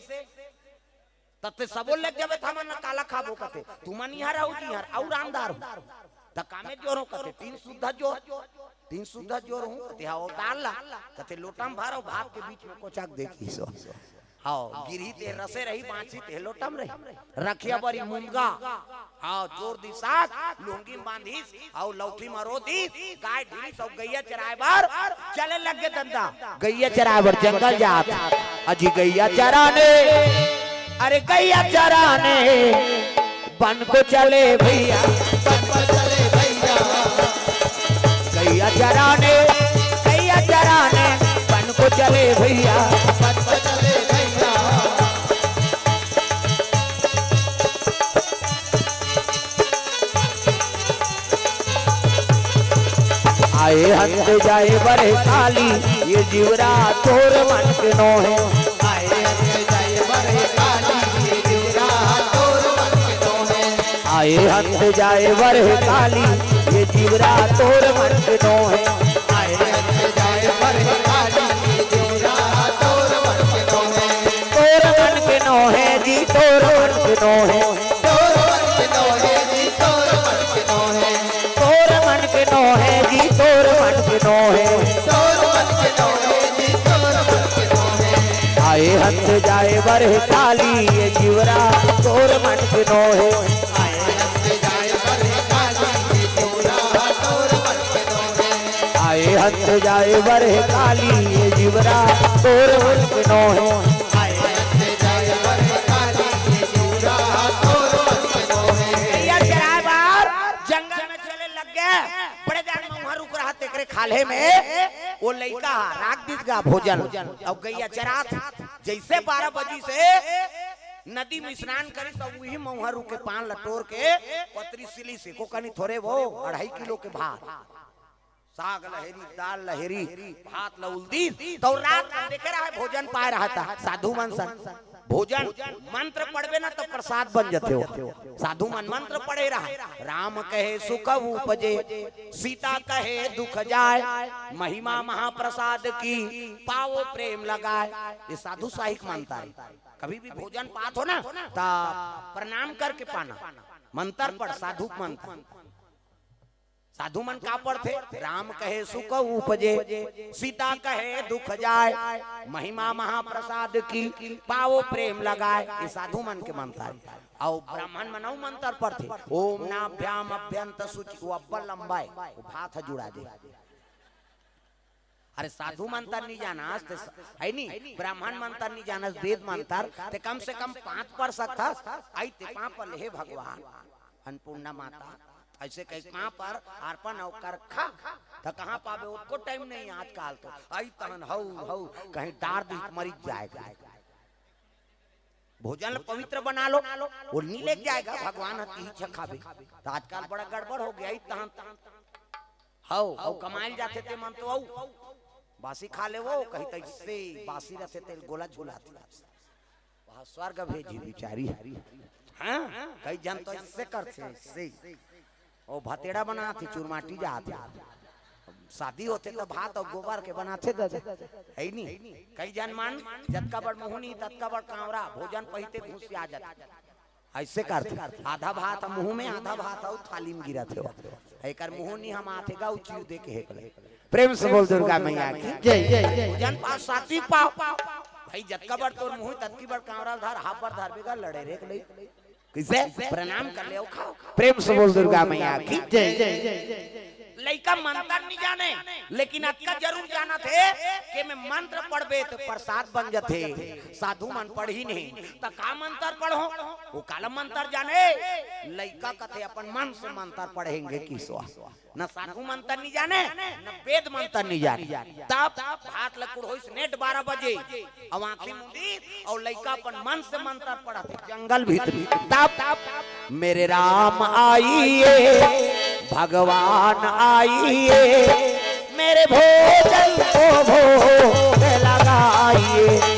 तब ते सबो लग जाबे, त हमन काला खाबो कथे। तुमन इहाँ रहू जी, इहाँ अउ रामदार हो। त कामे जोर हो कथे, तीन सुद्धा जोर, तीन सुद्धा जोर हूँ कथे, हाँ, अउ दाल ला कथे, लोटा म भर अउ भाप के बीच में कोचक दे किहिस। हाँ, गिरही ते रसे रही, बाँचही ते लोटा म रही। रखिया बरी मुनगा, हाँ, जोर दिस आग, लुंगी म बांधिस, अउ लौठी म रो दिस, गाय ढिलिस अउ गैया चराए बर चले लग गे दंदा। गैया चराए बर जंगल जात। अजी गैया चराने, अरे गैया चराने वन को चले भैया। वन को चले भैया। गैया चराने, गैया चराने वन को चले भैया। वन को चले भैया। आए हंस जाए बरह काली, ये जिवरा तोर मन के नोहे। आए हंस जाए बरह काली, ये जिवरा तोर मन के नोहे। आए हंस जाए बरह काली, ये जिवरा तोर मन के नोहे। आए हंस जाए बरह काली, ये जिवरा तोर मन के नोहे। तोर मन के नोहे जी, तोर मन के नोहे। तोर मन के नोहे जी, तोर मन के नोहे। तोर मन के नोहे जी, तोर मन के नोहे। तोर मन के नोहे जी, तोर मन के नोहे। आए हंस जाए बरह काली, ये जिवरा तोर मन के नोहे। आए हंस जाए बरह काली, ये जिवरा तोर मन के नोहे। आए हंस जाए बरह काली, ये जिवरा तोर मन के नोहे। आए हंस जाए बरह काली, ये जिवरा तोर मन के नोहे। गैया चराए बर जंगल में चले लग गे। बड़े जान मउहा रुख रहा तेकरे खाल्हे में वो लइका हा राख दिस गा भोजन। अउ गैया चरात जइसे बारह बजिस हे नदी में स्नान करिस अउ उही मउहा रुख के पान ल टोर के पतरी सिलिस हे। एको कनी थोरे वो अढ़ाई किलो के भात। साग ल हेरिस, दाल ल हेरिस, भात ल उल्दिस, तउ रात कन देखे रहा भोजन पाए रहा त साधु मन सन। भोजन मंत्र पढ़बे ना त प्रसाद बन जथे हो। साधु मन मंत्र पढ़े रहा। राम कहे सुख उपजे, सीता कहे दुख जाय, महिमा महाप्रसाद की, पावो प्रेम लगाय। ये साधु साहिक मंत्र हे। कभी भी भोजन पात हो ना त प्रणाम करके पाना। मंत्र पढ़, साधु मंत्र। साधु मन का पढ़थे? राम कहे सुख उपजे, सीता कहे दुख जाय, महिमा महाप्रसाद की, पावो प्रेम लगाय। ये साधु मन के मंत्र हे। अउ ब्राह्मण मन अउ मंत्र पढ़थे, ओम नाभ्याम अभ्यंत शुचि, वो अब्बड़ लंबा हे, वो भात ह जुड़ा दे। अरे साधु मंत्र नी जानस ते स-, है नी, ब्राह्मण मंत्र नी जानस, वेद मंत्र, ते कम से कम पांच पढ़ सकथस। आई ते पांच पढ़ ले, हे भगवान, अन्नपूर्णा माता, ऐसे कही पांच पढ़, अर्पण अउ कर खा, त कहाँ पाबे, ओतको टाइम नहीं आजकल तो। आई तहन हऊ, हऊ, कहीं डार दी, मरी जाएगा। भोजन ल पवित्र बना लो, वो नी लेके जाएगा, भगवान ह तिही छ खाबे। त आजकल बड़ा गड़बड़ हो गया, ई तहन हव, अउ कमाइल जाथे ते मन तो अउ बासी खा ले वो, कही तइसे बासी रथे ते गोला झुलाथे। वहाँ स्वर्ग भेजी बिचारी। हाँ, कई जन तो इससे करथे, इससे। ओ भतेड़ा बनाथे, चुरमाटी जाथे। शादी होथे त भात अउ गोबर के बनाथे दादा, है नी? कई जन मन जतका बड़ मुहनी ततका बड़ कांवरा, भोजन पहिते घुसिया जाथे। ऐसे करथे, आधा भात मुंह में, आधा भात अउ थाली में गिरत हे। एकर मुंह नी हम आथे गा, उ चीर दे के हेक ले। प्रेम से बोल दुर्गा मैया की जय। भोजन पाव, सात्विक पाव। भाई जतका बड़ तोर मुंह ततकी बड़ कांवरा धर, हाफ बड़ धर बेगा लड़े रेक ले। कैसे? प्रणाम कर ले, खाओ। प्रेम से बोल दुर्गा मैया की जय। लइका मंतर नइ जाने, लेकिन अतका जरूर जानत हे कि मैं मंत्र पढ़बे त प्रसाद बन जथे। साधु मन पढ़ही नहीं, त का मंतर पढ़ो? वो काला मंतर जाने? लइका कथे, "अपन मन से मंतर पढ़ेंगे किसो।" न साधु मंतर नइ जाने, न वेद मंतर नइ जाने। तब भात ल कुढ़ोइस नेट बारह बजे, अउ आँखी मूंदी, अउ लइका अपन मन से मंतर पढ़त हे जंगल भीतरी। तब, "मेरे राम आइए, भगवान आइए, मेरे भोजन को भोग लगाइए।"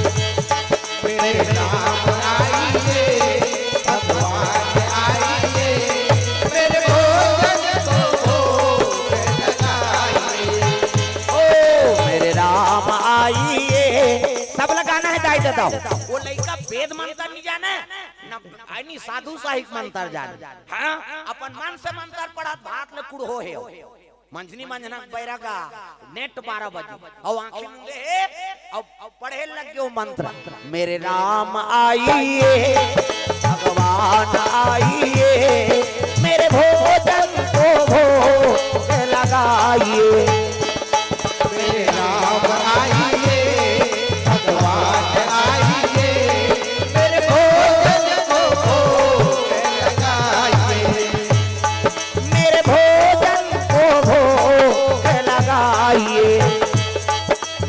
मेरे राम आइए, भगवान आइए, मेरे भोजन को भोग लगाइए। ओ मेरे राम आइए। सब लगाना है दाई दादा। वो लइका वेद मंतर नइ जाने, न आनी साधु साहिब मंतर जाने। हाँ, अपन मन से मंतर पढ़त भात ल कुढ़ो हे। मंझनी मंझना बैरा गा, नेट बारह बजे, अउ आँखी मूंदे हे, अउ पढ़े लग गयो मंत्र, "मेरे राम आइए, भगवान आइए, मेरे भोजन को भोग लगाइए।" मेरे राम आइए, भगवान आइए, मेरे भोजन को भोग लगाइए। मेरे भोजन को भोग लगाइए।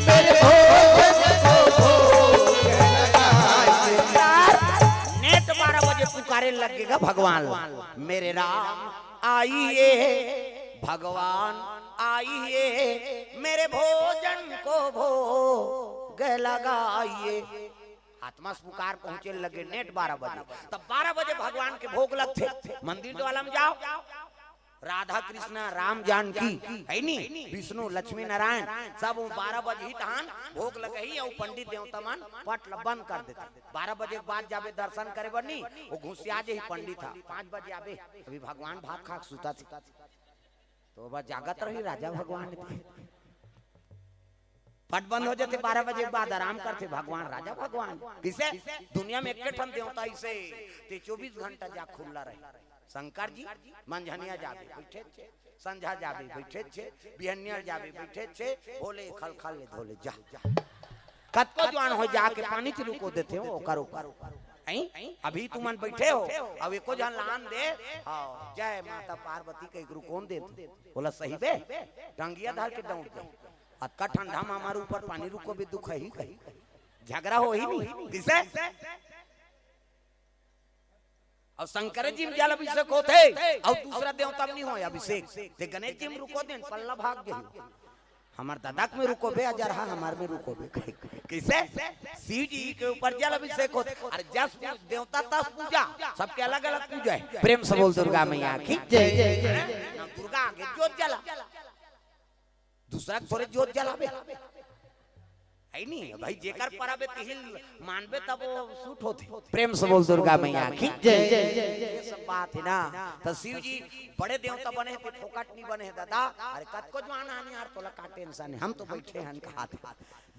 मेरे भोजन को भोग लगाइए। यार, नेट बारह बजे पुकारे लगेगा भगवान ला। मेरे राम आइए, भगवान आइए, मेरे भोजन को भोग लगाइए। आत्मा से पुकार पहुंचे लगे नेट बारह बजे, तब बारह बजे भगवान के भोग लगथे। मंदिर द्वाला में जाओ, राधा कृष्णा राम जानकी है नी, विष्णु लक्ष्मी नारायण सब वो बारह बजे ही तहान भोग लगही, अउ पंडित देवता मन पट ल बंद कर देथे। बारह बजे के बाद जाबे दर्शन करे बर नी, वो घुसिया जे ही पंडित ह। पाँच बजे आबे, अभी भगवान भात खा के सुतत हे, तो बस जागत रही राजा भगवान के। पट बंद हो जाथे बारह बजे के बाद, आराम करथे भगवान, राजा भगवान। किसे? दुनिया में एक ठन देवता इसे, ते चौबीस घंटा जा खुल्ला रहे। शंकर जी मंझनिया जाबे, बैठे छे, संझा जाबे, बैठे छे, बिहनिया जाबे, बैठे छे, होले खलखल ले धोले जा। कतको जुआन हो जाके पानी च रुको देथे हो, करो, करो। हैं? अभी तुमन बैठे हो, अब एको झन लान दे, हाँ, जय माता पार्वती के एक रुकोन दे तू। बोला, "सही बे?" टंगिया धर के दौड़ दे। अतका ठंडा में हमारे ऊपर पानी रुको बे, दुख ही कहीं। झगड़ा हो ही नहीं। किसे? अउ शंकर जी में जल अभिषेक होथे, अउ दूसरा देवता में नहीं होय अभिषेक। ते गणेश जी में रुको देन, पल्ला भाग गई। हमार दादा के में रुको बे, अजरहा हमार में रुको बे। किसे? शिव जी के ऊपर जल अभिषेक होथे। अरे जस पू-, देवता तस पूजा, सबके अलग-अलग पूजा है। प्रेम से बोल दुर्गा मैया की जय। ना दुर्गा आगे जोत जला। दूसरा के थोरे जोत जलाबे। है नी? भाई, जेकर परब हे तिही ल मानबे तब वो सूट होथे। प्रेम से बोल दुर्गा मैया की जय। ये सब बात है ना। तो शिव जी बड़े देवता बने हैं, तो फोकट नहीं बने हैं दादा। अरे कतको जुआन आन यार, तोला का टेंशन है, हम तो बैठे हैं कहा थे।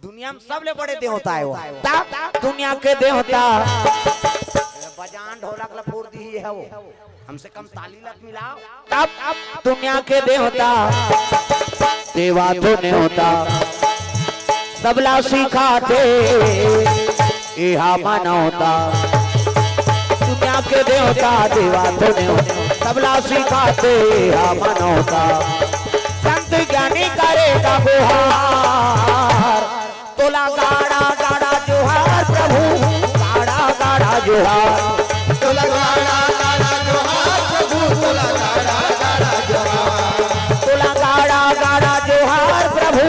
दुनिया में सबले बड़े देवता है वो। ता दुनिया के देवता। बजान ढोलक ला फोड़ दी है वो। हमसे कम ताली लग मिलाओ। तब दुनिया के देवता, देवा तो नेवता, सबला सिखाथे, एहा मनौता। दुनिया के देवता, देवा तो नेवता, सबला सिखाथे, एहा मनौता। संत ज्ञानी करे का गुहार, तोला गाड़ा गाड़ा जोहार प्रभु, गाड़ा गाड़ा जोहार। तोला गाड़ा गाड़ा जोहार प्रभु, तोला गाड़ा गाड़ा जोहार। तोला गाड़ा गाड़ा जोहार प्रभु,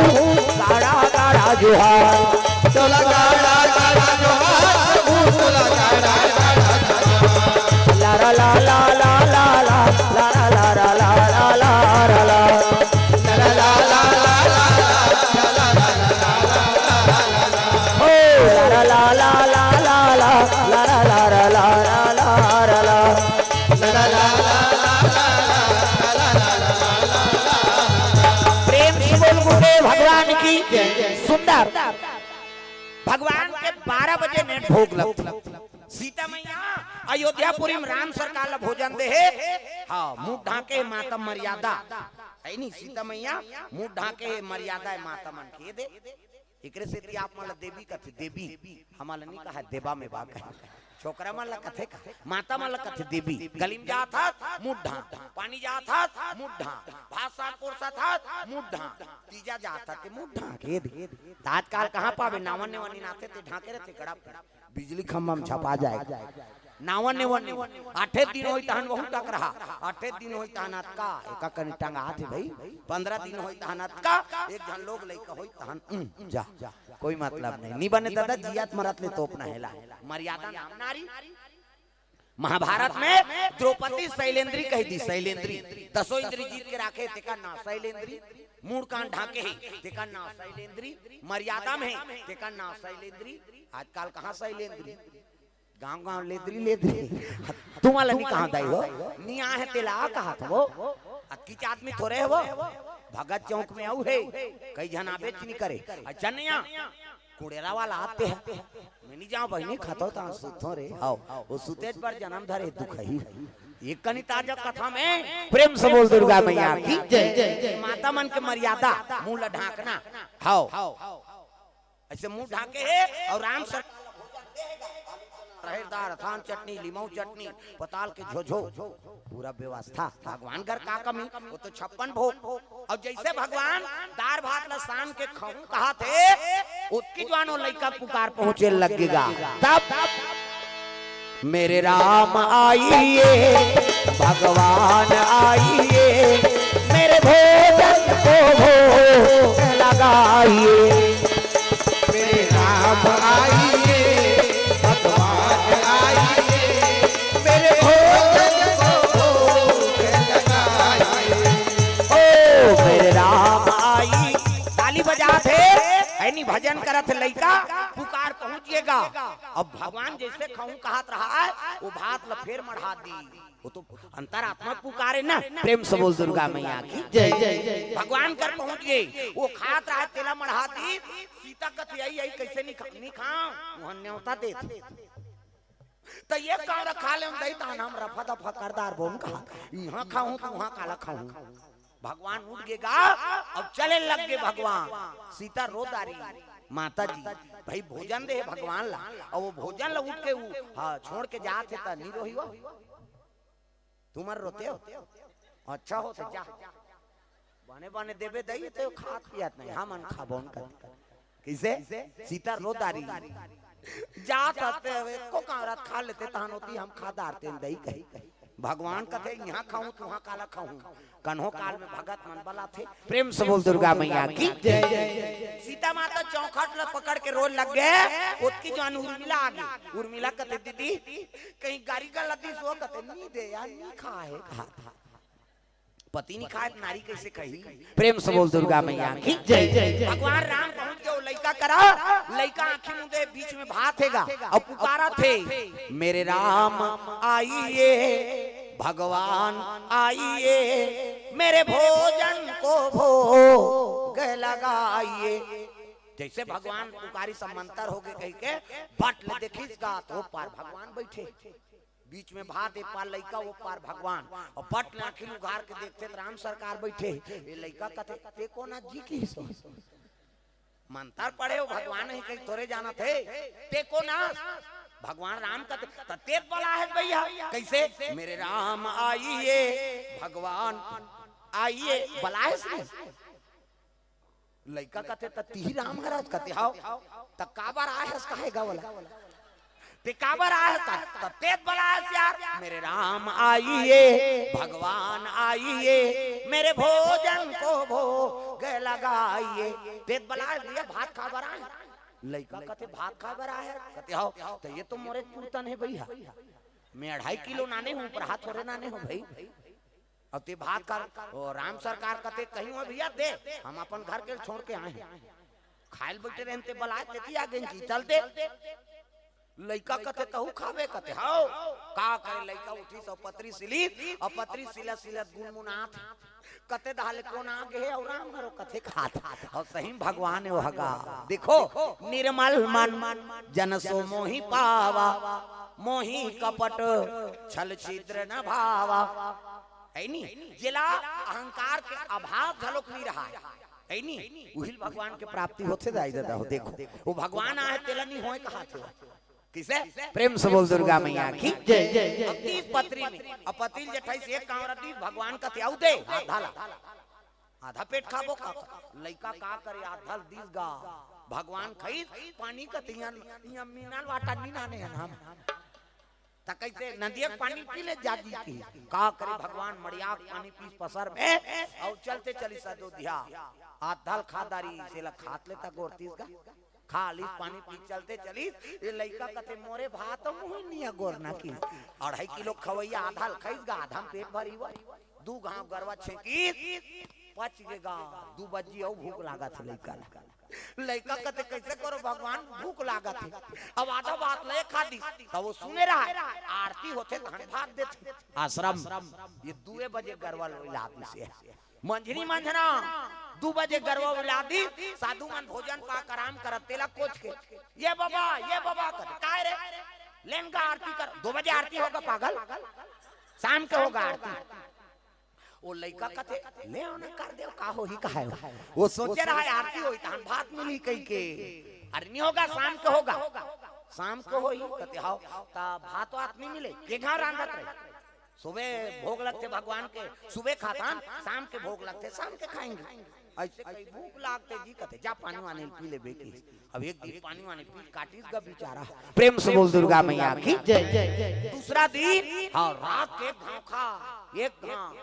गाड़ा गाड़ा जोहार। तोला गाड़ा गाड़ा जोहार प्रभु, तोला गाड़ा गाड़ा जोहार। ला ला ला ला ला ला ला। प्रेम से बोल गुरुदेव भगवान की। सुंदर। भगवान के बारह बजे नेट भोग लगथे। सीता मैया अयोध्यापुरी में राम सरकार ला भोजन दे हे। हाँ, मुंह ढांके माता मर्यादा। हे नहीं, सीता मैया मुंह ढांके हे, मर्यादा हे माता मन के दे। एकरे सेती आप मन ला देवी कथे, देवी। हमन ला नहीं कहा, देवा में बा कहे। छोकरा मन ला कथे का, माता मन ला कथे देवी। गली में जात हस, मुंह ढांक। पानी जात हस, मुंह ढांक। भात साग परोसत हस, मुंह ढांक। तीजा जात हस, ते मुंह ढांक, हे दे। त आजकल कहाँ पाबे, नावन नेवन नाथे ते ढांके रथे गड़ा। बिजली खंभा में छपा जाय। नावन नेवन, आठे दिन होही तहन वहू टकरहा, आठे दिन होही तहन अतका, एका कनी टंगात हे भई, पंद्रह दिन होही तहन अतका, एक झन लोग लइका होही तहन, उम, जा, कोई मतलब नहीं। नी बने दादा, जियत मरत ले तोपना हे ला। मर्यादा नाम नारी। महाभारत में द्रौपदी सैलेंद्री कहि दिस, सैलेंद्री। दसों इंद्री जीत के राखे, तेकर नांव सैलेंद्री। मुंह कान ढांके हे, तेकर नांव सैलेंद्री। मर्यादा में हे, तेकर नांव सैलेंद्री। आजकल कहाँ सैलेंद्री? गांव गांव लेदरी लेदरी। तुमन ला नी कहा दाई हो, नी आहे तेला कहत हो। अतकीच आदमी थोरे हो। भगत चौक में अउ हे, कई झन आबेच नी करे। अच्छा नहीं आ, कुड़ेरा वाला आथे। मैं नी जांव बहिनी, खाथों तहां सुतथों रे। हव, ओ सुतेच बर जनम धरे दुखही। एक कनी ताजा कथा में प्रेम से बोल दुर्गा मैया की जय। माता मन के मर्यादा, मुंह ला ढांकना। हव, अइसे मुंह ढांके हे अउ राम सर रहेर दार, अथान चटनी, लिमऊ चटनी, पताल के झोझो, पूरा व्यवस्था। भगवान घर का कमी, ओ तो छप्पन भोग। अउ जइसे भगवान दार भात ला सान के खाहूं कहत हे, ओतकी जुवार ओ लइका पुकार पहुंचे लग गे गा। तब मेरे राम आइए, भगवान आइए, मेरे भोजन को भोग लगाइए। मेरे राम आइए, भगवान आइए, मेरे भोजन को भोग लगाइए। ओ मेरे राम आई, ताली बजात हे, हे नी भजन करत हे लइका, पुकार पहुंच गे गा। अब भगवान जइसे खाहूं कहत रहा हे, ओ भात ला फेर मढ़ा दिस। ओ तो अंतरात्मा पुकारे ना, प्रेम से बोल दुर्गा मैया की जय। भगवान घर पहुंच गे, ओ खात रहा हे, तेला मढ़ा दिस। सीता कथे, "अई, अई, कइसे नी खा-, नी खांव?" उहां नेवता देथे। त ए कांवरा खा लेन दई, तहां हम रफा दफा कर डारबोन कहा, इहां खाहूं त उहां काला खाहूं। भगवान उठ गे गा, अब चले लग गे भगवान। सीता रो डारिस, माता जी, भई भोजन दे भगवान ला, अउ ओ भोजन ला उठ के उ, हां, छोड़ के जात हे त नी रोही हो? तुमन रोते हो? अच्छा हो त जा, बने बने देबे दई, त खात पियत नहीं, हमन खाबोन कर। कइसे? सीता रो डारिस। जात हते हुए एको कांवरा खा लेते, तहां ओती हम खा डारतेन दई कही। भगवान कथे, "इहां खाहूं, त उहां काला खाहूं।" कन्हो काल में भगत मन बलाथे। प्रेम से बोल दुर्गा मैया की जय। सीता माता चौखट ल पकड़ के रोए लग गे। ओतकी जुवार उर्मिला आ गे। उर्मिला कथे, "दीदी, कहीं गारी गलत दिस हो?" कथे, "नी दे यार, नी खाय हे।" पति नी खाय त नारी कइसे खाही? प्रेम से बोल दुर्गा मैया की जय। भगवान राम पहुंच गे ओ लइका करा, लइका आंखी मूंदे, बीच में भात हे गा, अउ पुकारत हे, "मेरे राम आइए, भगवान आइए, मेरे भोजन को भोग लगाइए।" जइसे भगवान पुकारिस, मंतर हो गे कहिके, बट ले देखिस गा, त ओ पार भगवान बइठे। बीच में भात, ए पार लइका, ओ पार भगवान। अउ बट ले आंखी उघार के देखथे त राम सरकार बइठे। ए लइका कथे, "ते कोन अस जी किहिस?" मंतर पढ़े हो, भगवान ही कहीं तोरे जानत हे। "ते कोन अस?" भगवान राम कथे, "त ते बलाय हस भइया।" कइसे? "मेरे राम आइए, भगवान आइए।" बलाय हस नहीं? लइका कथे, "त तिही राम हरस?" कथे, "हव।" "त काबर आय हस, काहे गा ओला?" "ते काबर आय हस?" "त तेच बलाय हस यार, मेरे राम आइए, भगवान आइए, मेरे भोजन को भोग लगाइए।" तेच बलाय हस भइया, भात खाबर आय हस। लइका कथे, "भात खाबर आय हस?" कथे, "हव।" "त ए तो मोरे पुरतन हे भइया, मैं अढ़ाई किलो नाने हूं, पर हाथ थोरे नाने हूं भई।" अउ ते भात खा, ओ राम सरकार कथे, "कहीं हो भइया दे, हम अपन घर के छोड़ के आय हन।" खाय ल बइठे रहेन ते बलाय, तेती आ गेन जी, "चल दे।" लइका कथे, "तहूं खाबे?" कथे, "हव।" का करे, लइका उठिस अउ पतरी सिलिस, अउ पतरी सिलत सिलत गुनगुनात हे। कथे, "दहा ले कोन आ गे हे अउ राम हरो कथे खात हे।" अउ सही म भगवान हे ओ ह गा। देखो, "निर्मल मन जन सो मोहि पावा, मोहि कपट छल छिद्र न भावा।" है नी? जेला अहंकार के अभाव घलोक नहीं रहा है, है नी? उहिल भगवान के प्राप्ति होथे दाई ददा हो। देखो, वो भगवान आहे, तेला नहीं होय कहा थे। किसे? प्रेम से बोल दुर्गा मैया की जय। अब तीस पत्री में, अब पतिल जेठाई से एक कांवरा दीस, भगवान कथे आऊ दे, हाथ धाला। आधा पेट खाबो का कर? लइका का करे, आधा दीस गा। भगवान खईस, पानी कथे इहाँ, इहाँ mineral water नहीं नाने हन हम। त कइसे नदिया के पानी पी ले जाजी की? का करे भगवान, मड़िया के पानी पीस पसर में, अउ चलते चलिस अयोध्या। आधा ल खा दारी, सेला खात ले त गोरतीस गा। खा लीस पानी पी चलते चलिस, ये लइका कथे मोरे भात मुँह निया गोरना की। अढ़ाई किलो खवैया आधा ल खईस गा, आधा म पेट भरी हुआ। दू घांव गरवा छेंकीस, पच गे गा, दू बजी अउ भूख लागत हे लइका ला। लइका कथे कइसे करो भगवान, भूख लागत हे। अब आधा भात ले खा दीस, त वो सुने रहा है, आरती होथे तहन भात देथे। आश्रम, ये दुए बजे गरवा ला दीस हे। मंझनी मंझना दू बजे गरवा उला दीस, साधु मन भोजन पाक आराम करत तेला कोच के, "ये बाबा, ये बाबा," कथे, "काय रे? लेन का आरती कर, दू बजे आरती होगा पागल, शाम के होगा आरती।" वो लइका कथे, "ले ओना कर दे, का होही, का है?" वो सोचे रहा है आरती होही तहन भात मिली कही के, "अरे नहीं होगा, शाम के होगा।" "शाम के होही?" कथे, "हाव।" "त भात वात नहीं मिले, के घांव रांधत रहे?" सुबह भोग लगथे भगवान के, सुबह खाथन, शाम के भोग लगथे, शाम के खाएंगे। अइसे कही भूख लागथे जी कथे, "जा पानी वानी पी ले बेटी।" अब एक दिन पानी वानी पी काटिस गा बेचारा। प्रेम से बोल दुर्गा मैया की जय। दूसरा दिन, हाँ, रात के एक घांव खा, एक घांव।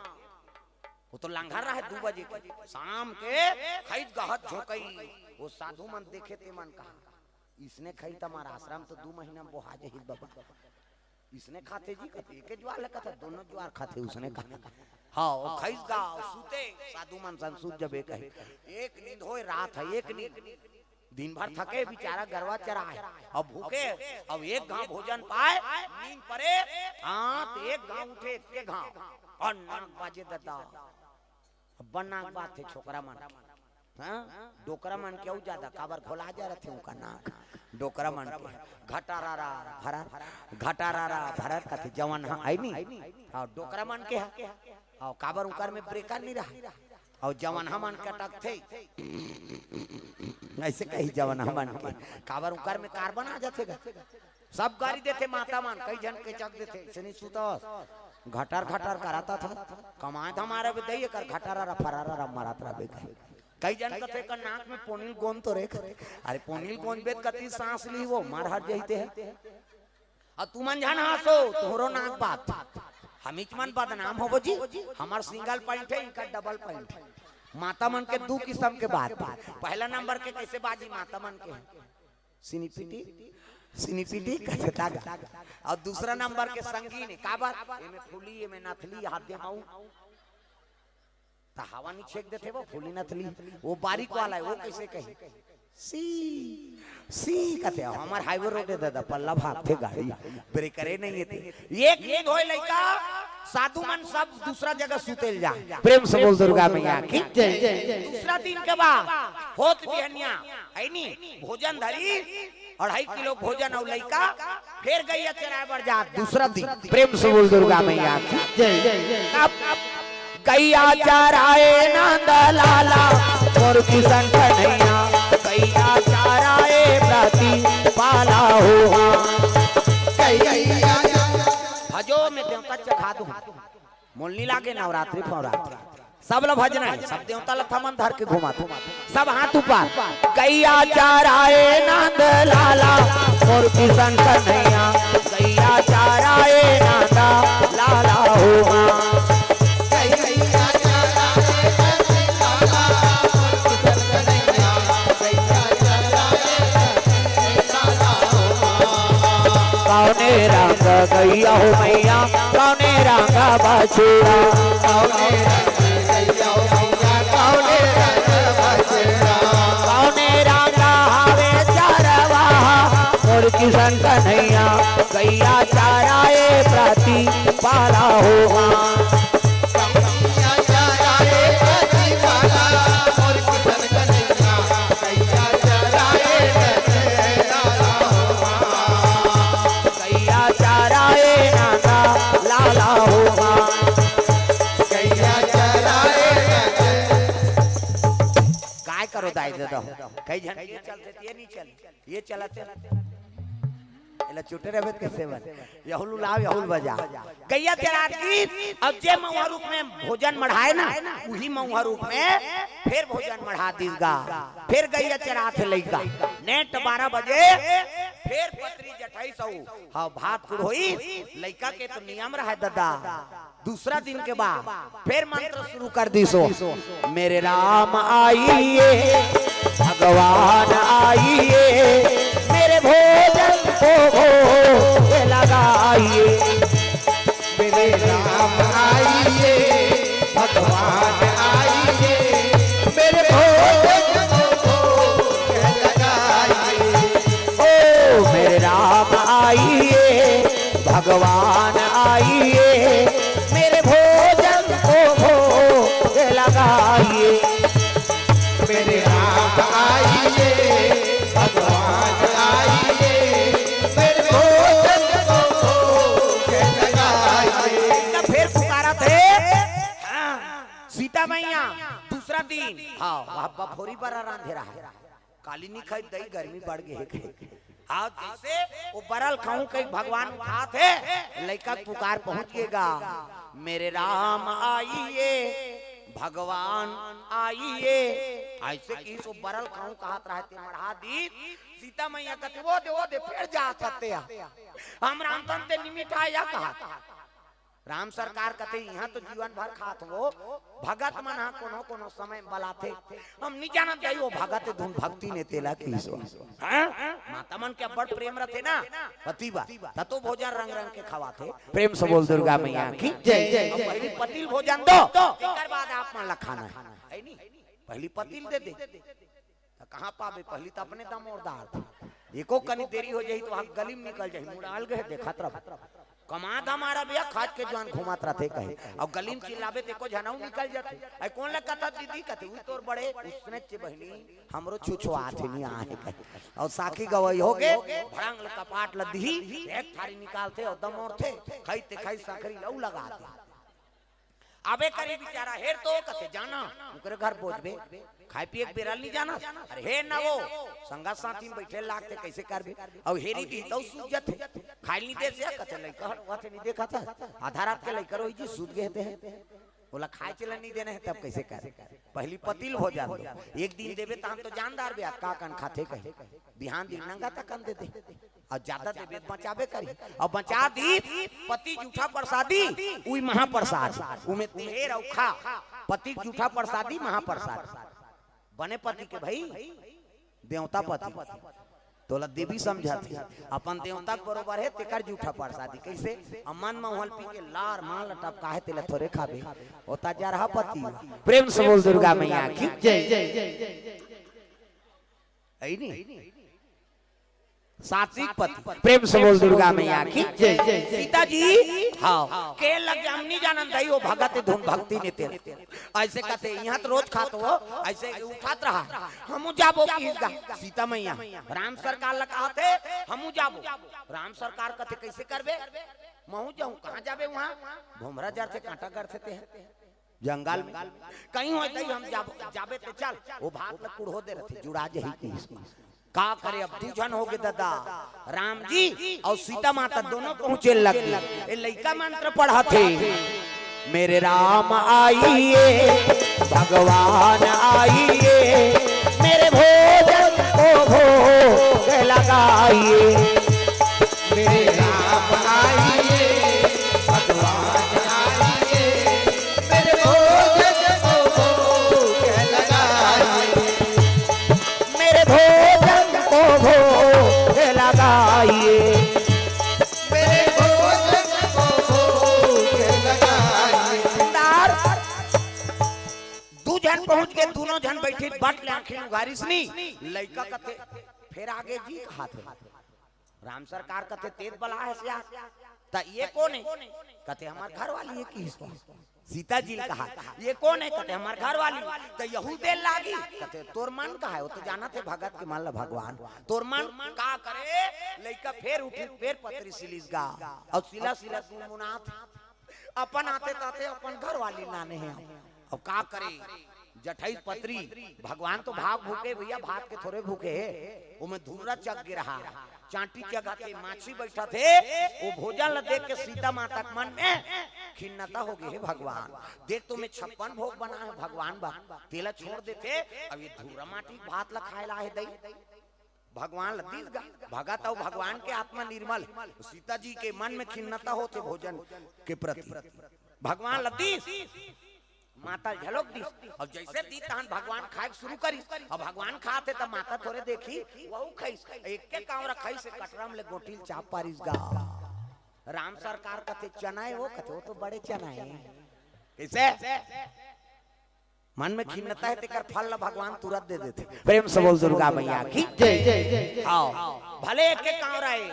वो तो लंगर रहा है दू बजे के, शाम के खईस गा हाथ झोंकई। वो साधु मन देखे ते मन कहा, "इसने खई त हमारा आश्रम तो दू महीना में बोहा जाही बाबा।" इसने खाथे जी, कथे एके ज्वार ले, कथे दोनों ज्वार खाथे, उसने कहा। हाँ, वो खईस गा, सुते, साधु मन सन सुत जबे कहे। एक नींद होय, रात है, एक नींद। दिन भर थके बेचारा गरवा चराए, अब भूखे, अब एक घांव भोजन पाए, नींद परे, हाँ, तो एक घांव उठे, एक घांव, अउ नाक बाजे ददा। अब बन नाक बात है छोकरा मन के। हाँ? डोकरा मन के अउ ज्यादा, काबर घोला जा रथे उनका नाक। डोकरा मन के घटारारा भरर, घटारारा भरर कथे जवन ह, है नी? हाँ, डोकरा मन के ह। हाँ, काबर उनकर में breaker नहीं रहा। अउ जवन हमन के अटकथे, अइसे कही जवन हमन के, काबर उनकर में carbon आ जाथे गा। सब गारी देथे माता मन, कई झन केचक देथे, "अइसे नहीं सुतस, घटर घटर कराता था, कमाए धमाए रहिबे दई, एकर घटरारा फरारारा मरात रहिबे।" कई झन कथे, "एकर नाक में पोनील गोंद तो रे।" अरे पोनील गोंद बेत कति सांस ली वो, मर हर जइते है। अउ तुमन झन हाँसो, तोहरो नाक बात। हमीच मन बदनाम होबो जी, हमर single point है, इनकर double point है। माता मन के दू किसम के बात। पहला नंबर के कइसे बाजी माता मन के? सिनीपिटी, सिनीपिटी कथे तागा। अउ दूसरा नंबर के संगीन हे, काबर? एमे फूली, एमे नथली, हाथ दे माऊ। त हवा नहीं छेक देथे वो फूली नथली, वो बारीक वाला है, वो कइसे कही? सी, सी कथे, हमर highway road हे ददा, पल्ला भागथे गाड़ी, breaker नहीं हे ते। एक नींद होय लइका, साधु मन सब दूसरा जगह सुते ल जाए। प्रेम से बोल दुर्गा मैया की जय। दूसरा दिन के बाद होत बिहनिया, है नी, भोजन धरी, अढ़ाई किलो भोजन अउ लइका, फेर गइया चराए बर जात दूसरा दिन। प्रेम से बोल दुर्गा मैया की जय। अब गइया चराए नंद लाला, मोर किशन कन्हैया, गइया चराए प्रति पाला हो। भजो में देवता चढ़ा दूं। मोल नी लागे नवरात्रि फवरात्रि। सब ल भजना हे, सब देवता ल थमन धर के घुमात। सब हाथ ऊपर। गइया चराए नंद लाला, मोर किशन कन्हैया। गइया चराए नंद लाला हो। कौने रंग गइया हो मैया, कौने रंग बछड़ा। कौने रंग गइया हो मैया, कौने रंग बछड़ा। कौने रंग हवे चरवाहा, मोर किशन कन्हैया, गइया चराए प्रति पाला हो। गइया चराए नंदा लाला हो। कई झन ये चलथे, ये नहीं चले, ये चलथे। एला चुटे रहबे त कइसे बन? यहुल उलाव, यहुल बजा। गैया चरात गिस, अब जे मउहा रूख में भोजन मढ़ाए ना, उही मउहा रूख में फेर भोजन मढ़ा दिस गा। फेर गैया चरात हे लइका। नेट बारह बजे फेर पतरी जठाइस अउ, हाँ, भात कुड़ होइस। लइका के तो नियम रहय ददा। दूसरा दिन के बाद फेर मंत्र शुरू कर दिस ओ, मेरे राम आइए, भगवान आइए, मेरे भोजन को भोग लगाइए। मेरे राम आइए, भगवान आइए, मेरे भोजन को भोग लगाइए। ओ मेरे राम आइए, भगवान आइए, मेरे भोजन को भोग लगाइए। मेरे राम आइए, भगवान आइए, मेरे भोजन को भोग लगाइए। त फेर पुकारत हे। हाँ, सीता मैया, दूसरा दिन। हाँ, वह बफोरी बरा रांधे रहय। काली नी खाई दई, गर्मी बढ़ गे हे कहे। हाँ, जइसे ओ बरा ल खाहूं कहि भगवान उठात हे, लइका के पुकार पहुंच गे गा, मेरे राम आइए, भगवान आइए। अइसे कहिस ओ बरा ल खाहूं कहत रहय ते मढ़ा दिस। सीता मैया कथे, ओ दे, ओ दे, फेर जात हस ते। हम रांधन ते नी मिठाय या कहत। राम सरकार कथे, इहां तो जीवन भर खात हो, भगत मन हा कोनो कोनो समय बलाथे। हम नी जानत जाई, ओ भगत धुन भक्ति ने तेला किहिस ओ। हाँ? माता मन के अब्बड़ प्रेम रथे ना, पति बर, त तो भोजन रंग रंग के खवाथे। प्रेम से बोल दुर्गा मैया की जय। अब पहिली पति ल भोजन दो, तेकर बाद आप मन ला खाना हे। हे नी? पहिली पति ल दे दे। त कहाँ पाबे, पहिली त अपने दमोरदार थे। एको कनी देरी हो जाही त वहाँ गली म निकल जाही, मुड़ाल गे देखत रह। कमा धमारा भैया, खाज के जुआन घूमत रथे कहे। अउ गली म चिल्लाबे त एको झन अउ निकल जाथे। अइ कोन ल कथस दीदी कथे, उही तोर बड़े उसने चे बहिनी, हमरो छुछुआथे नी आहे कहे। अउ साखी गवई हो गे, भड़ंग ल कपाट ल दिही, एक थारी निकालथे अउ दमोरथे, खई ते खई, सकरी ल अउ लगा दे। आबे करी बिचारा, हेर तो कथे, जाना, ओकरे घर बोजबे, खाय पिये के बेरा ल नी जाना। अरे हेर ना ओ, संगा साथी म बइठे लागथे, कइसे करबे? अउ हेरी दिही तउ सूत जथे। खाय ल नी देस या कथे, लइका हर ओथे नी देखत हे। आधा रात के लइका रोही जी सूत गे हे ते। ओला खाय चलन नी देना हे, तब कइसे करे? पहिली पति ल भोजन दो। एक दिन देबे त हम तो जानदार बे, का कन खाथे कहे। बिहान दिन नंगा तकन दे दे। अउ जादा देबे त बचाबे करही। अउ बचा दिस, पति जूठा परसादी, उही महाप्रसाद। उमे तें हेर अउ खा। पति के जूठा परसादी महाप्रसाद। बने पति के भई, देवता पति। तोला देवी समझत हे। अपन देवता के बरोबर हे, तेकर जूठा परसादी। कइसे? अमन महुअल पी के लार मार ल टपकाहे, तेला थोरे खाबे। ओ त जरहा पति। प्रेम से बोल दुर्गा मैया की जय। अइ नी? सात्विक पति, प्रेम से बोल दुर्गा मैया की जय। सीता जी, हाँ, के लग हम नी जानन दई, ओ भगत धुन भक्ति ने तेल। अइसे कथे, इहां त रोज खात हो, अइसे उठत रहा। हमू जाबो किहिस गा। सीता मैया, राम सरकार ल कहत हे, हमू जाबो। राम सरकार कथे, कइसे करबे? महू जाहूं, कहां जाबे उहां? भोमरा जरथे, कांटा गड़थे ते। जंगल म कहीं होय तहीं हम जाब-, जाबे ते चल, ओ भात ल कुड़हो दे रथे, जुड़ा जही किहिस। का करे, अब दू झन हो गे ददा, राम जी अउ सीता माता दोनों पहुंचे लग गे। ए लइका मंत्र पढ़त हे, मेरे राम आइए, भगवान आइए, मेरे भोजन को भोग लगाइए। मेरे राम आइए, भगवान आइए, मेरे भोजन को भोग लगाइए। मेरे भोजन को भोग लगाइए। मेरे भोजन को भोग लगाइए। सरदार, दू झन पहुंच के, दूनों झन बइठे बट ले आंखी उघारिस नी, लइका कथे, फेर आगे जी कहाथे। राम सरकार कथे, तें त बलाय हस या। त ये कोन हे? कथे, हमर घरवाली हे किहिस। सीता जी ल कहा, ये कोन हे? कथे, हमर घरवाली। त यहू दे ल लागी। कथे, तोर मन कहाय? ओ तो जानत हे भगत के मन ल भगवान। तोर मन का करे? लइका फेर उठिस, फेर पतरी सिलिस गा। अउ सिलत सिलत गुनगुनात हे। अपन आते ताते अपन घरवाली ल लाने हे। अब का करे? जठई पतरी। भगवान तो भात भूखे भैया, भात के थोरे भूखे हे, ओमे धुर्रा चघ गे रहा, चांटी चघत हे, माछी बइठत हे, ओ भोजन ल देख के सीता माता के मन में खिन्नता हो गे हे, भगवान देख तो मैं छप्पन भोग बनाए हंव भगवान बर, तेला छोड़ देथे, अब ये धुर्रा माटी के भात ल खाए ला हे दई। भगवान ल दिस गा, भगत अउ भगवान के आत्मा निर्मल। सीता जी के मन में खिन्नता होथे भोजन के प्रति। भगवान ल दिस, माता ल झलोक दिस। अब जइसे दिस तहन भगवान खाए के शुरू करिस। अब भगवान खात हे त माता थोरे देखही, वहू खाइस। एक के कांवरा खाइस, कटरा म ले गोटी ल चाप पारिस गा। राम सरकार कथे चना हे, वो कथे वो तो बड़े चना हे। कइसे? मन में खिन्नता हे, तेकर फल ल भगवान तुरंत दे देथे। प्रेम से बोल दुर्गा मैया की जय, जय, जय। हाँ, भले एक एक कांवरा हे,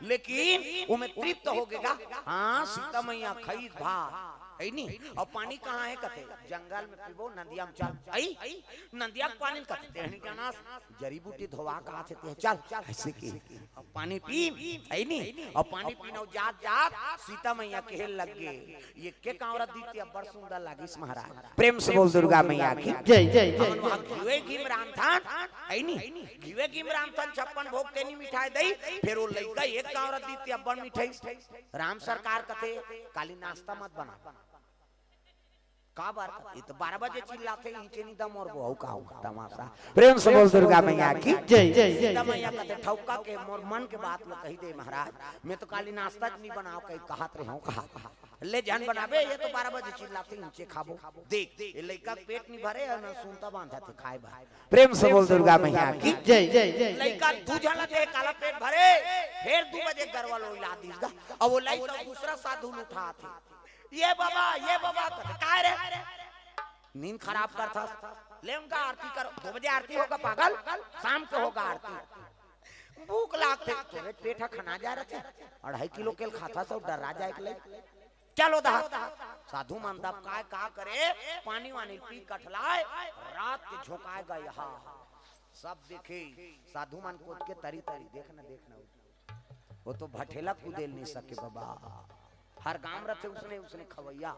लेकिन ओमे तृप्त हो गे गा। हाँ, सीता मैया खाइस भात, हे नी? अउ पानी कहाँ हे कथे? जंगल में पीबो, नदिया में चल। अई, नदिया के पानी ल कथे, तेहनी जानस, जड़ी बूटी धोवा के आथे ते, चल, अइसे के। अउ पानी पी, हे नी? अउ पानी पीन अउ जात जात सीता मैया कहे लग गे, ये के कांवरा दिस ते अब्बड़ सुंदर लागिस महाराज। प्रेम से बोल दुर्गा मैया की जय, जय, जय। हमन वहाँ घीवे घीम रांधथन, हे नी? घीवे घीम रांधथन, छप्पन भोग तेनी मिठाई दई, फेर ओ लइका एक कांवरा दिस ते अब्बड़ मिठाई। राम सरकार कथे, काली नाश्ता मत बना। काबर? ये तो बारह बजे चिल्लाथे, इचे नी दम अउ वो का होगा तमाशा। प्रेम से बोल दुर्गा मैया की जय, जय, जय, सीता मैया कथे, ठौका के मोर मन के बात ल कही दे महाराज, मैं तो काली नाश्ता च नी बनाव कही कहत रहे हंव, कहा ले झन बनाबे, ये तो बारह बजे चिल्लाथे, इचे खाबो। देख, ये लइका के पेट नी भरे अउ न सुनता बांधा थे खाए बर। प्रेम से बोल दुर्गा मैया की जय, जय, जय, जय। लइका दू झन ला दे, काला पेट भरे, फेर दू बजे गरवा ल ओइला दिस गा। अब ओ लइका दूसरा साधु ल उठाथे। ये बाबा, ये बाबा, कथे, "काय रे? नींद खराब करथस? ले उनका आरती करो, दो बजे आरती होगा पागल, शाम के होगा आरती।" भूख लागथे, तोरे पेट ह खना जा रथे, अढ़ाई किलो केल खाथस अउ डर्रा जाए के लइक। चलो दहा, साधु मन तब काय का करे, पानी वानी पी कठलाए, रात के झोंकाए गा यहाँ। सब देखे, साधु मन कोत के तरी तरी, देख न, देख न, वो तो भठेला कुदेल नी सके बाबा। हर गांव रथे उसने, उसने खवैया।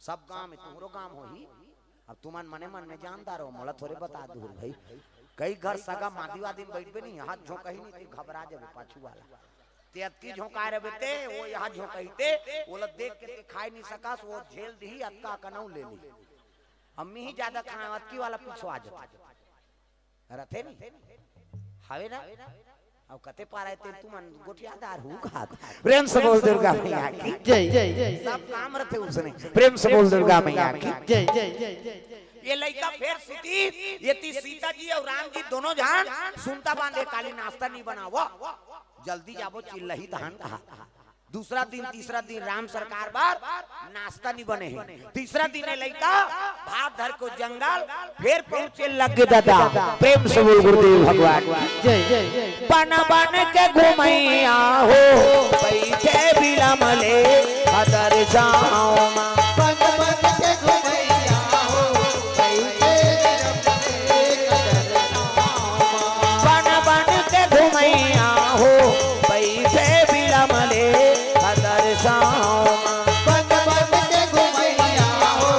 सब गांव में तुहरो गांव होही। अब तुमन मने मन में जानदार हो, मोला थोरे बता दूर भाई। कई घर सगा मादी वादी में बइठबे नी, हाथ झोंकही नी, ते घबरा जाबे पाछू वाला। ते अतकी झोंकाए रहबे ते, वो यहाँ झोंकही ते, ओला देख के ते खाए नी सकस, वो झेल दिही, अतका कनऊ ले ली। अम्मी ही ज्यादा खाए, अतकी वाला पीछू आ जाथे। रथे नी? हवे ना? अउ कते पारा हे तेन तुमन गोठियादार हू खात। प्रेम से बोल दुर्गा मैया की जय, जय, जय, जय। सब काम रथे उसने। प्रेम से बोल दुर्गा मैया की जय, जय, जय, जय, जय। ये लइका फेर सुती, ये ती सीता जी अउ राम जी दोनों झन सुनता बांधे काली नाश्ता नी बनावो। जल्दी जाबो चिल्लही तहन कहा। दूसरा दिन, तीसरा दिन राम सरकार बर नाश्ता नी बने हे। तीसरा दिन ए लइका भात धर के जंगल फेर पहुंचे लग गे दादा। प्रेम से बोल गुरुदेव भगवान की। जय, जय, जय, जय। बन बन के घुमैया हो, बइठे बिलम ले हदर छाँव मा। बन बन के घुमैया हो, बइठे बिलम ले हदर छाँव मा। बन बन के घुमैया हो, बइठे बिलम ले हदर छाँव मा। बन बन के घुमैया हो,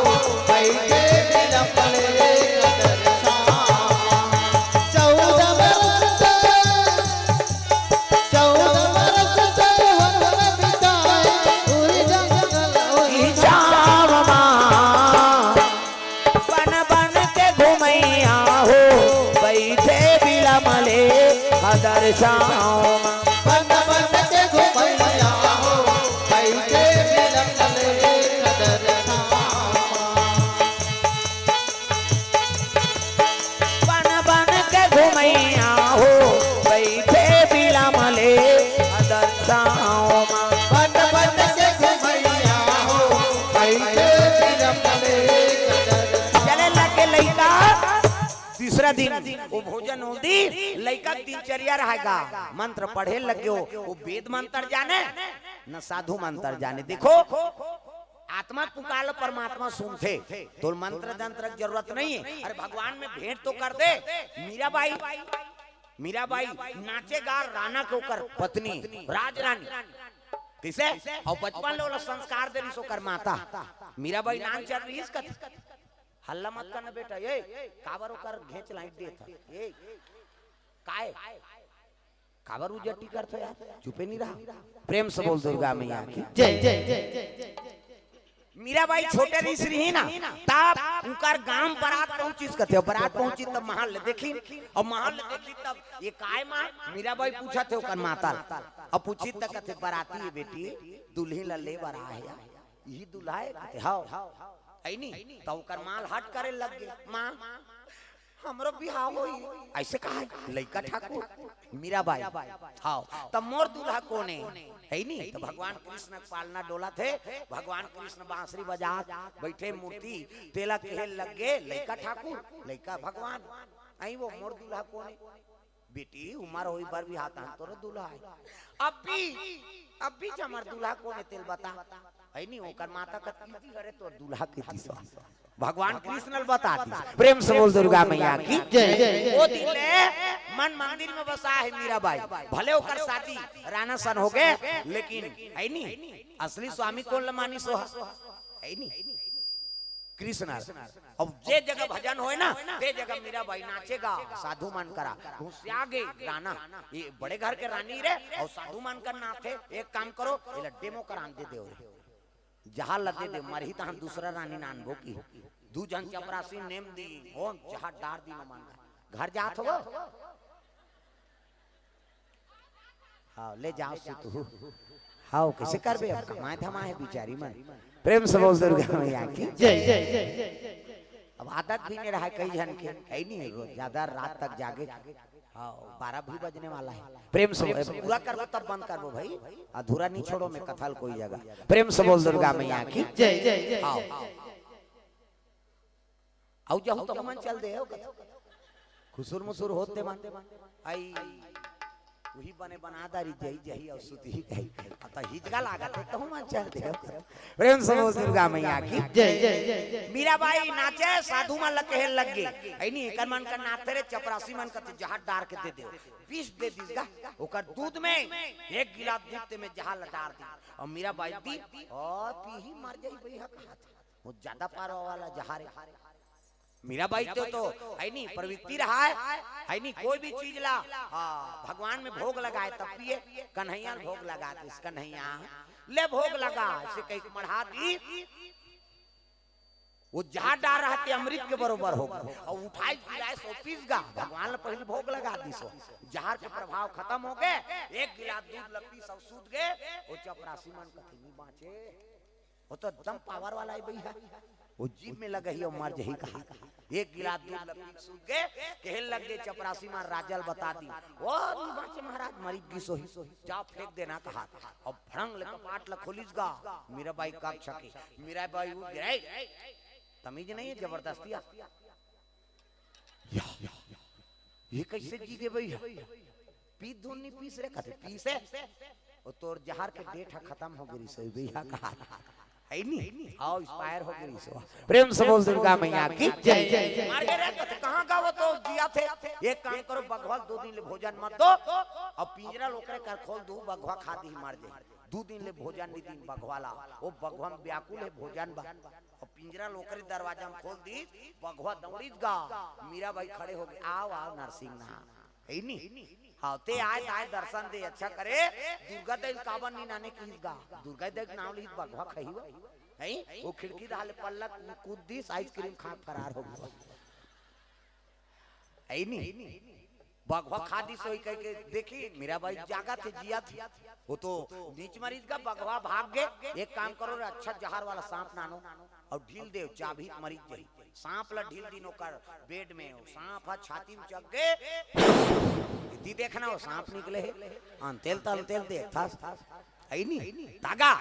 बइठे बिलम ले हदर छाँव मा। चौदह बरस से, चौदह बरस से हमर बिताए, उही जंगल, उही छाँव मा। बन बन के घुमैया हो, बइठे बिलम ले हदर छाँव मा। बन बन के घुमैया हो, बइठे बिलम ले हदर छाँव मा। बन बन के घुमैया हो, बइठे बिलम ले हदर छाँव मा। बन बन के घुमैया हो, बइठे बिलम ले हदर छाँव मा। चले लगे लइका, तीसरा दिन वो भोजन हो दी, लइका के दिनचर्या रहेगा, मंत्र पढ़े लगे हो, वो वेद मंत्र जाने, न साधु मंत्र जाने। देखो, आत्मा के पुकार ल परमात्मा सुनथे, तोर मंत्र तंत्र के जरूरत नहीं है। अरे भगवान में भेंट तो कर दे। मीराबाई, मीराबाई नाचे गा राना के ओकर पत्नी राजरानी। कइसे? अउ बचपन ले ओला संस्कार दे रिहिस ओकर माता। मीराबाई नान चल रिहिस कथे। हल्ला मत करना बेटा, ए, काबर ओकर घेंच लाइट देत हस? ए, काय? काबर उजटी करत हो यार? चुपे नहीं रहा। प्रेम से बोल दुर्गा मैया की। जय, जय, जय, जय, जय। मीराबाई छोटे रहिस रही ना, तब उनकर गांव बरात पहुंचिस कथे, बरात पहुंची तब महल ले देखी, अउ महल ले देखी तब ये काय मां? मीराबाई पूछत हे ओकर माता ल। अब पूछी त कथे, "बराती ये बेटी, दुल्हिन ला ले बर आए हे, यही दूल्हा हे?" कथे, "हव।" है नी? त ओकर मां ल हट करे लग गे, "मां, हमरो बिहाव होही।" अइसे कहा लइका ठाकुर मीराबाई। "हव, त मोर दूल्हा कोन हे?" है नी? त भगवान कृष्ण के पालना डोलत हे, भगवान कृष्ण बांसुरी बजात बइठे मूर्ति, तेला कहे लग गे, "लइका ठाकुर, लइका भगवान, अई वो मोर दूल्हा कोन हे?" "बेटी, उमर होई बर बिहाव तहन तोरो दूल्हा हे।" "अभी, अभी ज हमर दूल्हा कोन हे तेला बता।" है नी? ओकर माता कथे, "अरे तोर दूल्हा के दिस।" भगवान कृष्ण ल बता दिस। प्रेम से बोल दुर्गा मैया की। जय, जय, जय। वो दिन ले मन मंदिर में बसा हे मीराबाई। भले ओकर शादी राना सन हो गे, लेकिन है नी, असली स्वामी कोन ल मानिस ओ ह? है नी? कृष्ण। अब जे जगह भजन होय ना, ते जगह मीराबाई नाचे गा, साधु मन करा। घुसिया गे राना, ये बड़े घर के रानी रे, अउ साधु मन कर नाचे। एक काम करो, एला डेमो करान दे देव रे। जहार ल दे देव, मरही तहन दूसरा रानी नानबो की। दू झन चपरासी नेम दी, हो जहार डार दी मन। घर जात हो? हव, ले जाव सुतहू। हव, कइसे करबे अब, कमाए धमाए बिचारी मन। प्रेम से बोल दुर्गा मैया की। जय, जय, जय, जय। अब आदत भी नहीं रहा कई झन के, है नी, रोज ज्यादा रात तक जागे। हव, बारह भी बजने वाला हे। प्रेम से बोल, पूरा करबो तब बंद करबो भाई, अधूरा नहीं छोड़ो मैं कथा ल कोई जगह। प्रेम से बोल दुर्गा मैया की। जय, जय, जय, हव। जय। अउ जहू त हमन चल दे हो कथे। खुसुर मुसुर होत ते मन। आई, उही बने बना दारी जही जही अउ सुतही कही। अब त हिजगा लागत हे त हमन चल दे हो कथे। प्रेम से बोल दुर्गा मैया की। जय, जय, जय, जय। मीराबाई नाचे, साधु मन ल कहे लग गे, "अई नी, एकर मन कर नाचे रे, चपरासी मन कथे जहार डार के दे देव।" विष दे दिस गा, ओकर दूध में एक गिलास दूध ते में जहार ल डार दी। अउ मीराबाई दी, "ओ पीही मर जाही बइहा," कहा थे। वो ज्यादा पारवा वाला जहार हे। मीराबाई तो, तो है नी, प्रवृत्ति रहा हे, है नी, कोई भी चीज ला, हाँ, भगवान में भोग लगाए तब पिए। कन्हैया ल भोग लगा दिस, "कन्हैया ले भोग लगा," अइसे कहिके मढ़ा दी। वो जहार डार रहा ते अमृत के बरोबर हो गे, अउ उठाए गिलाए सो पीस गा। भगवान ल पहली भोग लगा दिस हो, जहार के प्रभाव खतम हो गे। एक गिलास दूध ल पीस अउ सूत गे। वो चपरासी मन कथे, "नी बांचे।" वो तो एकदम पावर वाला हे बइहा, वो जीभ में लगही अउ मर जही कहा। एक गिलास दूध ल पी सूत गे, कहे लग गे चपरासी मन, "राजा ल बता दी।" "ओ नी बांचे महाराज, मरी गिस होही, जाव फेंक देना," कहा। अब भड़ंग ले कपाट ल खोलिस गा, मीराबाई कब छके, मीराबाई उठ गे, "तमीज नहीं हे, जबरदस्ती आ।" या, ये कइसे जी गे बइहा? पी धुन नी पीस रे, कथे पीस हे। ओ तोर जहार के डेट ह खतम हो गे रिहिस हे बइहा कहा। है नी? हव, एक्सपायर हो गे रिहिस हे। प्रेम से बोल दुर्गा मैया की जय। मर गे रे, कथे कहाँ गा वो तो जियाथे। एक काम करो, बघवा ल दू दिन ले भोजन मत दो, अउ पिंजरा ल ओकरे कर खोल दू, बघवा खा दिही मर जाही। दू दिन ले भोजन नी दीन बघवा ला, वो बघवा म व्याकुल हे भोजन बर। अउ पिंजरा ल ओकरे दरवाजा म खोल दिस, बघवा दौड़िस गा। मीराबाई खड़े हो गे, "आव, आव नरसिंह नाथ।" है नी? हव, ते आय, त आय दर्शन दे, अच्छा करे। दुर्गा दाई ल काबर नी नाने किहिस गा? दुर्गा दाई के नाव लिहिस बघवा खही वा। हैं? वो खिड़की डहर ले पल्ला कूद दिस, आइसक्रीम खा के फरार हो गे। है नी? बघवा खा दिस होही कहिके देखही, मीराबाई जागथे, जियाथे। वो तो नीच मरिस गा, बघवा भाग गे। एक काम करो रे, अच्छा जहर वाला सांप नानो अउ ढील देव, चाबही त मरिस जाही। सांप ला ढील दीन ओकर बेड में, वो सांप ह छाती में चघ गे। एती देखना, वो सांप निकले हे। अंतेल त अंतेल देखथस। है नी? तागा,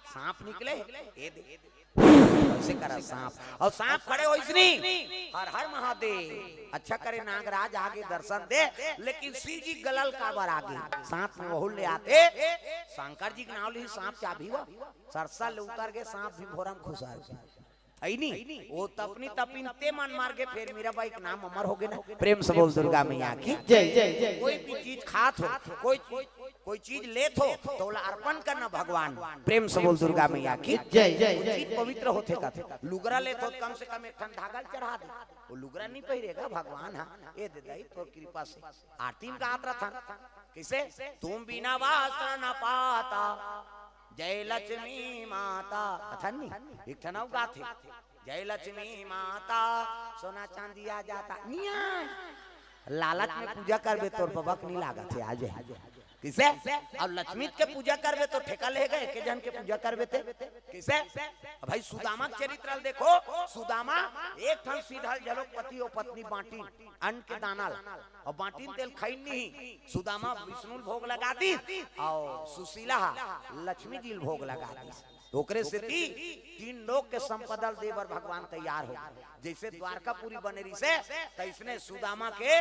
सांप निकले, ए दे। अइसे करा सांप। अउ सांप खड़े होइस नी, "हर हर महादेव।" अच्छा करे नागराज आगे दर्शन दे, लेकिन शिव जी गला ल काबर आगे? सांप में वहू ले आथे, शंकर जी के नाव लिही, सांप चाबही वा। सरसा ले उतर गे, सांप भी भोरम खुसर गे। है नी? वो तपनी तपिन ते मन मर गे, फेर मीराबाई के नाम अमर हो गे ना। प्रेम से बोल दुर्गा मैया की जय, जय, जय। कोई भी चीज खात हो, कोई चीज कोई चीज लेत हो तो ओला अर्पण करना भगवान। प्रेम से बोल दुर्गा मैया की जय। कोई चीज पवित्र होथे कथे, लुगरा लेत हो तो कम से कम एक ठन धागा ल चढ़ा दे। वो लुगरा नहीं पहिरेगा भगवान, हाँ, ये दे दई तोर कृपा से। आरती में गात रथन, कइसे? तुम बिना वस्त्र न पाता, जय लक्ष्मी माता। कथन नहीं, एक ठन अउ गाथे, जय लक्ष्मी माता, सोना चांदी आ जाता। निया, लालच में पूजा करबे, तोर बबक नहीं लागत हे, आ जाए। कइसे? अउ लक्ष्मी के पूजा करबे तो ठेका लेगा, एक जन के पूजा करबे ते। कइसे? अब भाई, सुदामा के चरित्र ल देखो। सुदामा एक ठन सीधल झलोक पति अउ पत्नी बांटिन अन्न के दाना ल, अउ बांटिन तेल खइन नहीं। सुदामा विष्णु ल भोग लगा दिस अउ सुशीला ह लक्ष्मी जी ल भोग लगा दिस। ओकरे सेती तीन लोक के संपदा ल दे बर भगवान तैयार हो। जइसे द्वारकापुरी बने रिहिसे, तइसने सुदामा के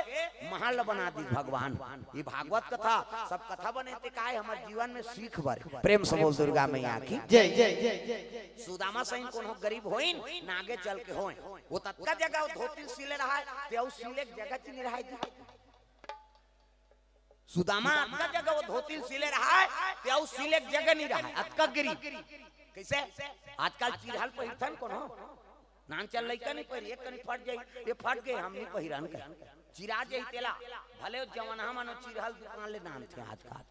महल बना दिस भगवान। ये भागवत कथा, सब कथा बने ते काय हमर जीवन में सीख बर। प्रेम से बोल दुर्गा मैया की जय। सुदामा सही कोनो गरीब होइन, ना आगे चल के होइन। वो ततका जगह वो धोती सिले रहय, ते अउ सिले के जगह च नहीं रहय जी। सुदामा अतका जगह वो धोती सिले रहय, ते अउ सिले के जगह नहीं रहय, अतका गरीब। कइसे? आजकल चिरहल पहिरथन कोनो? नान चल लइका नहीं पहिरे, एक कनी फट जाई, ये फट गे, हम नहीं पहिरन कहे। चिरा जाई तेला, भले वो जवनहा मन वो चिरहल दुकान ले नानथे आजकल।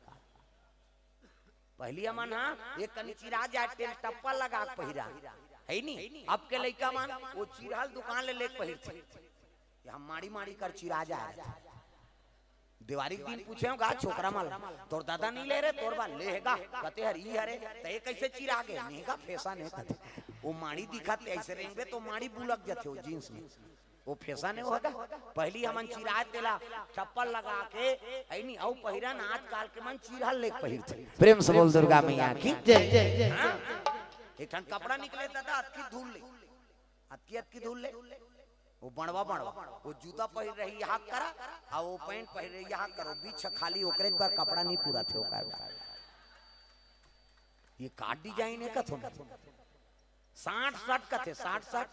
पहिली हमन हा एक कनी चिरा जाए तेल टप्पा लगा के पहिरा, हइ नी? अब के लइका मन वो चिरहल दुकान ले लेके पहिरथे। ये हम माड़ी माड़ी कर चिरा जाए। देवारी के दिन पूछे गा छोकरा मन, तोर दादा नहीं ले रे, तोर बा ले हे गा, कथे हर ई हरे, त ये कइसे चिरा गे? नहीं गा, फैशन हे कथे। वो माड़ी दिखत हे, अइसे रेंगबे तो माड़ी बुलक जथे वो जींस में। वो फैशन हे वो गा। पहिली हमन चिराए तेला चप्पल लगा के, हइ नी, अउ पहिरन, आजकल के मन चिरहल लेके पहिरथे। प्रेम से बोल दुर्गा मैया की जय। हाँ? एक ठन कपड़ा निकले दादा, अतकी धूल ले, अतकी अतकी धूल ले, वो बड़वा बड़वा, वो जूता पहिर रही यहाँ करा, अउ वो पैंट पहिर रही यहाँ करा, बीच ह खाली, ओकरे बर कपड़ा नहीं पूरा थे ओकर। ये का डिजाइन हे कथो? साठ साठ कथे, साठ साठ।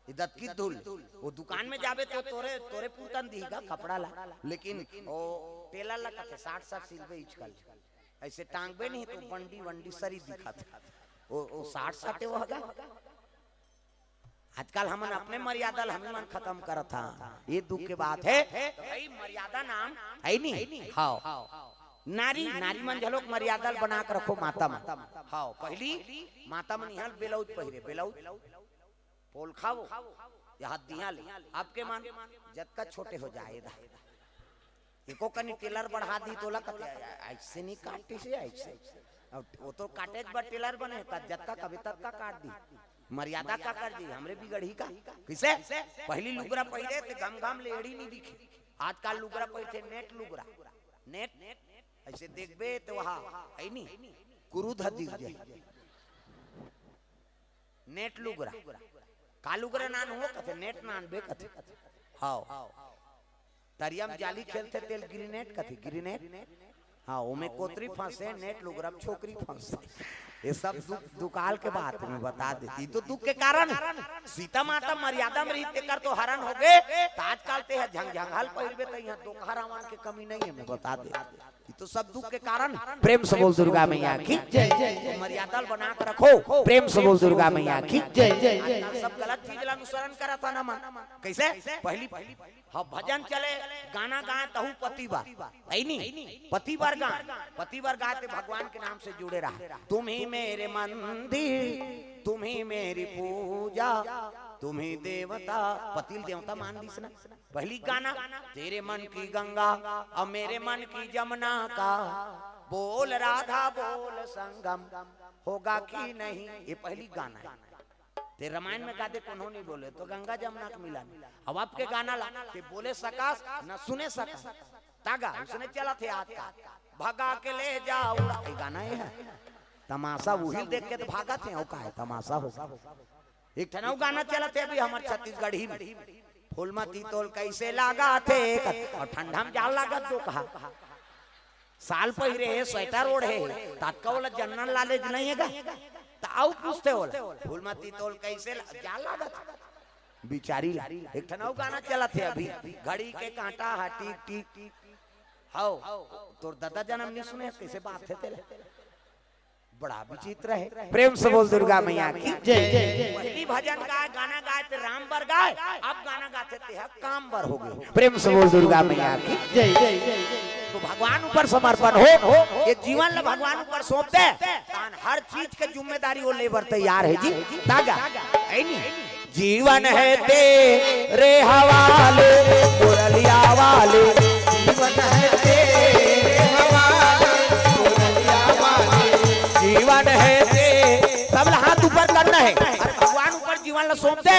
ये दतकी धूल, वो दुकान में जाबे तो तोरे, तोरे पुरतन दिही गा कपड़ा ला, लेकिन वो टेलर ला कथे साठ साठ सिलबे इचकल, अइसे टांगबे नहीं तो बंडी वंडी सरी दिखत। वो, वो साठ साठ हे वो गा। आजकल हमन अपने मर्यादा ल हमन खतम करत हन। ये दुख के बात हे। तो भाई, मर्यादा नाम हइ नी। हव। नारी, नारी मन झलोक मर्यादा ल बना के रखो माता मन। हव, पहिली माता मन इहाँ ब्लाउज पहिरे, ब्लाउज। पोलखा वो, ये हद दिहा ले। अब के मन जतका छोटे हो जाए दा। एको कनी टेलर बढ़ा दी तोला कथे, अइसे नहीं काटिस हे, अइसे। अब वो तो काटे बर टेलर बने, त जतका कबे ततका काट दी। मर्यादा का कर दी, हमरे बिगड़ही का? कइसे? पहिली लुगरा पहिरे ते घम घम ले एड़ी नहीं दिखे। आजकल लुगरा पहिरथे नेट लुगरा। नेट, अइसे देखबे तो वहाँ, हइ नी? कुरुध दिख जाए। नेट लुगरा। का लुगरा नान हो कथे, नेट नान बे कथे। हव। तरिया में जाली खेलथे तेल ग्रेनेड कथे, ग्रेनेड। हाँ, ओमे कोतरी फंसे, नेट लुगरा में छोकरी फंसे। ये सब दुख, दुकाल के बात में बता देती। तो दुख के कारण सीता माता मर्यादा में रही, तेकर तो हरण हो गए। तो आजकल ते ह झंझंघल पहिरबे, तो यहाँ दोकहा रावण के कमी नहीं हे, मैं बता देती। ये तो सब दुख के कारण। प्रेम से बोल दुर्गा मैया की जय। मर्यादा ल बना के रखो। प्रेम से बोल दुर्गा मैया की जय। आजकल सब गलत चीज ला अनुसरण करत हन हमन। कइसे? पहिली, हाँ, भजन चले, गाना गाए तहू पति बर, हइ नी? पति बर गाए, पति बर गाए ते भगवान के नाम से जुड़े रहा। तुम ही मेरे मंदिर, तुम ही मेरी पूजा, तुम ही देवता। पति ल देवता मान दिस ना। पहिली गाना, तेरे मन की गंगा और मेरे मन की जमुना का, बोल राधा बोल संगम होगा कि नहीं, ये पहिली गाना हे। ते रामायण में गा दे कोनो नहीं बोले, तो गंगा जमुना के मिलन। अब आप के गाना ला, ते बोले सकस, न सुने सकस। तागा, उसने चलत हे आज का। भगा के ले जा उड़ा, ये गाना ये हे। तमाशा उही ल देख के तो भागत हे, अउ का हे, तमाशा हो। एक ठन अउ गाना चलत हे अभी हमर छत्तीसगढ़ी में, फूलमती तोल कइसे लागत हे, अउ ठंडा में जाड़ लागत दोकहा। साल पहिरे हे, स्वेटर ओढ़े हे, ततका ओला जनरल नॉलेज नहीं हे गा? त अउ पूछथे ओला, फूलमती तोल कइसे ला-, जाड़ लागत हे? बिचारी ला। एक ठन अउ गाना चलत हे अभी, घड़ी के कांटा हा टिक टिक। हव, तोर ददा जनम नहीं सुने, कैसे बात हे तेला? बड़ा विचित्र हे। प्रेम से बोल दुर्गा मैया की जय। पहली भजन गाय, गाना गाय ते राम बर गाय, अब गाना गाथे ते ह काम बर हो गे। प्रेम से बोल दुर्गा मैया की जय। तो भगवान ऊपर समर्पण हो, ये जीवन ला भगवान ऊपर सौंप दे, तान हर चीज के जिम्मेदारी वो ले बर तैयार हे जी। तागा, हे नी? जीवन है तेरे हवाले, मुरलिया वाले। जीवन है तेरे हवाले, मुरलिया वाले। जीवन है ते-, सब ला हाथ ऊपर करना हे। अरे भगवान ऊपर जीवन ला सौंप दे।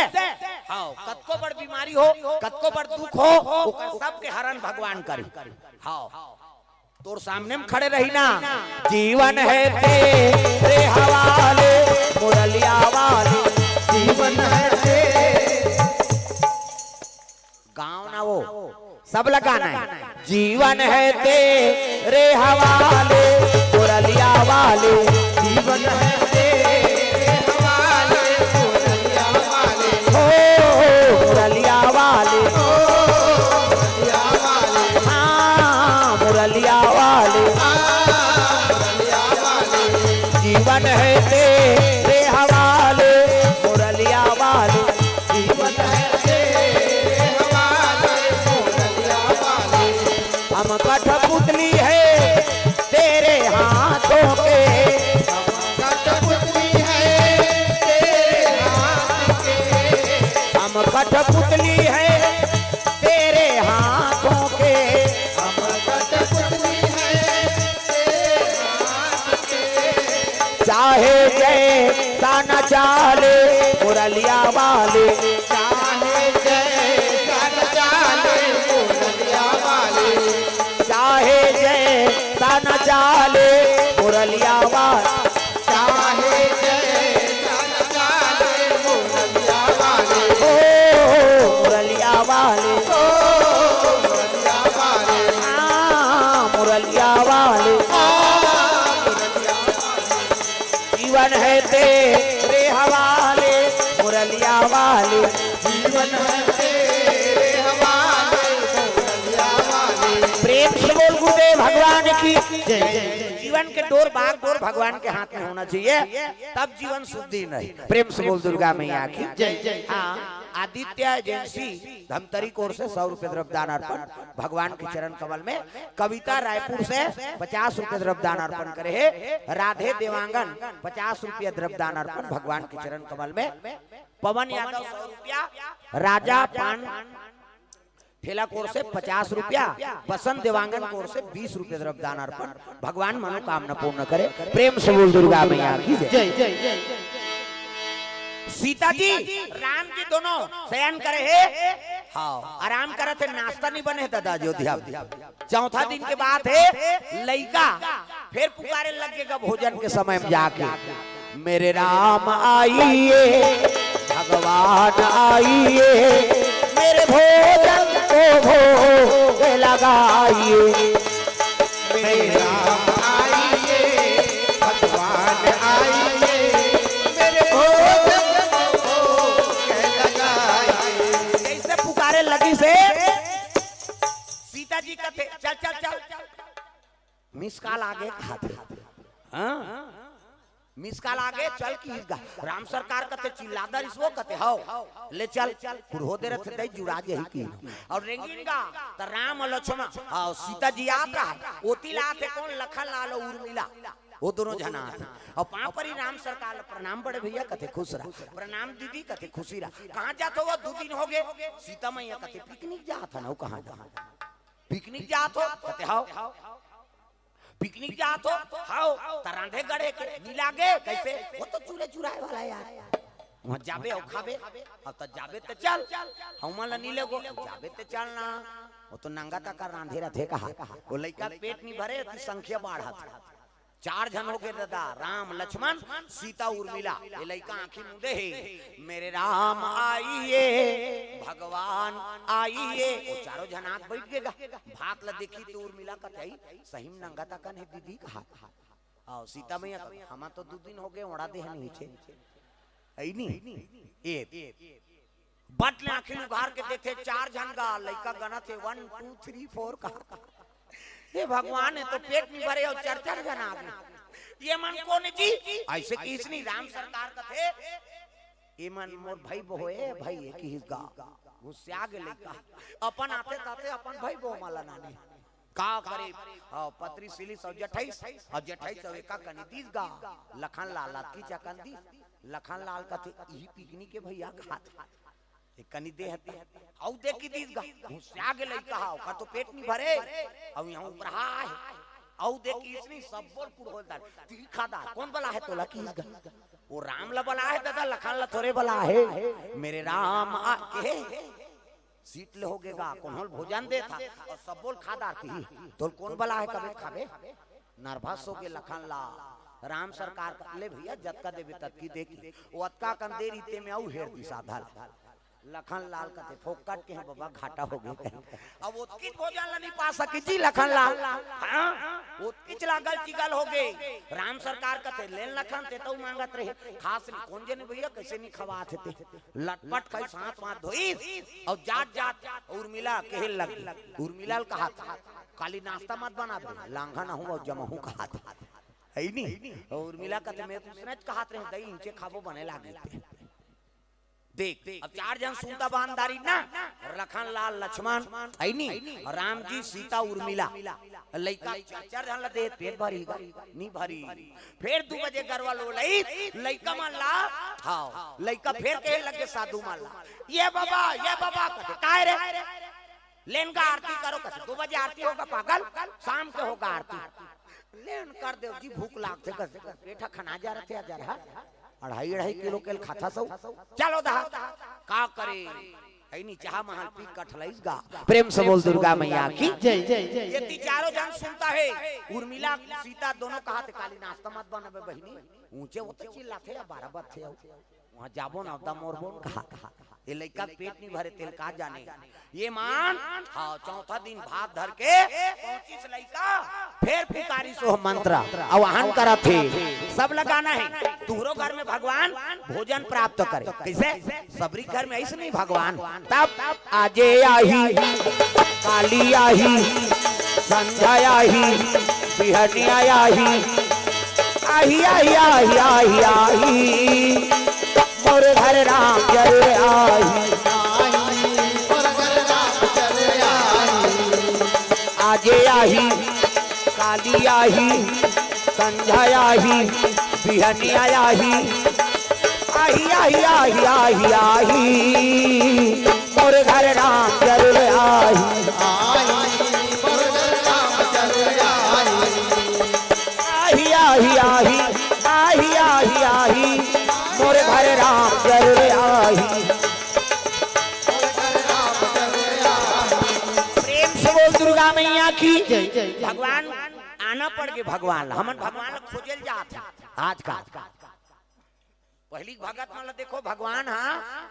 हव, कतको बड़ बीमारी हो, कतको बड़ दुख हो, ओकर सबके हरण भगवान करी। हव। तोर सामने में खड़े रही ना। जीवन है तेरे हवाले, मुरलिया वाले। जीवन है तेरे। गाँव ना वो, सब लगाना हे। जीवन है तेरे हवाले, मुरलिया वाले। जीवन है तेरे हवाले, मुरलिया वाले। हो, मुरलिया वाले। हाँ, मुरलिया वाले। जीवन है तेरे हवाले, मुरलिया वाले। जीवन है तेरे हवाले, मुरलिया वाले। हम कठपुतली है तेरे हाथों के। हम कठपुतली है तेरे हाथ के। हम कठपुतली है तेरे हाथों के। हम कठपुतली है तेरे हाथ के। चाहे जैसा न चाले मुरलिया वाले। चाहे जैसा न चाले मुरलिया वाले। चाहे जैसा न चाले मुरलिया वाले। चाहे जैसा न चाले मुरलिया वाले। ओ मुरलिया वाले। ओ मुरलिया वाले। हाँ, मुरलिया वाले। हाँ, मुरलिया वाले। जीवन है तेरे हवाले, मुरलिया वाले। जीवन है तेरे हवाले, मुरलिया वाले। प्रेम से बोल गुरुदेव भगवान की जय। जीवन के डोर, बागडोर भगवान के हाथ में होना चाहिए, तब जीवन सुद्धी नहीं। प्रेम से बोल दुर्गा मैया की जय। हाँ, आदित्य एजेंसी धमतरी की ओर से सौ रुपए द्रव्य दान अर्पण भगवान के चरण कमल में। कविता रायपुर से पचास रुपए द्रव्य दान अर्पण करे हे। राधे देवांगन पचास रुपया द्रव्य दान अर्पण भगवान के चरण कमल में। पवन यादव सौ रुपया, राजा पान ठेला की ओर से पचास रुपया, बसंत देवांगन की ओर से बीस रुपया द्रव्य दान अर्पण। भगवान मनोकामना पूर्ण करे। प्रेम से बोल दुर्गा मैया की जय। जय, जय, जय। सीता जी, राम जी दोनों शयन करे हे। हाँ, आराम करत हे, नाश्ता नहीं बने हे दादा अयोध्या में। चौथा दिन के बात हे, लइका फिर पुकारे लग गे गा भोजन के समय में जाके, मेरे राम आइए, भगवान आइए, मेरे भोजन को भोग लगाइए। मेरे राम आइए, भगवान आइए, मेरे भोजन को भोग लगाइए। कैसे पुकारे लगी से सीता जी कथे, चल, चल, चल। मिस कॉल आगे कहाथे। हाँ? मिस कॉल आगे, चल की गा। राम सरकार कथे चिल्ला दरिस वो कथे, हव, ले चल। कुरहो दे रथे तई जुड़ा जही की। अउ रेंगिन गा, त राम लक्ष्मण, हव, सीता जी आत रहा। ओती ला आथे कोन, लखन लाल अउ उर्मिला। वो दोनों झन आथे। अउ पाँव परी राम सरकार ल प्रणाम बड़े भैया कथे खुश रहा। प्रणाम दीदी कथे खुशी रहा। कहाँ जात हो वो, दू दिन हो गे। सीता मैया कथे पिकनिक जात हन, अउ कहाँ जात? पिकनिक जात हो? कथे हव। पिकनिक जात हो? हव। त रांधे गढ़े के नी लागे? कैसे? वो तो चूरे चुराए वाला यार। वहाँ जाबे अउ खाबे, अब त जाबे त चल, हमन ला नी लेगो, जाबे त चल ना। वो तो नंगा तका रांधे रथे कहा, वो लइका के पेट नी भरे, ओती संख्या बाढ़त। चार झन हो गे दादा, राम, लक्ष्मण, सीता, उर्मिला। ये लइका आँखी मूंदे हे, मेरे राम आइए, भगवान आइए। वो चारों झन आके बइठ गे गा। भात ला देखी त उर्मिला कथे, सही में नंगा तकन हे दीदी कहा। अउ सीता मैया कथे, हमन तो दू दिन हो गे, ओढ़ा दे हन नीचे। अइ नी? ए, बट ले आँखी उघार के देखे, चार झन गा लइका गनत हे, वन, टू, थ्री, फोर कहा। हे भगवान, ये तो पेट नइ भरे अउ चार चार झन आगे। ये मन कोन जी? अइसे किहिस नहीं, राम सरकार कथे, ये मन मोर भई बो होय, भई ये किहिस गा। गुस्सा गे लइका। अपन आथे ताथे अपन भई बो मन ला नाने। का करे? अउ पतरी सिलिस अउ जठइस, अउ जठइस अउ एका कनी दिस गा। लखन लाल अतकी च अकन दिस। लखन लाल कथे, इही पिकनी के भइया खात। एक कनी दे हते, अउ दे कि दिस गा, गुस्सा गे लइका हा, ओकर तो पेट नइ भरे, अउ इहाँ उपराहा हे, अउ दे किहिस नहीं, सब बोल कुड़होल दार, तिही खा दार, कोन बलाहे तोला किहिस गा? ओ राम ला बलाहे ददा, लखन ला थोरे बलाहे, मेरे राम आ के, सीट ले होगे गा, कोन होल भोजन देथा, अउ सब बोल खा दार किही, तोल कोन बलाहे कबे खाबे? नर्वस होगे लखन लाल, राम सरकार का, ले भइया, जतका देबे ततकी दे कि, ओ अतका कन दे रहिते में अउ हेर दिस आधा ला। लखन लाल कथे, फोकट के हे बबा, घाटा होगे कहे। अब ओतकीच भोजन ला नइ पा सकिस जी लखन लाल। हाँ, ओतकीच लागल चिगल होगे। राम सरकार कथे, लेन लखन, ते तउ मांगत रहे, खास नइ, कोन जने भइया, कइसे नइ खवाथे ते। लटपट खाइस, हाथ वाथ धोइस, अउ जात जात उर्मिला केहे लगिस, उर्मिला ल कहाथे, काली नाश्ता मत बनाबे, लांघा नहूँ अउ जमहूँ कहाथे। हइ नी? अउ उर्मिला कथे, में तो उसने च कहात रहेंव, दई इँचे खाबो बने लागे ते। देख, अब चार झन सुनता बांधारी ना, लखन लाल लक्ष्मण, हइ नी? अउ राम जी, सीता, उर्मिला। लइका चार चार झन ला दे, पेट भरही गा? नइ भरही। फेर दू बजे गरवा लोलइस, लइका मन ला, हाँ, लइका फेर कहे लगे साधु मन ला, ये बबा, ये बबा, कथे, काय रे? लेन गा आरती करो, कथे, दू बजे आरती होगा पागल, शाम के होगा आरती। लेन कर देव जी, भूख लागथे, कथे, पेट खना जा रथे, अजरहा, अढ़ाई अढ़ाई किलो के ल खाथा सउ। चलो दहा, का करे? हइ नी, चाहा महल पी कठलइस गा। प्रेम से बोल दुर्गा मैया की जय। ये ती चारों झन सुनता हे, उर्मिला, सीता दोनों कहाथे, काली नाश्ता मत बनाबे बहिनी, उँचे ओते चिल्लाथे या बारह बजथे अउ। उहाँ जाबो ना, ओता मोर बोन कहा, ये लइका के पेट नइ भरे, तेल का जाने। ये मन, हाँ, चौथा दिन भात धर के पहुँचिस लइका, फेर पुकारिस ओ मंत्र, आवाहन करत हे, सब ला गाना हे, तुहरो घर में भगवान भोजन प्राप्त करे। कइसे? सबरी घर में अइसे नहीं भगवान। तब आजे आही, काली आही, संझा आही, बिहनिया आही, आही, आही, आही, आही, आही। मोर घर राम जरूर आही। आजे आही, काली आही, संझा आही, बिहनिया आही। आही, आही, आही, आही, आही। मोर घर राम जरूर आही। आही, आही, आही, आही, आही, आही, मोर घर राम जरूर आही। प्रेम से बोल दुर्गा मैया की। जय, जय, जय। भगवान आना पड़ गे भगवान ला। हमन भगवान ला खोजे ल जात हन आजकल। पहिली भगत मन ला देखो, भगवान हा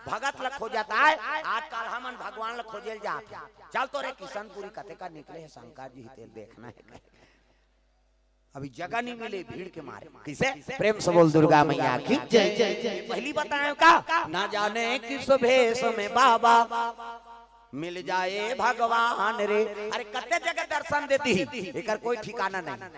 भगत ला खोजत आय। आजकल हमन भगवान ला खोजे ल जात हन। चल तो रे किशनपुरी, कते का निकले हे शंकर जी, तेल देखना हे। अभी जगह नहीं मिले भीड़ के मारे। कइसे? प्रेम से बोल दुर्गा मैया की जय। ये पहिली बताएँव का? ना जाने किस भेष में बाबा मिल जाए भगवान रे। अरे कते जगह दर्शन दे दिही, एकर कोई ठिकाना नहीं।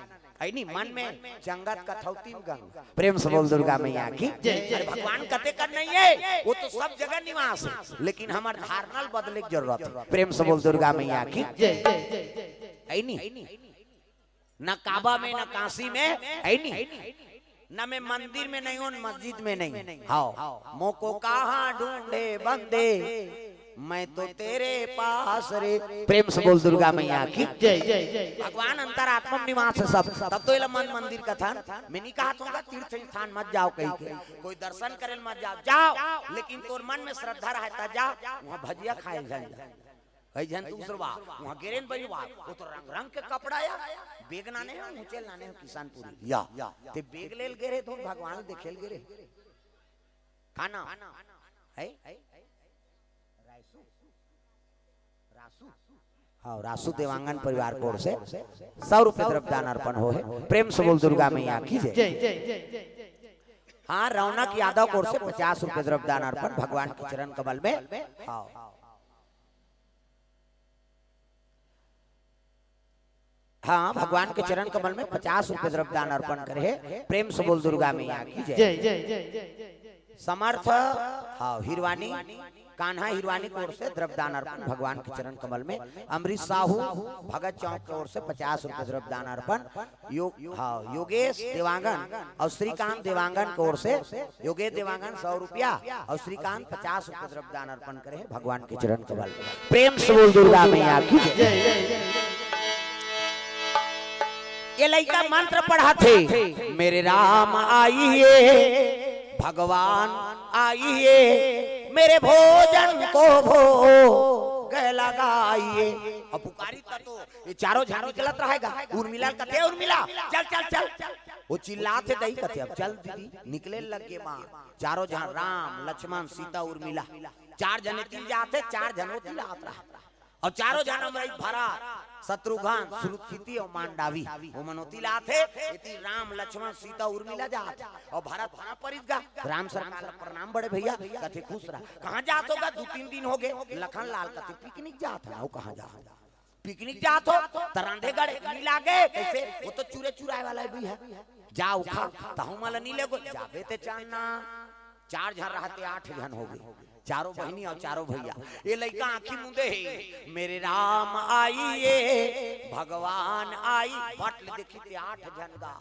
हइ नी, मन में चंगत कथौती में गंगा। प्रेम से बोल दुर्गा मैया की जय। अरे भगवान कते कर नहीं हे, ओ तो सब जगह निवास हे, लेकिन हमर धारणा ल बदले के जरूरत हे। प्रेम से बोल दुर्गा मैया की जय। हइ नी, न काबा में, न काशी में, हइ नी, न मैं मंदिर में नहीं हूँ, न मस्जिद में नहीं। हाँ, मोको कहाँ ढूंढे बंदे, मैं तो तेरे पास रे। प्रेम से बोल दुर्गा मैया की जय। भगवान अंतरात्मा में निवास हे सब, तब तो एला मन मंदिर कथन। मैं नहीं कहत हूँ तीर्थ स्थान मत जाओ कहि के, कोई दर्शन करे ल मत जाओ, जाओ, लेकिन तोर मन में श्रद्धा रहे त जा, उहाँ भजिया खाए झन जा। हइ झन दूसर बा, उहाँ गे रेन बइरवा, ओ तो रंग रंग के कपड़ा या, बेग नाने हो, उँचे ल नाने हो किशनपुरी। या, ते बेग ले ल गे रहे, धुन भगवान ल देखे ल गे रहे। का नाम? हइ? रासू? रासू? हाँ, रासू देवांगन परिवार की ओर से सौ रुपये द्रव्य दान अर्पण होहे। प्रेम से बोल दुर्गा मैया की जय। हाँ, रौनक यादव की ओर से पचास रुपये द्रव्य दान अर्पण भगवान के चरण कमल में। हाँ। हाँ, भगवान के चरण कमल में पचास रुपये द्रव्य दान अर्पण करे हे। प्रेम से बोल दुर्गा मैया की जय। जय, जय, जय, जय, जय, जय। समर्थ, हाँ, हिरवानी, कान्हा हिरवानी की ओर से द्रव्य दान अर्पण भगवान के चरण कमल में। अमरीश साहू, भगत चौक की ओर से पचास रुपये द्रव्य दान अर्पण। यो-, हाँ, योगेश देवांगन और श्रीकांत देवांगन की ओर से, योगेश देवांगन सौ रुपया और श्रीकांत पचास रुपये द्रव्य दान अर्पण करे हे भगवान के चरण कमल। प्रेम से बोल दुर्गा मैया की जय। जय, जय, जय। ये लइका मंत्र पढ़त हे, मेरे राम आइए, भगवान आइए, मेरे भोजन को भोग लगाइए। अब पुकारी त तो ये चारों झन निकलत रहेगा। उर्मिला ल कथे, "उर्मिला, चल, चल, चल।" वो चिल्लात हे, दई कथे, "अब चल दीदी।" निकले लगे माँ, चारों झन, राम, लक्ष्मण, सीता, उर्मिला, चार झन एती ल जात हे, चार झन ओती ल आत रहा। अउ चारों झन अमरई भरत, शत्रुघ्न, श्रुतकीर्ति अउ मांडवी, ओमन ओती ल आत हे, एती राम, लक्ष्मण, सीता, उर्मिला जात हे। अउ भरत वहाँ परिस गा, राम सरकार ला प्रणाम बड़े भैया, कथे खुश रहा। कहाँ जात हो गा, दू तीन दिन हो गे, लखन लाल कथे पिकनिक जात हे, अउ कहाँ जात हो? पिकनिक जात हो, त रांधे गढ़े नी लागे, कइसे? वो तो चुरे चुराए वाला भी हे। जा उखा, तहूँ मन ला नी लेगो, जाबे ते चान ना। चार झन रहते, आठ झन हो गे, चारों बहिनी अउ चारों भैया। ये लइका आँखी मूंदे हे, मेरे राम आइए, भगवान आई, बट ले देखी ते आठ झन गा।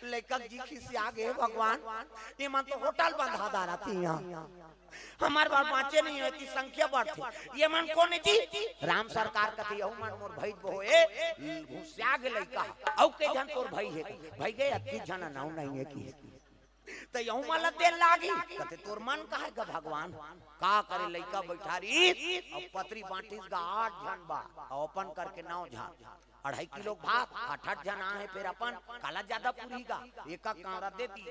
लइका जी खिसिया गे, "भगवान, ये मन तो होटल बंधा डारत हे इहाँ, हमर बर बाँचे नहीं हे, एती संख्या बढ़थे। ये मन कोन हे जी?" राम सरकार कथे, "यहू मन मोर भई बहू हे।" घुसिया गे लइका, "अउ के झन तोर भई हे?" "भई गे, अतकी झन अनाऊ नहीं हे कि।" त यहू मन ला देन लागी। कथे, "तोर मन कहे गा भगवान?" का करे, लइका बइठा रहिस, अउ पतरी बाँटिस गा, आठ झन बर, अउ अपन करके नौ झन, अढ़ाई किलो भात, आठ आठ झन आहे, फेर अपन काला जादा पुरही गा, एक एक कांवरा दे दी,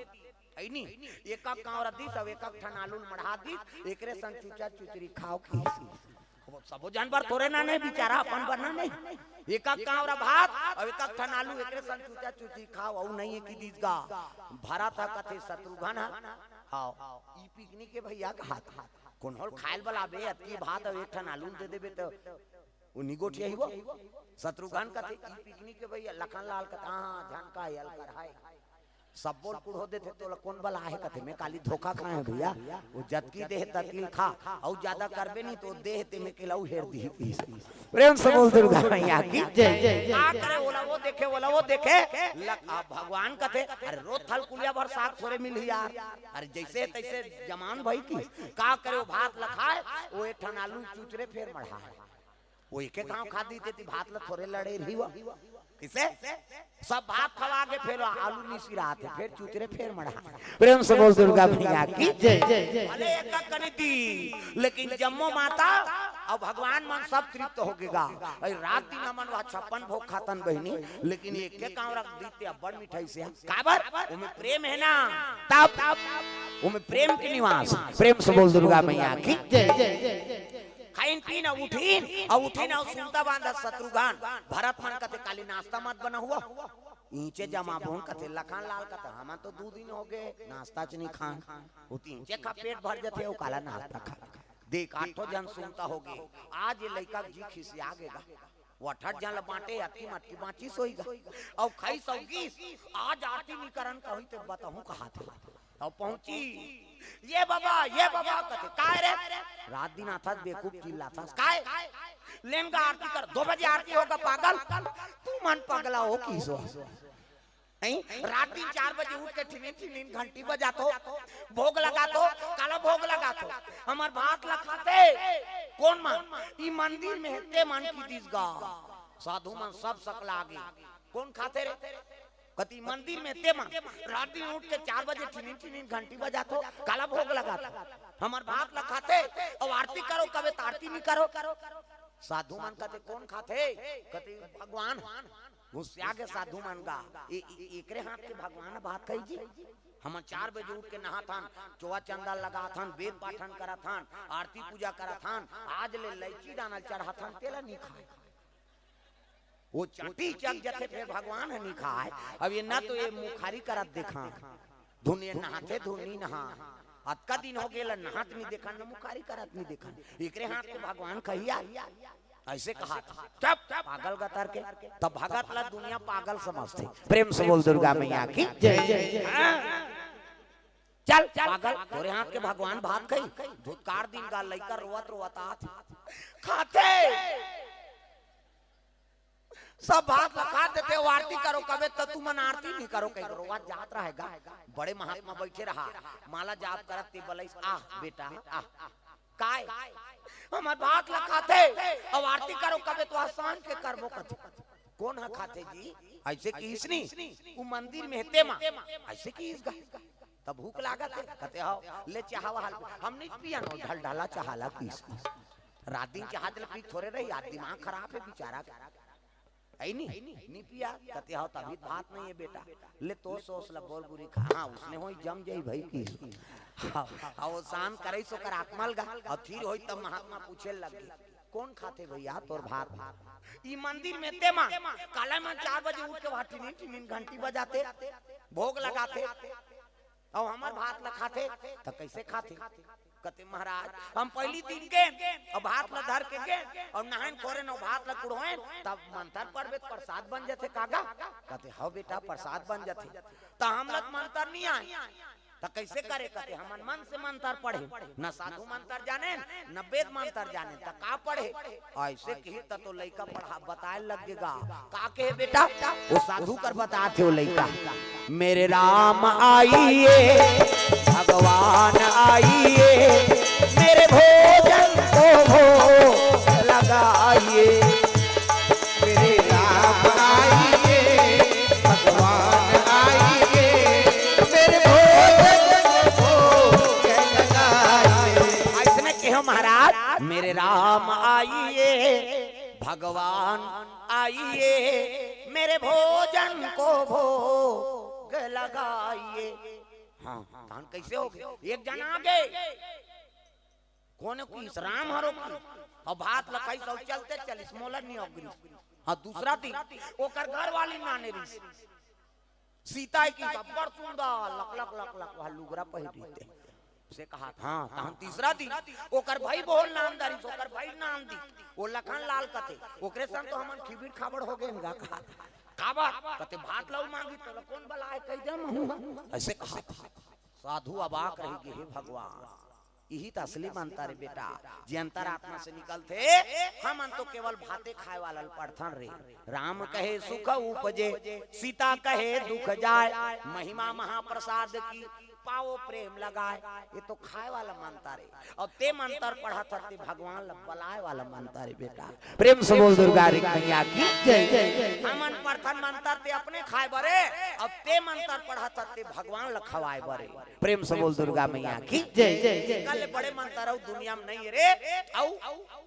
है नी? एक एक कांवरा दिस, अउ एक एक ठन आलू ल मढ़ा दिस, एकरे संग चुचा चुचरी खाव किहिस। सबो झन बर थोरे ना नहीं, बिचारा अपन बर ना नहीं। एक एक कांवरा भात अउ एक एक ठन आलू, एकरे संग चुचा चुची खाव, अउ नहीं हे कि दिस गा। भरत ह कथे शत्रुघ्न ह, "हाँ, ई पिकनिक के भैया कहात हे, कोन होल खायल बलाबे, अतकी भात अउ एक ठन आलू दे देबे त ओ नी गोठियाही वो।" शत्रुघ्न कथे, "ई पिकनिक के भैया।" लखन लाल कथे, "हाँ, झन का यल कर हाय।" सब्बो ल कुढ़ो देथे, तोला कोन बलाहे कथे, मैं काली धोखा खाए हूँ भैया। वो जतकी देहे ततकी ल खा, अउ जादा करबे नहीं तो देह ते में केलाऊ हेर दिही। प्रेम से बोल दुर्गा मैया की जय, जय, जय। का करे, ओला वो देखे, ओला वो देखे। लग-, आ, भगवान कथे, "अरे रोज थलकुलिया भर साग थोरे मिलही यार।" अरे जइसे तइसे जमान भई कि का करे, वो भात ल खाए, वो एक ठन आलू चुचरे फेर मढ़ा। वो एके घांव खा दी तेती भात ल थोरे लड़े रही वो। किसे? सब भात खवा के फेर आलू मिसी रहत हे, फेर चुचरे फेर मढ़ा। प्रेम से बोल दुर्गा मैया की जय, जय, जय। भले एक कनी दी, लेकिन जम्मो माता अउ भगवान मन सब तृप्त हो गे गा। अरे रात दिन हमन वह छप्पन भोग खातन बहिनी, लेकिन एके कांवरा दी ते अब्बड़ मिठाई से। काबर? ओमे प्रेम हे ना। तब ओमे प्रेम के निवास। प्रेम से बोल दुर्गा मैया की जय, जय, जय, जय। खाइन पीन अउ उठिन, अउ उठिन अउ सुनता बांधा शत्रुघ्न। भरत मन कथे, "काली नाश्ता मत बनाहू वो।" इहिंचे जमाबोन कथे, लखन लाल कथे, "हमन तो दू दिन हो गे, नाश्ता च नहीं खान।" वो तिहिंचे खा पेट भर जथे, वो काला नाश्ता खा। देख, आठो झन सुनता हो गे, आज ये लइका जी खिसिया गे गा। वो अठठ झन ल बांटे, अतकी मटकी बांचिस होही गा। अउ खाइस अउ गीस, आज आरती नी करन कही ते बताहूं कहाथे। अउ पहुंची, "ये बाबा, ये बाबा," कथे, "काय रे? रात दिन आथस बेवकूफ चिल्लाथस, काय? लेन गा आरती कर, दो बजे आरती होगा पागल, तुमन पगला हो किहिस वो।" नहीं, रात दिन चार बजे उठ के ठिनिन ठिनिन घंटी बजाथो, भोग लगाथो, काला भोग लगाथो, हमर भात ल खाथे, कोन मन? ई मंदिर में हे ते मन किहिस गा। साधु मन सब सकला गे, कोन खाथे रे? कथे मंदिर में ते मन, रात दिन उठ के चार बजे ठिनिन ठिनिन घंटी बजाथो, काला भोग लगाथो, हमर भात ल खाथे, अउ आरती करो कबे त आरती नी करो। साधु मन कथे, "कोन खाथे?" कथे, "भगवान।" गुस्सिया गे साधु मन गा, "ए-, ए-, एकरे हाथ के भगवान भात खाही जी? हमन चार बजे उठ के नहाथन, चोवा चंदा लगाथन, वेद पाठन करथन, आरती पूजा करथन, आज ले लइची दाना चढ़ाथन, तेला नी खाए।" वो चांटी चक जथे, फेर भगवान ह नी खाय। अब ये ना तो ये मुखारी करत देखा, धुन ये नहाथे, धुन नी नहा। अतका दिन हो गेल, नहात नी देखन, न मुखारी करत नी देखन। एकरे हाथ के भगवान खहिया। अइसे कहा था, "चुप, पागल गतर के।" तब भगत ला दुनिया पागल समझथे। प्रेम से बोल दुर्गा मैया की जय। हाँ। चल पागल, तोरे हाथ के भगवान भात खाही। धुतकार दिन गा लइका रोवत रोवत आत हे। खाथे। सब भात ला खा देथे, अउ आरती करो कबे त तुमन आरती नहीं करो, कहीं रोवत जात रहे गा। बड़े महात्मा बइठे रहा, माला जाप करत ते बलइस, "आह बेटा, आह।" "काय?" "हमर भात ला खाथे, अउ आरती करो कबे त सांझ के करबो कथे।" "कोन ह खाथे जी?" "अइसे किहिस नी, उ मंदिर में हे तेमा।" "अइसे किहिस गा?" "त भूख लागत हे?" कथे, "हव।" "ले चाहा वहा।" "हम नहीं पियन ओ ढलढला चाहा ला," किहिस। रात दिन चाहा ल पी थोरे रही, आज दिमाग खराब हे बिचारा के। "अइ नी, नी पिया?" कथे, "हव, तभी भात नहीं हे बेटा।" "ले तो सोस ला बोर गुरी खा।" "हाँ, उसने होई जम जाई भाई की।" हाँ, अउ ओसान करइस ओकर आत्मा ल गा, अउ फिर होई तब महात्मा पूछे लग गे, "कोन खाथे भइया तोर भात?" "ई मंदिर में तेमा, काला मन चार बजे उठ के वहाँ टिनिन टिनिन घंटी बजाथे, भोग लगाथे।" "अउ हमर भात ला खाथे?" "त कइसे खाथे?" कथे, "महाराज, हम पहिली दिन गेन, अउ भात ला धर के गेन, अउ नहायन खोरेन, अउ भात ला कुढ़ोयन, तब मंतर पढ़बे त प्रसाद बन जथे का गा?" कथे, "हव बेटा, प्रसाद बन जथे।" "त हमला त मंतर नहीं आय, त कइसे करे?" कथे, "हमन मन से मंतर पढ़े, न साधु मंतर जाने, न वेद मंतर जाने, त का पढ़े?" अइसे किहिस त तो लइका पढ़ा बताए लग गे गा। का कहे बेटा? ओ साधु कर बतात हे ओ लइका। "मेरे राम आइए, भगवान आइए, मेरे भोजन को भोग लगाइए।" मेरे राम आइए, भगवान आइए, मेरे भोजन को भोग लगाइए। अइसने कहो महाराज, "मेरे राम आइए, भगवान आइए, मेरे भोजन को भोग लगाइए।" हाँ, तहन कइसे होगे? एक जना आगे, कोन किहिस? राम हरो किहिस। अउ भात ला खाइस अउ चलते चलिस, मोला नहीं अउ गिरिस। हाँ, दूसरा दिन ओकर घर वाली नाने रहिस। सीता हे किहिस, अब्बड़ सुंदर, लक लक लक लक, वह लुगरा पहिर रहिथे। से कहा, हाँ, तहन तीसरा दिन ओकर भाई बहू ल नान डारिस, ओकर भाई ल नान दिस, ओ लखन लाल कथे, ओकरे संग तो हमन खिबिड़ खाबड़ हो गेन गा कहा। काबर? कथे भात लऊ मांगी, तोला कोन बलाय, कहि दे महूं। अइसे कहा। साधु अबाक रहि गे, हे भगवान, इही त असली मंतर ए बेटा, जे अंतरात्मा से निकलथे। हमन तो केवल भाते खाय वाला ल पढ़थन रे। राम कहे सुख उपजे, सीता कहे दुख जाय, महिमा महाप्रसाद की, पावो प्रेम लगाय। ये तो खाय वाला मंतर ए। अउ ते मंतर पढ़त हस ते भगवान ल बलाय वाला मंतर ए बेटा। प्रेम से बोल दुर्गा रे मैया की जय। हमन पढ़थन मंतर ते अपने खाय बर ए, अउ ते मंतर पढ़त हस ते भगवान ल खवाय बर ए। प्रेम से बोल दुर्गा मैया की जय। कल बड़े मंतर अउ दुनिया में नहीं रे। अउ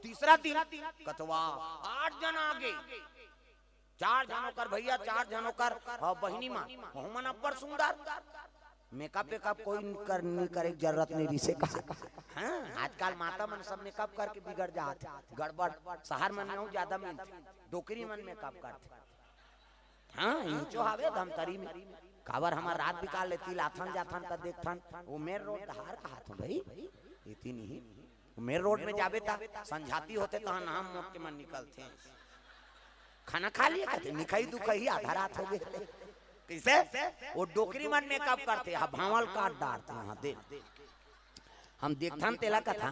तीसरा दिन कतवा आठ जन आगे, चार झन ओकर भइया, चार झन ओकर, हाँ, बहिनी मन, ओहू मन अब्बड़ सुंदर। मेकअप वेकअप कोई कर, नहीं करे के जरूरत नहीं रिसे का। हाँ, आजकल माता मन सब मेकअप करके बिगड़ जात, गड़बड़। शहर मन में अउ ज्यादा मिलथे, डोकरी मन मेकअप करथे। हाँ, इंचो हावे धमतरी में। काबर हमर रात बिकाल ले तिलाथन जाथन त देखथन, वो मेन रोड डहार कहात हूँ भाई, इतनी ही। मेन रोड में जाबे त संझाती होथे तहाँ नाम मोट के मन निकलथे। खाना खा लिए कहते, निखाई दुखाई आधा रात हो गए। कइसे? वो डोकरी मन मेकअप करथे, हा भांवल काट डारथे, हाँ दे। हम देखथन तेला कथा,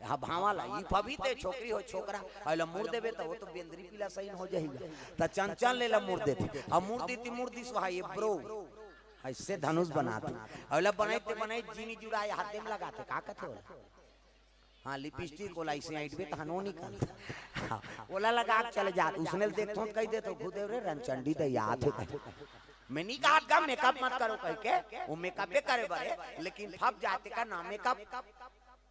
हा भांवल, ई पवित्र छोकरी हो छोकरा, अइला मुड़ देबे त वो तो बेंदरी पीला सही हो जाही। त चंचल ले ला मुड़ देथे, हा मुड़ देती मुड़ दिस वहा ये ब्रो, अइसे धनुष बनाथे, अइला बनाइते बनाइते जीनी जुड़ाए हाथे में लगाथे, का कथे ओला? हाँ, लिपस्टिक ओला अइसे ऐंठबे तहन ओ निकल। हाँ, ओला लगा के चले जात, उसने ल देखथों त कहि देथों, "गुरुदेव रे, रंचंडी दई आत हे।" मैं नहीं कहत का मेकअप मत करो कहि के, वो मेकअपे करे बर हे, लेकिन फब जाय तेकर नाम मेकअप।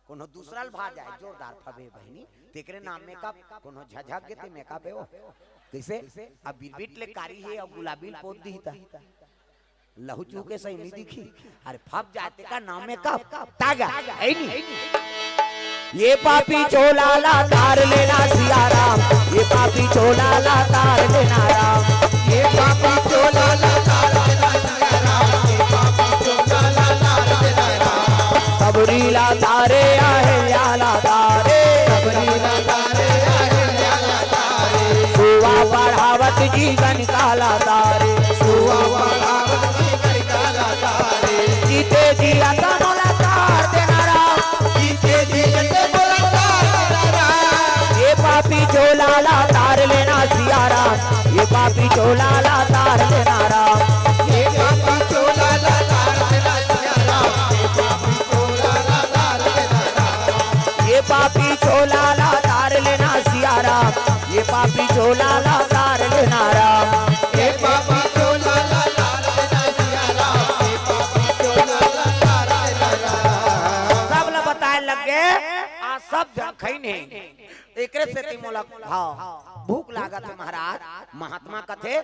कोनो दूसरा ल भा जाय, जोरदार फबे बहिनी, तेकरे नाम मेकअप, कोनो झझक गे ते मेकअप हे वो। कइसे? अब बिरबिट ले कारी हे अउ गुलाबी ल पोत दिही त। लहू चूके सही नहीं दिखी। अरे फब जाय तेकर नाम मेकअप। तागा, है नहीं? ये पापी चोला ला तार लेना सिया राम, ये पापी चोला ला तार लेना राम। ये पापी चोला ला तार लेना सिया राम, ये पापी चोला ला तार लेना राम। सबरी ला तारे, अहिल्या ला तारे, सबरी ला तारे, अहिल्या ला जीते जी अंत मोला तार देना राम। जीते जी अंत मोला तार देना राम। ये पापी झोला ला तार लेना सिया राम। ये पापी झोला ला तार लेना राम। ये पापी झोला ला तार देना सिया राम। ये पापी झोला ला तार देना राम। ये पापी झोला ला तार लेना सिया राम। ये पापी झोला ला तार लेना राम। ये पापी झोला ला तार देना सिया राम। ये पापी झोला ला तार देना राम। सब ला बताए लग गे, आ सब झन खइन हे। एकरे सेती मोला, हाँ, भूख लागत हे महाराज। महात्मा कथे,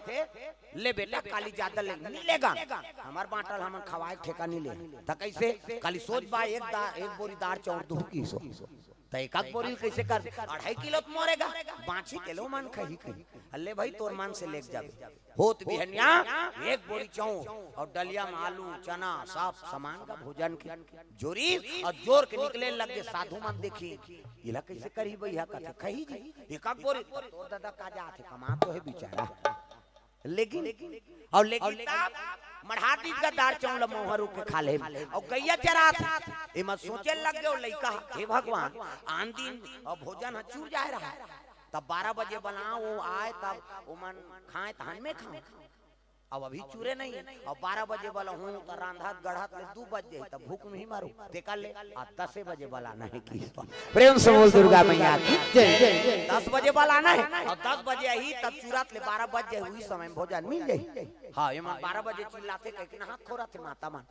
"ले बेटा, काली जादा ले, नी लेगा। हमर बांटल हमन खवाए के ठेका नी ले।" त कइसे? काली सोच बा, एक दार, एक बोरी दार चाउर दूहूं किहिस। त एक एक बोरी कइसे कर? अढ़ाई किलो त मोरेगा, बांची तेलो मन खही कही। अल्ले भाई, तोर मन से लेके जाबे। होत बिहनिया एक बोरी चाउर अउ डलिया म आलू, चना, सब समान का भोजन के जोरिस अउ जोर के निकले लग गे। साधु मन देखिन, "इला कइसे करही बइहा?" कथे, "खही जी, एक एक बोरी।" "तोर ददा का जात हे, कमा तो हे बिचारा।" लेकिन, अउ लेकिन तब मढ़ा दीस गा दार चाउर ल मउहा रुख के खा ले, अउ गइया चरात हे। एमा सोचे लग गे ओ लइका, "हे भगवान, आन दिन अउ भोजन ह चूर जाए रहा, तब बारह बजे बलाओं, ओ आए तब ओमन खाए, तहन में खाओं। अब अभी चूरे नहीं, अउ बारह बजे बलाहूं त रांधत गढ़त ले दू बज जाही, तब भूख में ही मरूं। तेकर ले आ दसे बजे बलाना हे।" किहिस बा। प्रेम से बोल दुर्गा मैया की जय। दस बजे बलाना हे, अउ दस बजे आही तब चूरत ले बारह बज जाही, उही समय में भोजन मिल जाही। हाँ, एमन बारह बजे चिल्लाथे कहिके नहात खोरत हे माता मन।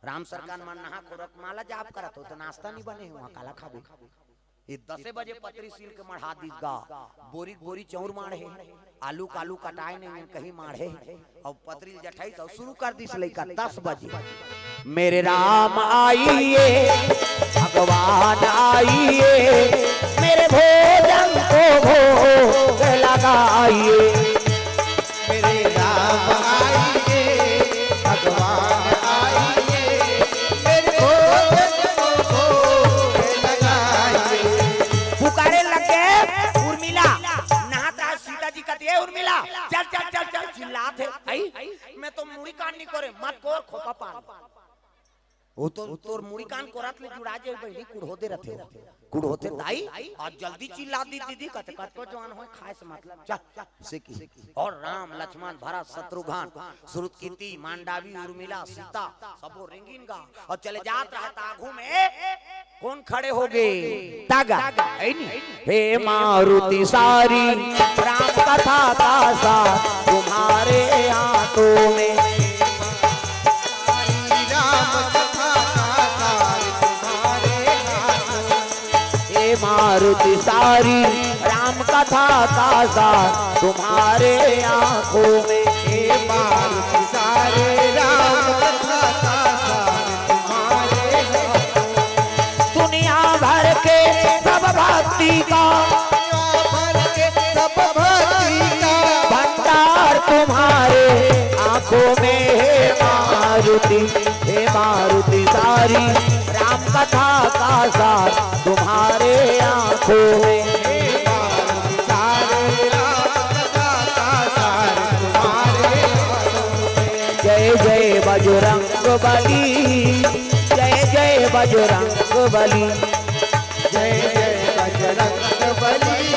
राम सरकार मन नहा खोरत माला जाप करत हो, त नाश्ता नी बने हे, उहां काला खाबे? ये दसे बजे पतरी सील के मढ़ा दीस गा। बोरी बोरी चाउर माढ़े, आलू कालू कटाए नहीं, कहीं माढ़े। अउ पतरी ल जठाइस अउ शुरू कर दीस लइका दस बजे। मेरे राम आइए, भगवान आइए, मेरे भोजन को भोग लगाइए। मेरे राम आइए, भगवान आइए, मेरे भोजन को भोग लगाइए। पुकारे लग गे उर्मिला, नहात रहा सीता जी कथे, "ए उर्मिला, चल, चल, चल, चल," चिल्लात हे, "आई, मैं तो मुड़ी कान नहीं कोरे, मत कोर, खोपा पाल।" ओ तो तोर मुड़ी कान कोरत ले जुड़ा जाही बहिनी, कुढ़ोदे रथे। कुढ़ोथे दाई, अउ जल्दी चिल्ला दी दीदी, कथे, "कतको जवान होय, खाए से मतलब, चल, चल, से की।" अउ राम, लक्ष्मण, भरत, शत्रुघ्न, श्रुतकीर्ति, मांडवी, उर्मिला, सीता, सबो रेंगिन गा, अउ चले जात रहा त आघू में कोन खड़े हो गे? तागा, है नी? हे मारुति सारी राम कथा का सार तुम्हारे हाथों में। राम कथा का सार तुम्हारे हाथों में। हे मारुति सारी राम कथा का सार तुम्हारे आंखों में। हे मारुति सारे राम कथा का सार तुम्हारे हाथों में। दुनिया भर के सब भक्ति का, दुनिया भर के सब भक्ति का भंडार तुम्हारे आंखों में, हे मारुति, हे मारुति सारी राम कथा का सार तुम्हारे आंखों में। हे मारुति सारे राम कथा का सार तुम्हारे हाथों में। जय जय बजरंग बली, जय जय बजरंग बली। जय जय बजरंग बली,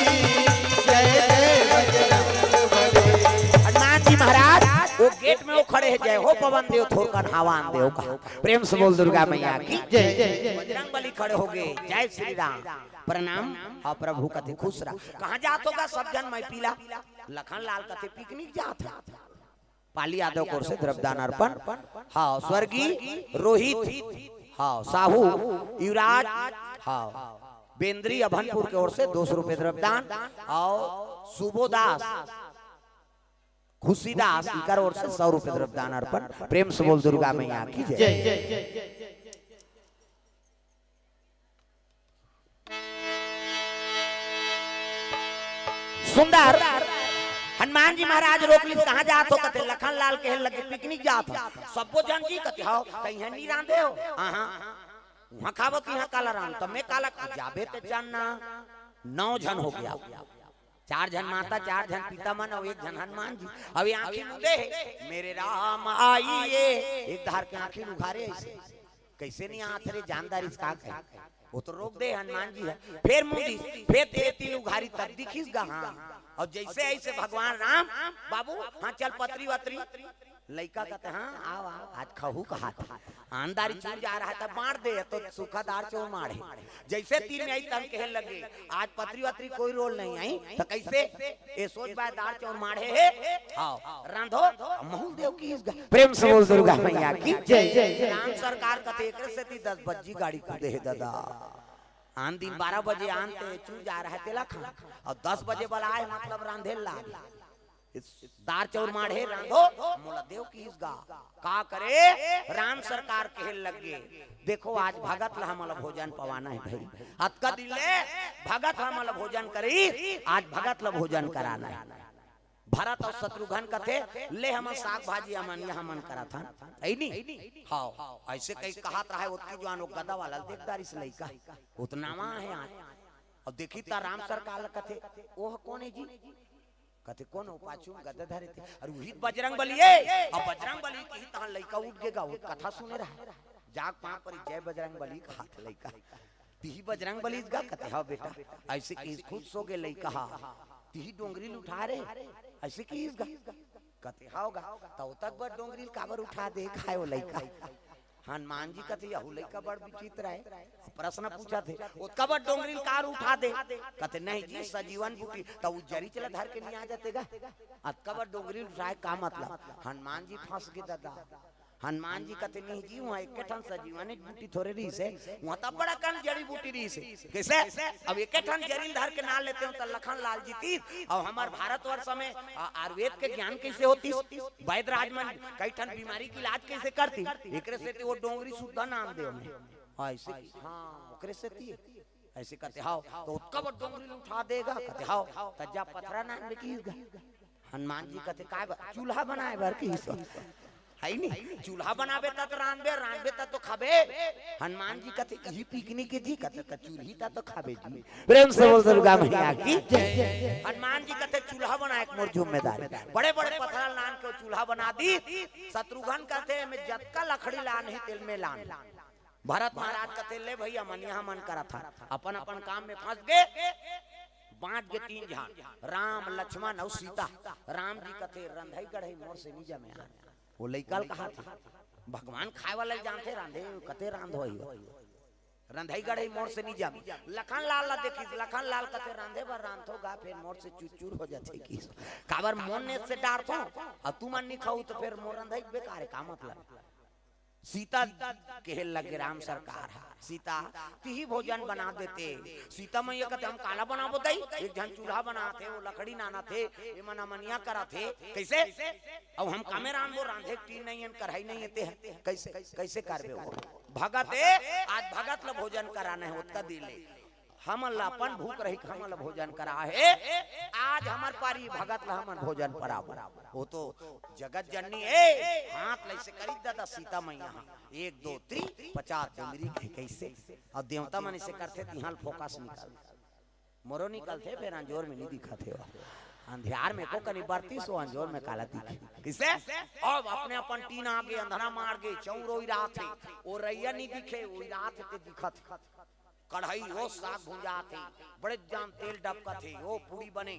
जय जय बजरंग बली। हनुमान जी महाराज वो गेट में वो खड़े हैं, "जय हो पवन देव, थोरकन हवा आन देव" का। प्रेम से बोल दुर्गा मैया की जय। बजरंग बली खड़े हो गे, "जय श्री राम, प्रणाम।" हाँ प्रभु कथे, "खुश रहा।" "कहाँ जात हो गा सब झन?" "मैं पीला।" लखन लाल कथे, "पिकनिक जात हे।" पाली यादव की ओर से द्रव्यदान अर्पण। हाँ, स्वर्गीय रोहित, हाँ, साहू, युवराज, हाँ, बेंद्री अभनपुर की ओर से दो सौ रुपये द्रव्यदान, अउ सुबोदास, खुशीदास, इकर ओर से सौ रुपये द्रव्यदान अर्पण। प्रेम से बोल दुर्गा मैया की जय। सुंदर। हनुमान जी महाराज रोक लीस, "कहाँ जात हो?" कथे, "लखन लाल कहे लगे पिकनिक जात हो।" सब्बो झन जी कथे, "हव, त इहाँ नी रांधे हो?" "हाँ, हाँ।" "उहाँ खाबो कि इहाँ काला रांध?" "त मैं काला।" "जाबे ते जानना, नौ झन हो गे।" चार झन माता, चार झन पिता मन अउ एक झन हनुमान जी। अब ये आँखी मुदे हे, मेरे राम आइए, एक धार के आँखी उघारे अइसे, कइसे नहीं आत रे, जानदार इसका कहे। वो तो रोक दे हनुमान जी ह। फेर मुदिस, फेर ते तीन उघारी तब दिखिस गा, हाँ। अउ जइसे अइसे भगवान राम, बाबू, हाँ चल पतरी वतरी, लइका कथे, हाँ, आव, आव, आज खहू कहात हे। आन दारी चूर जा रहा हे, त बाँट दे, त सूखा दार चउर माढ़े। जइसे तीर में आई, तब कहे लगे, आज पतरी वतरी कोई रोल नहीं आई, त कइसे? ए सोच बाय दार चउर माढ़े हे, हाँ, रांधो, महूँ ल देव किहिस गा। प्रेम से बोल दुर्गा मैया की जय। राम सरकार कथे, एकरे सेती दस बज्जी गाड़ी कूदे हे ददा। आन दिन बारह बजे आन ते चूर जा रहा हे, तेला खा, अउ दस बजे बलाय, मतलब रांधे लाग। दार चउर माढ़े रांधो, मोला देव किहिस गा। का करे? राम सरकार कहे लगे, देखो, आज भगत ला हमला भोजन पवाना हे भई। अतका दिन ले भगत हमला भोजन करी, आज भगत ला भोजन कराना हे। भरत अउ शत्रुघ्न कथे, ले हमन साग भाजी, हमन ये हमन करत हन, हे नी? हाँ, अइसे कहि कहत रहा हे, ओतकी जुवार ओ गदा वाला ल देख डारिस लइका, ओ तो नवा हे आज। अउ देखिस त राम सरकार ल कथे, ओह कोन हे जी? कथे, कोन हो? पाछू में गदा धरे हे। अरे उही त बजरंग बली हे। अब बजरंग बली किहिस तहाँ लइका उठ गे गा, ओ कथा सुने रहा हे। जाग पाँव परी, जय बजरंग बली कहात हे लइका। तिही बजरंग बली गा? कथे, हव बेटा। अइसे किहिस खुश होगे लइका ह। तिही डोंगरी ल उठा रे, अइसे किहिस गा? कथे, हव गा। त ओतक बड़ डोंगरी ल काबर उठा दे हे ओ लइका? हनुमान जी कथे, यहू लइका बड़ विचित्र हे। प्रश्न पूछत हे, ओतका बड़ डोंगरी ल काबर उठा दे? कथे, नहीं जी, सजीवन बूटी, त ओ जरीच ला धर के नहीं आ जाते गा? अतका बड़ डोंगरी ल उठाय का मतलब? हनुमान जी फंस गे ददा। हनुमान जी कथे, नहीं जी, उहाँ एके ठन सजीवन बूटी थोरे रहिस हे, उहाँ त बड़ अकन जड़ी बूटी रहिस हे। कइसे? अब एके ठन जरी ल धर के ना लेते हो त लखन लाल जीतिस, अउ हमर भारतवर्ष में, आ, आयुर्वेद के ज्ञान कइसे होतिस? वैद्य राज मन कई ठन बीमारी के इलाज कइसे करतिस? एकरे सेती ओ डोंगरी सुद्धा नाम दे हमें। हाँ, अइसे कि, हाँ, ओकरे सेती। अइसे कथे, हव, त ओतका बड़ डोंगरी ल उठा दे गा? कथे, हव, त जा पथरा नान में किहिस गा। हनुमान जी कथे, काय बर? चूल्हा बनाय बर किहिस। हे नी? चूल्हा बनाबे त तो रांधबे, रांधबे त तो खाबे। हनुमान जी कथे, इही पिकनिक हे जी? कथे, त चूल्ही त तो खाबे जी। प्रेम से बोल दुर्गा मैया की जय। हनुमान जी कथे, चूल्हा बनाय के मोर जिम्मेदारी। बड़े बड़े पथरा ल लान के चूल्हा बना दिस। शत्रुघ्न कथे, एमे जतका लकड़ी लानही तेला मैं लान। भरत महाराज कथे, ले भइया, मन यहाँ मन करत हन, अपन अपन काम में फंस गे, बाँट गे तीन झन, राम, लक्ष्मण अउ सीता। राम जी कथे, रंधई गढ़ई मोर से नी जमे आन। ओ लइका ल कहाथे, भगवान खाय वाला ल जानथे, रांधे कथे रांधो ही। रंधई गढ़ई मोर से नी जमे। लखन लाल ला देखिस, लखन लाल कथे, रांधे बर रांधथों गा, फेर मोर से चुरचुर हो जाथे किहिस। काबर मोर नेत से डारथों, अउ तुमन नी खाहू त फेर मोर रंधई बेकार हे, का मतलब? सीता कहे लगे राम सरकार ह, सीता, तिही भोजन बना देते। सीता मैया कथे, हम काला बनाबो दई? एक झन चूल्हा बनात हे, ओ लकड़ी लानत हे, एमन अमनिया करत हे, कइसे? अउ हम कामे रांधबो, रांधे के टीन नइ हे, कढ़ाई नइ हे, ते ह कइसे, कइसे करबे ओ? भगत हे, आज भगत ल भोजन कराना हे, ओतका दिन ले। हमन ला अपन भूख रही, हमन ला भोजन करा हे, आज हमर पारी भगत ला हमन भोजन पराबो। ओ तो जगत जननी हे, हाथ ल अइसे करिस ददा सीता मैया ह, एक, दो, तीन, पचास डोंगरी कहे कइसे, अउ देवता मन अइसे करथे, तिहाँ ल फोकस निकल, मोरो निकलथे, फेर अंजोर में नी दिखत हे। अंधियार में को कनी बरतिस, ओ अंजोर में काला दिखे। कइसे? अब अपने अपन टीन आगे, अंधरा मार गे, चउर ओइरात हे, ओ रइया नी दिखे, ओइरात हे ते दिखत हे। कढ़ाई ओ साग भुंजात हे, बड़े जान तेल डबकत हे, ओ पूड़ी बने,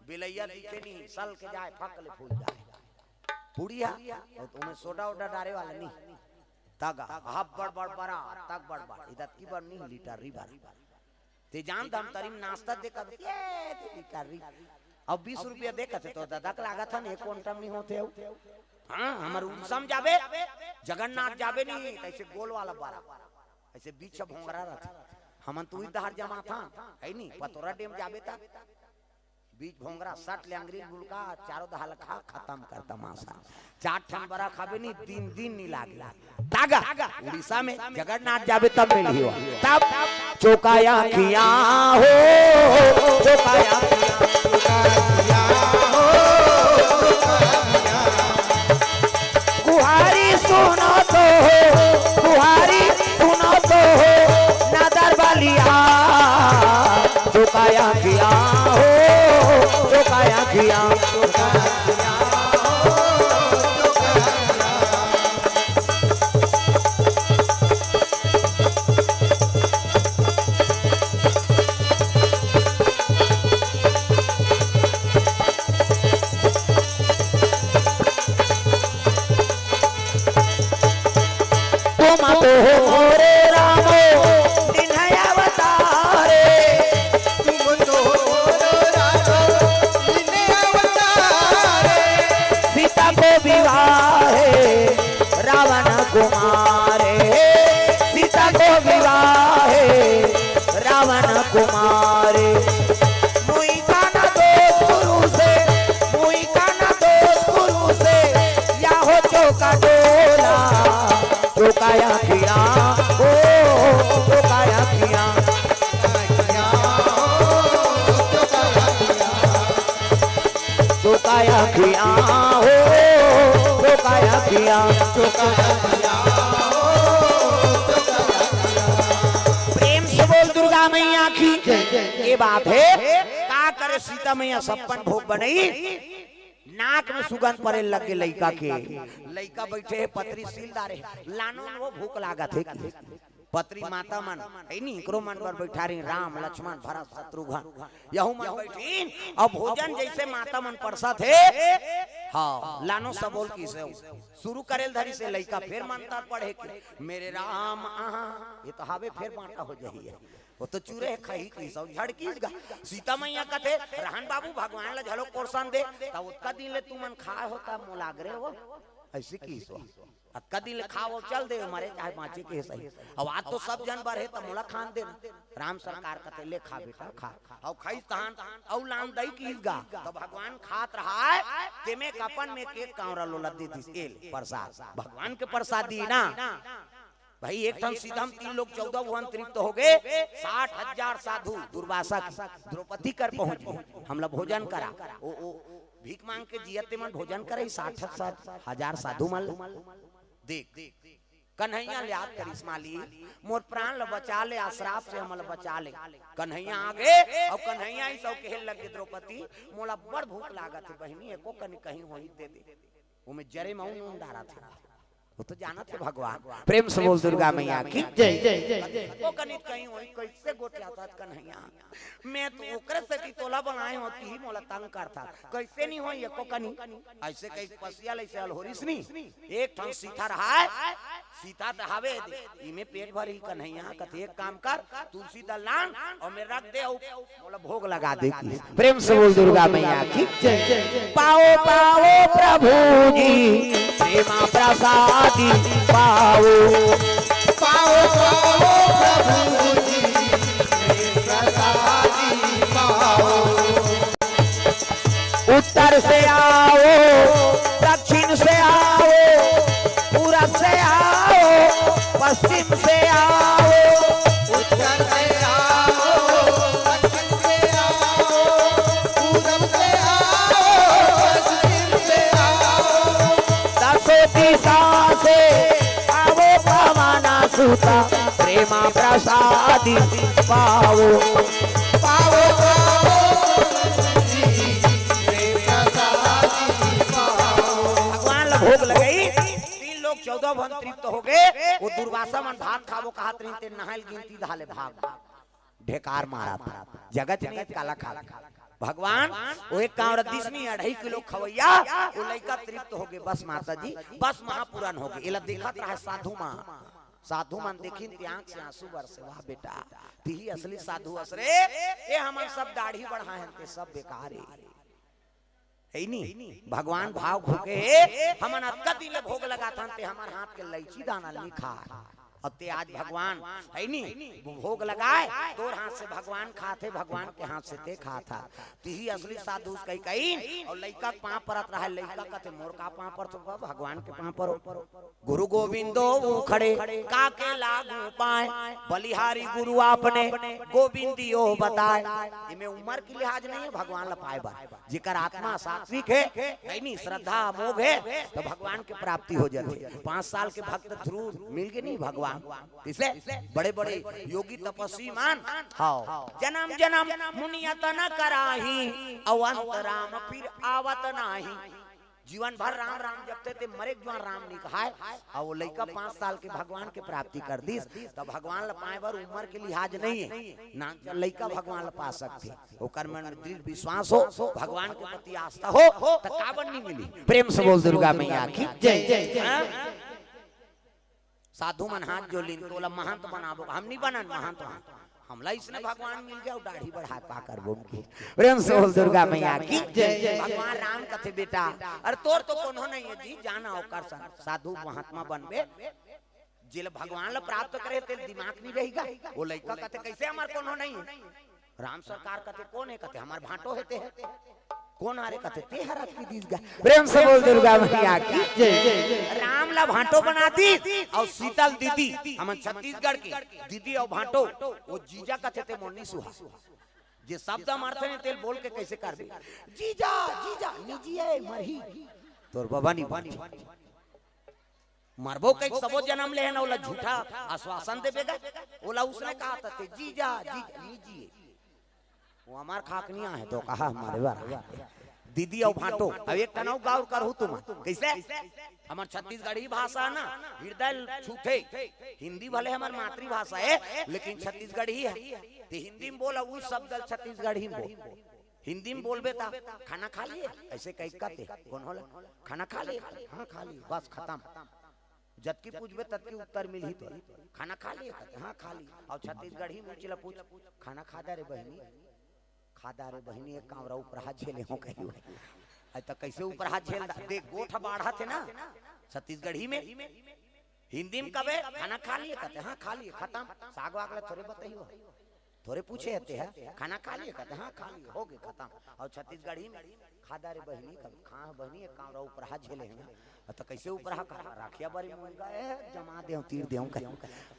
बेलइया दिखे नहीं, सल के जाय, फक ले फूल जाय। पूड़ी हा, ओ तो ओमे सोडा ओडा डारे वाला नहीं। तगा, हब बड़ बड़ बरा, तग बड़ बड़, इदत की बड़ नहीं, लीटर री बरा। ते जान दम तरी में नाश्ता दे कब, ये दे लीटर री। अब बीस रुपया दे कथे तो ददक लागत हन, एक क्विंटल नहीं होते हो। हाँ, हमर उड़ीसा में जाबे, जगन्नाथ जाबे नहीं, त अइसे गोल वाला बरा। अइसे बीच भोंगरा रहथे। हमन तो उही डहर जमाथन, हे नी? पतोरा डेम जाबे त बीच भोंगरा सट ले अंगरी ल बुलका, चारों डहर ल खा, खतम कर तमाशा। चार ठन बरा खाबे नी, तीन दिन नी लागे। तागा, उड़ीसा में जगन्नाथ जाबे तब मिलही हो। तब चोका आँखियाँ हो, चोका आँखियाँ। गुहारी सुनो तो हो, गुहारी सुनो तो हो, नदर बलिया, चोका आँखियाँ हो, अखियाँ। तुम तो हो मोरे रामो, दीन्ह अवतारे। तुम तो हो मोरे रामो, दीन्ह अवतारे। सीता को विवाहे रावण को मारे, सीता को विवाहे रावण को मारे। मुई का ना दोष गुरु से, मुई का ना दोष गुरु से, या हो चौका डोला, चौका अखियाँ, ओ, चौका अखियाँ। चौका अखियाँ हो, चौका अखियाँ। प्रेम से बोल दुर्गा मैया की। ये बात है, का करे सीता मैया छप्पन भोग बनई, नाक में सुगंध परे लग गे लइका के। लइका बैठे हे, पतरी सील डारे हे, लानो वो भूख लागत हे कि। पतरी माता मन, हे नी, इकरो मन बर बैठा रही, राम, लक्ष्मण, भरत, शत्रुघ्न, यहू मन बैठिन। अब भोजन जैसे माता मन परसत हे, हाँ, लानो सब बोल किसे हो। शुरू करे ल धरी से लइका फेर मंतर पढ़े के, मेरे राम आहा, ये तो हावे फेर बाँटा हो जाही है। वो तो चूरे हे, खही किसे हो, झड़किस गा। सीता मैया कथे, "रहन बाबू, भगवान ला झलो पोरसन दे।" त ओतका दिन ले तुमन खाए हो, त मोला अगरे हो, ऐसे किसे हो। अतका दिन ले खाओ, चल दे, मरे चाहे बाँचे के सही। अब आज तो सब झन बर हे, त मोला खान दे ना। राम सरकार कथे, "ले खा बेटा, खा।" अउ खाइस तहान, अउ लान दई किस गा। त भगवान खात रहाय, तेमे एक अपन में के एक कांवरा ल ओला दे दिस, "ए ले, प्रसाद।" भगवान के प्रसाद दी ना। भाई, एक ठन सीधा म तीन लोग चौदह भुवन तृप्त हो गे, साठ हजार साधु दुर्वासा के द्रौपदी कर पहुँच गे, "हमला भोजन करा।" ओ, ओ, भीख मांग के जियत ते मन भोजन करे, साठ हजार साधु मन ल। देख, कन्हैया ल याद करिस, "मालिक, मोर प्राण ल बचा ले, आ श्राप से हमला बचा ले।" कन्हैया आ गे, अउ कन्हैया ही सब कहे लग गे, "द्रौपदी, मोला बड़ भूख लागत हे बहिनी, एको कनी कहीं होही दे दे।" ओमे जरे म नून डारत हे। वो तो जानत हे भगवान। प्रेम से बोल दुर्गा मैया की जय। एको कनी कहीं होही, कैसे गोठियाथस कन्हैया? मैं तो ओकरे सेती तोला बनाए हों, तिही मोला तंग करथस। कैसे नहीं होही एको कनी? ऐसे कही पसिया ल ऐसे अलहोरिस नी। एक ठन सीता रहाय, सीता त हावे दे, इमे पेट भरही कन्हैया। कथे, "एक काम कर, तुलसी दल लान अउ में रख दे, अउ मोला भोग लगा दे।" प्रेम से बोल दुर्गा मैया की जय। पाओ पाओ प्रभु जी, प्रेमा प्रसादी पाओ। पाओ पाओ प्रभु जी, प्रेम प्रसादी पाओ। उत्तर से आओ, दक्षिण से आओ, पूरब से आओ, पश्चिम से आओ। उत्तर से आओ, दक्षिण से आओ, पूरब से आओ, पश्चिम से आओ। दसों दिशा से आओ पवन सुत, प्रेमा प्रसादी पाओ। पाओ, पाओ, भगवान ला भोग लगाई, तीन लोग चौदह भुवन तृप्त हो गे। वो दुर्वासा मन भात खाबो कहत रहिन, ते नहाइल गिनती धाले भाग। ढेकार मारत, जगत नहीं काला खा। भगवान, वो एक कांवरा दिस नी, अढ़ाई किलो खवैया, वो लइका तृप्त हो गे। बस माता जी, बस महापुरान हो गे। एला देखत रहे साधु मन, साधु मन देखिन ते आंख से आंसू बरसे, "वाह बेटा, तिही असली साधु अस रे, ए हमन सब दाढ़ी बढ़ाए हन ते सब बेकार हे।" हे नी? भगवान भाव भूखे हे, हमन अतका दिन ले भोग लगाथन, ते हमर हाथ के लइची दाना नी खा। अउ ते आज भगवान, हे नी? भोग लगाए, तोर हाथ से भगवान खाथे, भगवान के हाथ से ते खाथा। तिही असली साधु कहि कहिन, अउ लइका के पाँव परत रहे, लइका कथे, "मोर का पाँव परत हो, भगवान के पाँव परो।" गुरु गोविंदो उखड़े, काके लागू पाए, बलिहारी गुरु आपने, गोविंदियो बताए। इमे उम्र के लिहाज नहीं हे भगवान ल पाए बर। जेकर आत्मा सात्विक हे, हे नी, श्रद्धा अमोघ हे, त भगवान के प्राप्ति हो जाथे। पाँच साल के भक्त ध्रुव मिल गे नी भगवान, भगवान। किसे? बड़े बड़े योगी तपस्वी मन। हाँ, जन्म जन्म मुनि यतन कराही, अवंत राम फिर आवत नाही। जीवन भर राम राम जपते ते, मरे के जुआर राम नइ कहाय। अउ वो लइका पाँच साल के भगवान के प्राप्ति कर दिस, त भगवान ल पाए बर उम्र के लिहाज नइ हे, नान चन लइका भगवान ल पा सकथे। ओकर मन में दृढ़ विश्वास हो, भगवान के प्रति आस्था हो, त काबर नइ मिली? प्रेम से बोल दुर्गा मैया की जय। हाँ? साधु मन हाथ जोड़ लिन, तोला महंत बनाबो, हम नइ बनन महंत वहां। हमला इसने भगवान मिल जाओ, दाढ़ी बढ़ा पा कर बोम की। प्रेम से बोल दुर्गा मैया की जय। भगवान राम कथे, बेटा, अरे तोर तो कोनो नइ हे जी, जाना ओकर संग साधु महात्मा बनबे, जेला भगवान ला प्राप्त करे, तेल दिमाग नइ रहिगा। वो लइका कथे, कैसे हमर कोनो नइ हे? राम सरकार कथे, कोन हे? कथे, हमर भांटो हे ते हे। कोन हरे? कथे, ते हर अतकी दिस गा। प्रेम से बोल दुर्गा मैया की जय। राम ला भांटो बना दिस, अउ शीतल दीदी, हमन छत्तीसगढ़ के दीदी अउ भांटो, वो जीजा कथे ते मोर नइ सुहा। जे शब्द हम अर्थ हे तेल बोल के कैसे करबे? जीजा, जीजा, निजी हे, मरही। तोर बबा नइ बनी। मरबो कहि सबो जन्म ले हे ना, ओला झूठा आश्वासन देबे गा। ओला उसने कहा था ते, जीजा, जीजा, निजी हे। वो हमार खाक नइ आहे तो कहा हमारे बार। दीदी अउ भांटो, अब एक ठन अउ गौर करहू तुम। कैसे? हमर छत्तीसगढ़ी भाषा ना हृदय छूथे। हिंदी भले हमर मातृभाषा हे, लेकिन छत्तीसगढ़ी हे। ते हिंदी में बोल, अउ उही शब्द ल छत्तीसगढ़ी में बोल। हिंदी में बोलबे त, खाना खा लिए? ऐसे कहि कथे, कोन होला? खाना खा लिए? हाँ, खा लिए, बस खतम। जतकी पूछबे ततकी उत्तर मिलही तो। खाना खा लिए? कथे, हाँ, खा लिए। अउ छत्तीसगढ़ी में उचिला पूछ, खाना खा डारे बहिनी? खा डारे बहिनी, एक कांवरा उपराहा झेले हों कहियो। अरे त कैसे उपराहा झेल दा? देख, गोठ बाढ़त हे ना छत्तीसगढ़ी में। हिंदी में कबे, खाना खा लिए? कथे, हाँ, खा लिए, खतम। साग वाग ला थोरे बतही हो, थोरे पूछे हते हे, खाना खा लिए? कथे, हाँ, खा लिए, हो गे, खतम। अउ छत्तीसगढ़ी में, खा डारे बहिनी, कबे, खा बहिनी, एक कांवरा उपराहा झेले हे ना। त कैसे उपराहा? कहा, राखिया बारी मुनगा ए, जमा देव, तीर देव कहियो।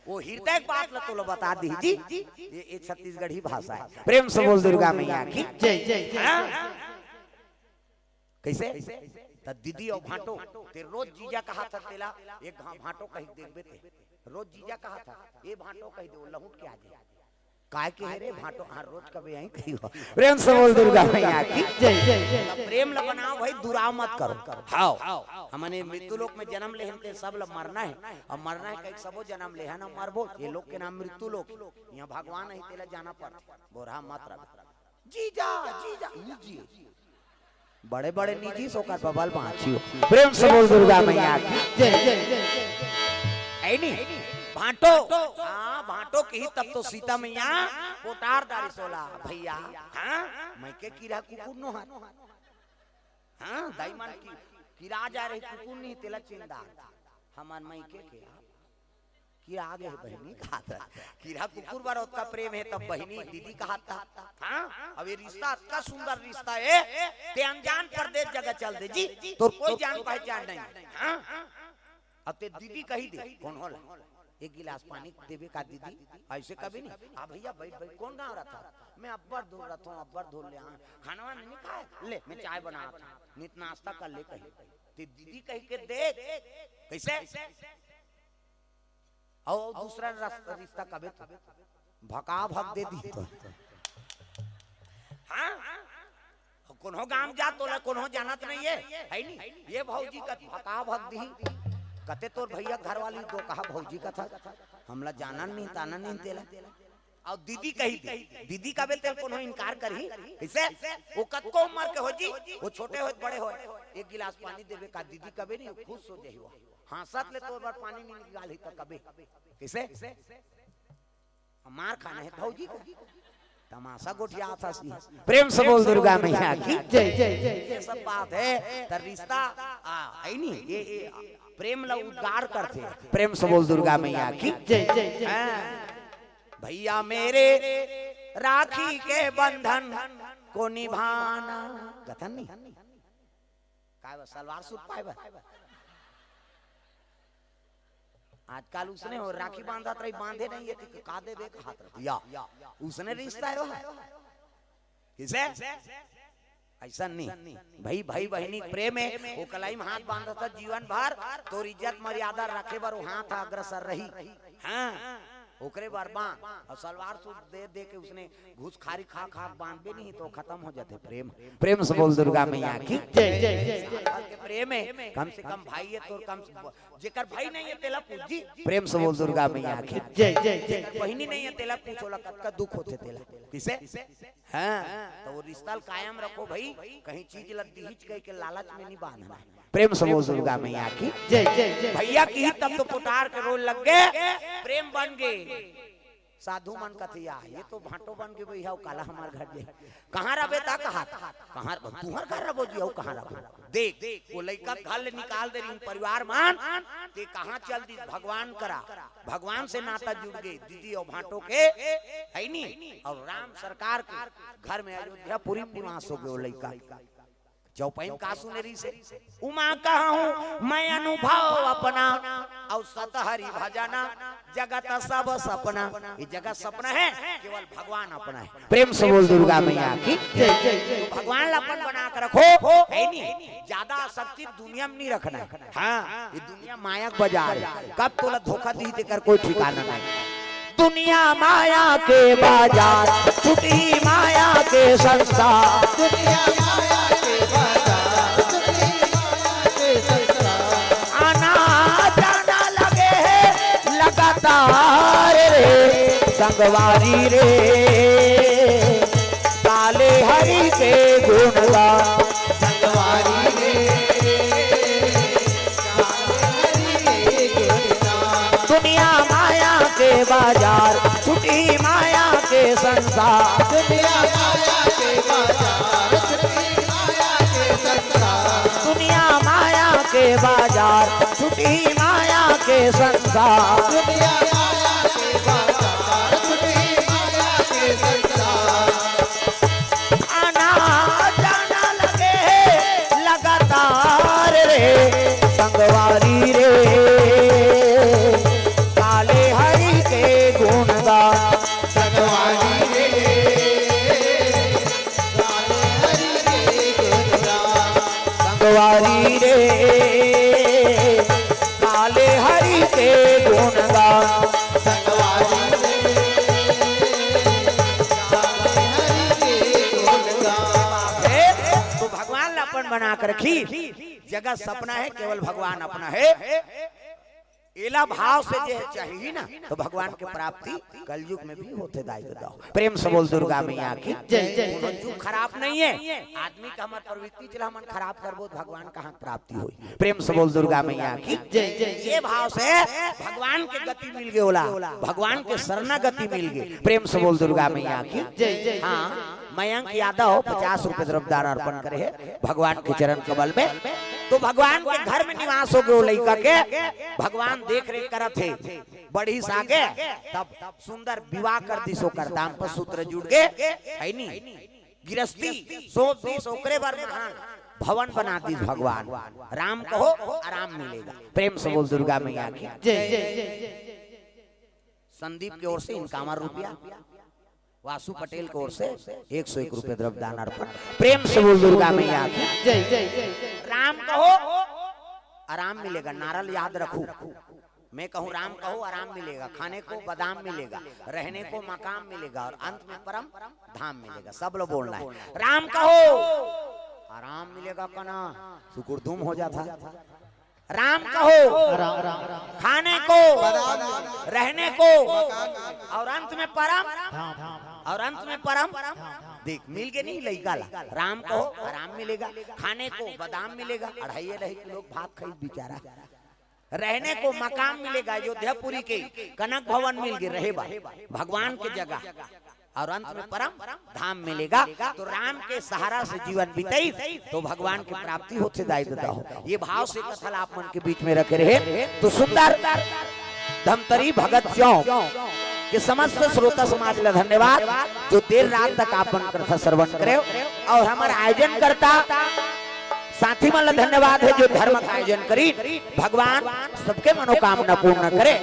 वो हृदय के बात ला तोला बता दी जी। ये, ये छत्तीसगढ़ी भाषा हे। प्रेम से बोल दुर्गा मैया की जय। हाँ? कैसे? त दीदी अउ भांटो, ते रोज जीजा कहा था तेला, एक घांव भांटो कहि देखबे ते। रोज जीजा कहा था, ए भांटो कहि दे, वो लहुट के आ जाए। काय के हे रे भांटो, हाँ, रोज कबे आही कहियो। प्रेम से बोल दुर्गा मैया की जय। त प्रेम ल बनाओ भाई, दुराव मत करो। हाव, हमन ये मृत्यु लोक में जन्म ले हन, ते सब ल मरना हे, अउ मरना हे कहि सबो जन्म ले हन, मरबो। ये लोक के नाम मृत्यु लोक हे। इहाँ भगवान हे, तेला जाना पड़थे, बोरहा मत रख। जीजा, जीजा, निजी। बड़े बड़े निजी से ओकर बबा ल बाँचियो। प्रेम से बोल दुर्गा मैया की जय। ऐ नी, भांटो, हाँ, भांटो किही तब तो सीता मैया पोटार डारिस ओला, भैया, हाँ, मइके कीरा कुकुर नो हन। हाँ, दाई मन की, कीरा जाय रही कुकुर नइ, तेला चिन्ह डारथे। हमर मइके के कीरा आगे हे बहिनी कहात हे। कीरा कुकुर बर ओतका प्रेम हे, तब बहिनी दीदी कहात हे। हाँ? अब ये रिश्ता अतका सुंदर रिश्ता हे, ते अनजान परदेस जगह चल दे जी, तोर कोई जान पहचान नइ हे। हाँ? अब ते दीदी कहि दे, कोन होला? एक गिलास पानी देबे का दीदी? अइसे कबे नइ। हाँ भैया, बइठ, बइठ, कोन गाँव रथस? मैं अब्बड़ दूर रथों, अब्बड़ दूर ले आए। खाना वाना नइ खाए? ले, मैं चाय बनावत हँव। नित नाश्ता कर ले कहि। ते दीदी कहि के देख। कइसे? अउ दूसरा रस-, रिश्ता कबे तो भका भक दे दिही तो। हाँ? कोनो गाँव जा तोला कोनो जानत नइ हे, हे नी? ये भौजी कथे भका भक दिही। कथे तोर भैया घरवाली तो कहा भौजी कथस, हमला जानन नइ, तानन नइ तेला। अउ दीदी कहि दे, दीदी कबे तेला कोनो इनकार करही? कइसे? वो कतको उम्र के हो जी, वो छोटे होय बड़े होय, एक गिलास पानी देबे का दीदी कबे नइ, खुश हो जाही वो। हाँसत ले तोर बर पानी नइ निकालही त कबे? कइसे? मार खाना हे भौजी का। तमाशा गोठियाथस। प्रेम से बोल दुर्गा मैया की जय। ये सब बात हे, त रिश्ता, आ, हे नी? ये, ये प्रेम ला उद्गार करथे। प्रेम से बोल दुर्गा मैया की जय। हाँ। भैया मेरे राखी के बंधन को निभाना। कथन नहीं? काय बा, सलवार सूट पाए बा? आजकल उसने हो राखी बांधत रही, बांधे नइ हे, त का देबे कहात रही। या, उसने रिश्ता हे वो। कइसे? अइसन नहीं भाई, भाई बहिनी के प्रेम हे, वो कलाई में हाथ बांधत हे जीवन भर, तोर इज्जत मर्यादा रखे बर वो हाथ अग्रसर रही। हाँ, ओकरे बर बांध, अउ सलवार सूट दे दे के उसने घुसखारी खा खा के बांधबे नहीं तो खतम हो जाथे प्रेम। प्रेम से बोल दुर्गा मैया की जय, जय, जय। सागर के प्रेम हे, कम से कम भाई हे तोर, कम से, जेकर भाई नहीं हे तेला पूछ जी। प्रेम से बोल दुर्गा मैया की जय, जय, जय। जेकर बहिनी नहीं हे तेला पूछ, ओला कतका दुख होथे तेला। किसे? हाँ, तो वो रिश्ता ल कायम रखो भाई, कहीं चीज ल दिहिच कह के लालच में नहीं बांधना हे। प्रेम से बोल दुर्गा मैया की जय, जय, जय। भैया किही तब तो पुटार के रोल लग गे, प्रेम बन गे। साधु मन कथे, "या, ये तो भांटो बन गे भैया, वो काला हमार घर जे। कहाँ रबे ता कहा था? कहाँ रबो? तुहर घर रबो जी, अउ कहाँ रबो?" देख, वो लइका घर ले निकाल दे रही परिवार मन, ते कहाँ चल दी? भगवान करा, भगवान से नाता जुड़ गे, दीदी अउ भांटो के, है नी? अउ राम सरकार के घर में अयोध्यापुरी में निवास हो गे वो लइका। चौपाई में का सुने रहिसे? उमा कहूँ मैं अनुभव अपना, अउ सत हरि भजना जगत सब सपना। ये जगत सपना हे, केवल भगवान अपना हे। प्रेम से बोल दुर्गा मैया की जय, जय, जय। भगवान ला अपन बना के रखो, है नी? ज्यादा आसक्ति दुनिया में नहीं रखना हे। हाँ, ये दुनिया माया के बाजार हे, कब तोला धोखा दी तेकर कोई ठिकाना नहीं। दुनिया माया के बाजार, छुटी माया के संसार। दुनिया माया के बाजार, छुटी माया के संसार। आना जाना लगे हे लगातार रे, संगवारी रे, काले हरि के गुण गा। संगवारी रे, दुनिया माया के बाजार, छुटी माया के संसार। दुनिया माया के बाजार, छुटी माया के संसार। दुनिया माया के बाजार, छुटी माया के संसार। दुनिया माया के बाजार, छुटी माया के संसार। आना जाना लगे हे लगातार रे, संगवारी रे, काले हरि के गुण गा। संगवारी रे, काले हरि के गुण गा। संगवारी रे, काले हरि के गुण गा। संगवारी रे, काले हरि के गुण गा। हे, तो भगवान ला अपन बना के रखी। जगत सपना हे, केवल भगवान अपना हे। एला भाव से जे चाहिए ना, तो भगवान के प्राप्ति कलयुग में भी होथे दाई ददा। प्रेम से बोल दुर्गा मैया की जय, जय, जय। कोनो चूक खराब नहीं हे। आदमी का हमर प्रवृत्ति चला, हमन खराब करबो तो भगवान कहाँ प्राप्ति होई? प्रेम से बोल दुर्गा मैया की जय, जय, जय। ये भाव से भगवान के गति मिल गे ओला, भगवान के शरणागति मिल गे। प्रेम से बोल दुर्गा मैया की जय, जय, जय। हाँ, मयंक यादव पचास रुपए द्रव्य दान अर्पण करे हे भगवान के चरण कमल में। तो भगवान के घर में निवास हो गे ओ लइका के, भगवान देख रेख करत हे। बढ़िस आगे, तब सुंदर विवाह कर दिस ओकर, दाम्पत्य सूत्र जुड़ गे, है नी? गिरस्ती सौंप दिस, ओकरे बर महान भवन बना दिस भगवान। राम कहो, आराम मिलेगा। प्रेम से बोल दुर्गा मैया की जय, जय, जय। संदीप के ओर से इनकावर रुपया, वासु पटेल के ओर से एक सौ एक रुपये द्रव्य दान अर्पण। प्रेम से बोल दुर्गा मैया की जय, जय, जय। राम कहो, आराम मिलेगा। नारा ल याद रखू, मैं कहूँ राम कहो, आराम मिलेगा, खाने को बादाम मिलेगा, रहने को मकाम मिलेगा और अंत में परम धाम मिलेगा। सब लोग बोलना है, राम कहो, आराम मिलेगा। कना सुकुरधुम हो जाता। राम कहो, राम, राम, राम। खाने को, रहने को, और अंत में परम, धाम, धाम, धाम। और अंत में परम। धाम, धाम। देख, मिल गे नहीं लइका ला। राम कहो, आराम मिलेगा, खाने को बादाम मिलेगा, अढ़ाई अढ़ाई किलो भात खाई बेचारा। रहने को मकाम मिलेगा, अयोध्यापुरी के कनक भवन मिल गे रहे बर, भगवान के जगह, और अंत में परम धाम मिलेगा। तो राम के सहारा से जीवन बिताई तो भगवान की प्राप्ति होथे दाई ददा हो। ये भाव से कथा ला आप मन के बीच में रखे रहे तो सुंदर। धमतरी भगत चौक के समस्त श्रोता समाज ला धन्यवाद, जो देर रात तक आप मन कथा श्रवण करे और हमर आयोजन करता साथी मन ला धन्यवाद हे जो धर्म का आयोजन करी, भगवान सबके मनोकामना पूर्ण करे।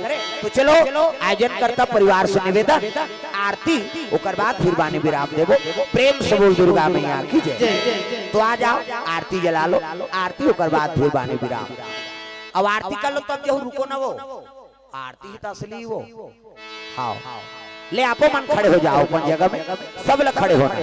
तो चलो, आयोजन करता परिवार से निवेदन, आरती, ओकर बाद फिर बानी विराम देबो। प्रेम से बोल दुर्गा मैया की जय। तो आ जाओ, आरती जला लो, आरती, ओकर बाद फिर बानी विराम। अब आरती कर लो, तब जहू रुको ना वो। आरती ही तो असली वो। हाँ, ले आपो मन खड़े हो जाओ अपन जगह में, सब लोग खड़े होना।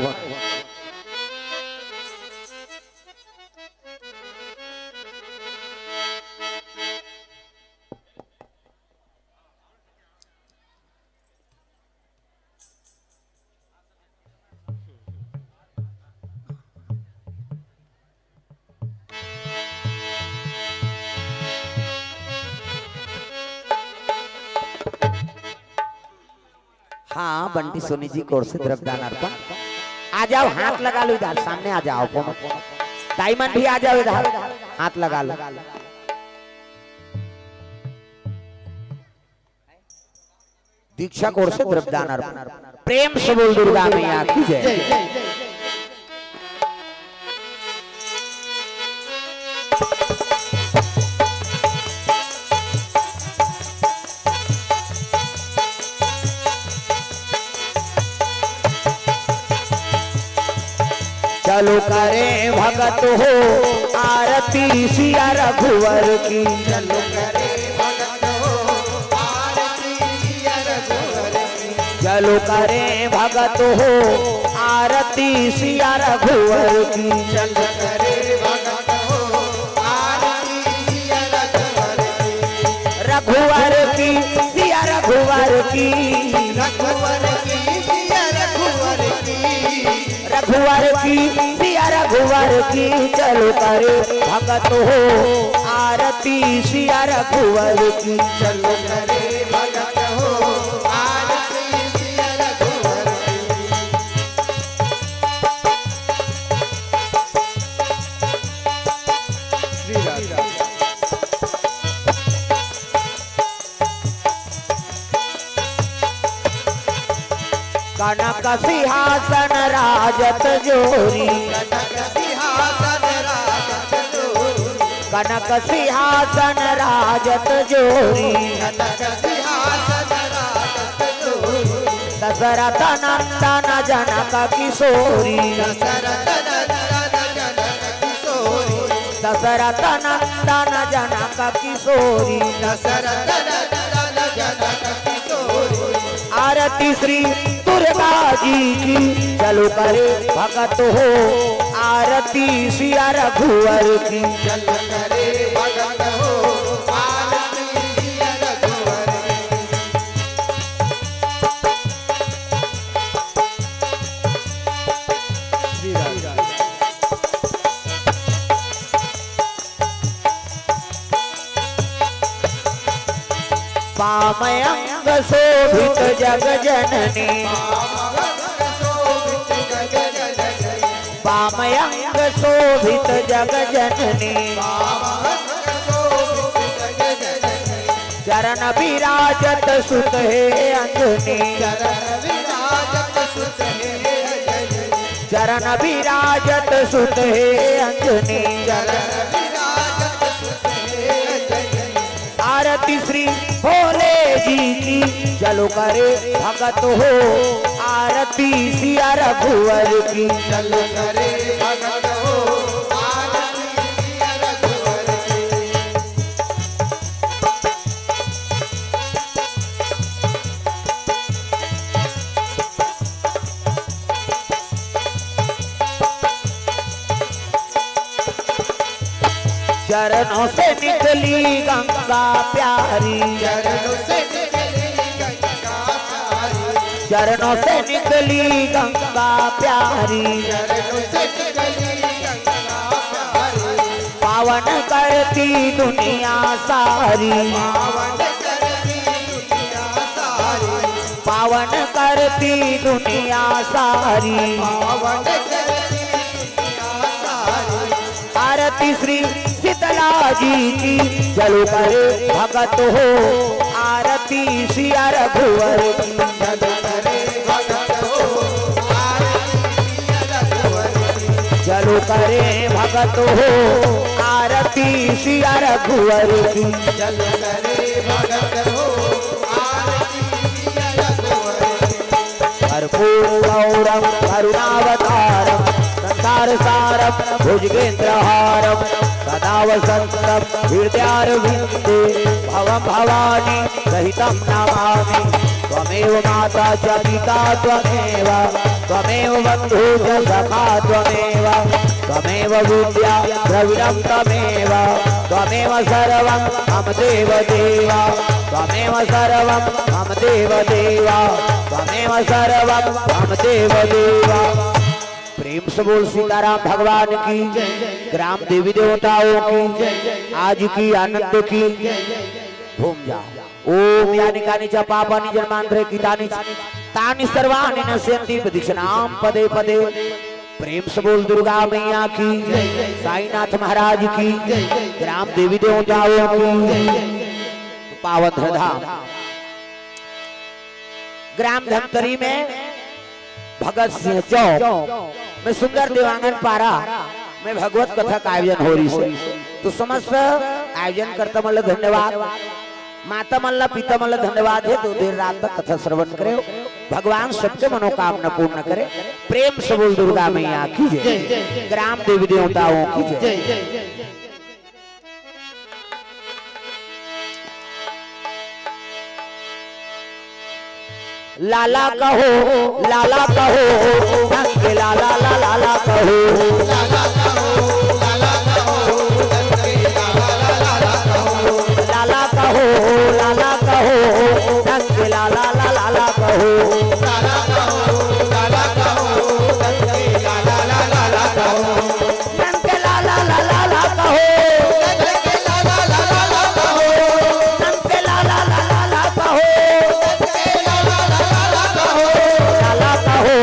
हाँ, बंटी सोनी जी, कोर से द्रव्यदान अर्पण। आ जाओ, हाथ लगा लो इधर, सामने आ जाओ, कोनो। दाई मन भी आ जाओ इधर, हाथ लगा लो। दीक्षा कोर से द्रव्यदान अर्पण। प्रेम से बोल दुर्गा मैया की जय। चलो करे भगत हो आरती सिया रघुवर की। चलो करे भगत हो आरती सिया रघुवर की। चलो करे भगत हो आरती सिया रघुवर की। चलो करे भगत हो आरती सिया रघुवर की। रघुवर की सिया रघुवर की। रघुवर की सिया रघुवर की। रघुवर की सिया रघुवर की। चलो करे भगत हो आरती सिया रघुवर की। चलो करे भगत हो आरती सिया रघुवर की। श्री राधे। कनक सिंहासन राजत जोरी। कनक सिंहासन राजत जोरी। कनक सिंहासन राजत जोरी। कनक सिंहासन राजत जोरी। दशरथ नंदन जनक किशोरी। दशरथ नंदन जनक किशोरी। दशरथ नंदन जनक किशोरी। दशरथ नंदन जनक किशोरी। आरती श्री दुर्गा जी की। चलो करे भगत हो आरती सिया रघुवर की। चलो करे भगत हो आरती सिया रघुवर की। श्री राम। वाम अंग शोभित जग जननी। वाम अंग शोभित जग जननी। चरण विराजत सुत हे अंजनी। चरण विराजत सुत हे अंजनी। चरण विराजत सुत हे अंजनी। चरण विराजत सुत हे अंजनी। आरती श्री भोले जी की। चलो करे भगत हो आरती सिया रघुवर की। चलो करे भगत हो आरती सिया रघुवर की। चरणों से निकली गंगा प्यारी। चरणों से निकली गंगा प्यारी। चरणों से निकली गंगा प्यारी। चरणों से निकली गंगा प्यारी। पावन करती दुनिया सारी। पावन करती दुनिया सारी। पावन करती दुनिया सारी। पावन करती दुनिया सारी। आरती श्री शीतला जी की। चलो करे भगत हो आरती सिया रघुवर की। चलो करे भगत हो आरती सिया रघुवर की। चलो करे भगत भगत हो आरती सिया रघुवर की। जल करे भगत हो आरती सिया रघुवर की। कर्पूर गौरम करुणावतारम संसार सारम भुजगेंद्र हारम सदा वसंतम हृदयारविंदे। भवम भवानी सहितं नमामि। त्वमेव माता च पिता त्वमेव, त्वमेव बन्धु च सखा त्वमेव, त्वमेव विद्या द्रविणं त्वमेव, त्वमेव सर्वं मम देव देव, त्वमेव सर्वं मम देव देव, त्वमेव सर्वं मम देव देव। प्रेम से बोल सीताराम भगवान की, ग्राम देवी देवताओं की, आज की आनंद की। घूम जा। ओम यानि कानि च पापानि जन्मांतरे कृतानि च तानि सर्वाणि नश्यन्ति प्रदक्षिणां पदे पदे। प्रेम से बोल दुर्गा मैया की, साईनाथ महाराज की, ग्राम देवी देवताओं की। पावन धाम ग्राम धमतरी में भगत सिंह चौक में सुंदर देवांगन पारा में भगवत कथा का आयोजन हो रही है। तो समस्त आयोजन कर्ता मन ला धन्यवाद, माता मन ला, पिता मन ला धन्यवाद है। तो देर रात तक कथा श्रवण करे, भगवान सबके मनोकामना पूर्ण करे। प्रेम से बोल दुर्गा मैया की जय, ग्राम देवी देवताओं की जय। लाला कहो, लाला कहो, रंग लाला, लाला, लाला कहो। लाला कहो, लाला कहो, रंग लाला, लाला, लाला कहो। रंग लाला, लाला, लाला कहो। रंग लाला, लाला, लाला कहो। लाला कहो,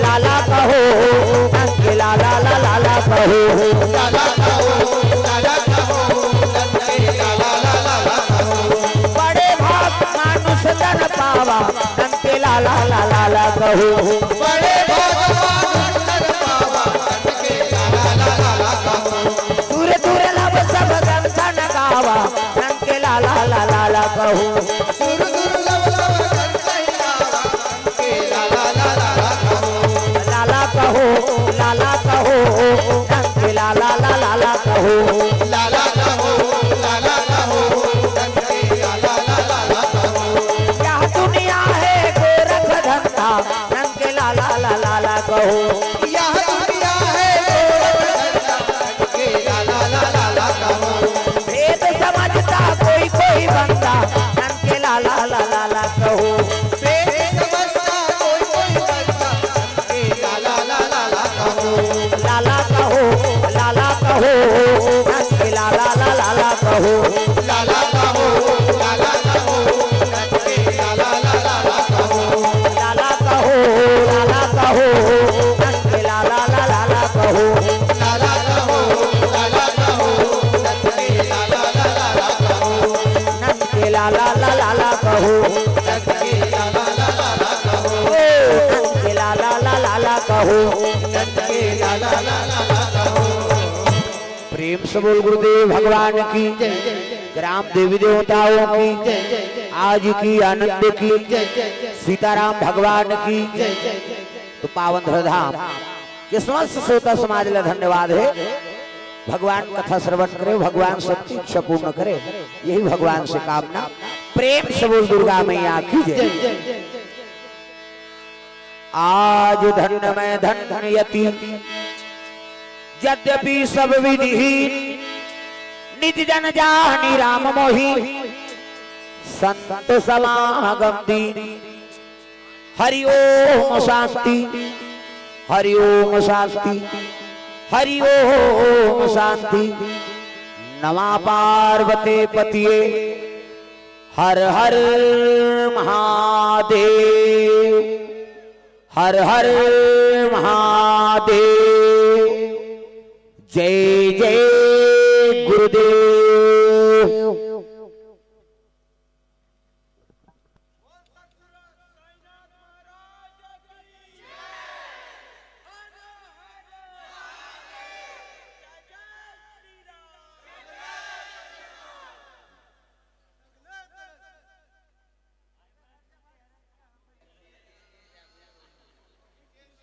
लाला कहो, रंग लाला, लाला, लाला कहो। बड़े भाग मानुष तन पावा, रंग लाला, लाला, लाला कहो। बड़े भाग मानुष तन पावा, दूर दुर्लभ सब गंधन गावा, रंग लाला, लाला, लाला कहो। दूर दुर्लभ सब गंधन गावा, रंग लाला, लाला, लाला कहो। लाला कहो, लाला कहो, रंग लाला, लाला, लाला कहो। लाला कहो, लाला कहो, रंग लाला, लाला कहो। यह दुनिया है गोरख धंधा, रंग लाला, लाला, लाला कहो। यह दुनिया है गोरख धंधा, रंग लाला, लाला, लाला कहो। भेद समझता कोई कोई बंदा, रंग लाला, लाला, लाला कहो। भेद समझता कोई कोई बंदा, रंग लाला, लाला, लाला कहो। लाला कहो, लाला कहो, रंग लाला, लाला, लाला कहो। लाला कहो, लाला कहो, रंग लाला, लाला, लाला कहो। लाला कहो, लाला कहो, रंग लाला, लाला, लाला कहो। लाला कहो, लाला कहो, रंग लाला, लाला, लाला कहो। नंद के लाला, लाला, लाला कहो। नंद के लाला, लाला, लाला कहो। ओ, नंद के लाला, लाला, लाला कहो। नंद के लाला, लाला, लाला कहो। प्रेम से बोल गुरुदेव भगवान की, ग्राम देवी देवताओं की, आज की आनंद की, सीताराम भगवान की। तो पावन धरधाम के समस्त श्रोता समाज ला धन्यवाद है। भगवान कथा श्रवण करे, भगवान सबकी इच्छा पूर्ण करे, यही भगवान से कामना। प्रेम से बोल दुर्गा मैया की जय। आज धन्य मैं धन्य यति, यद्यपि सब विधिहीन, निज जन जानि राम मोहि, संत समागम दीन। हरि ओम शांति, हरि ओम शांति, हरि ओम शांति। नमः पार्वती पतिये, हर हर महादेव, हर हर महादेव। जय जय गुरुदेव।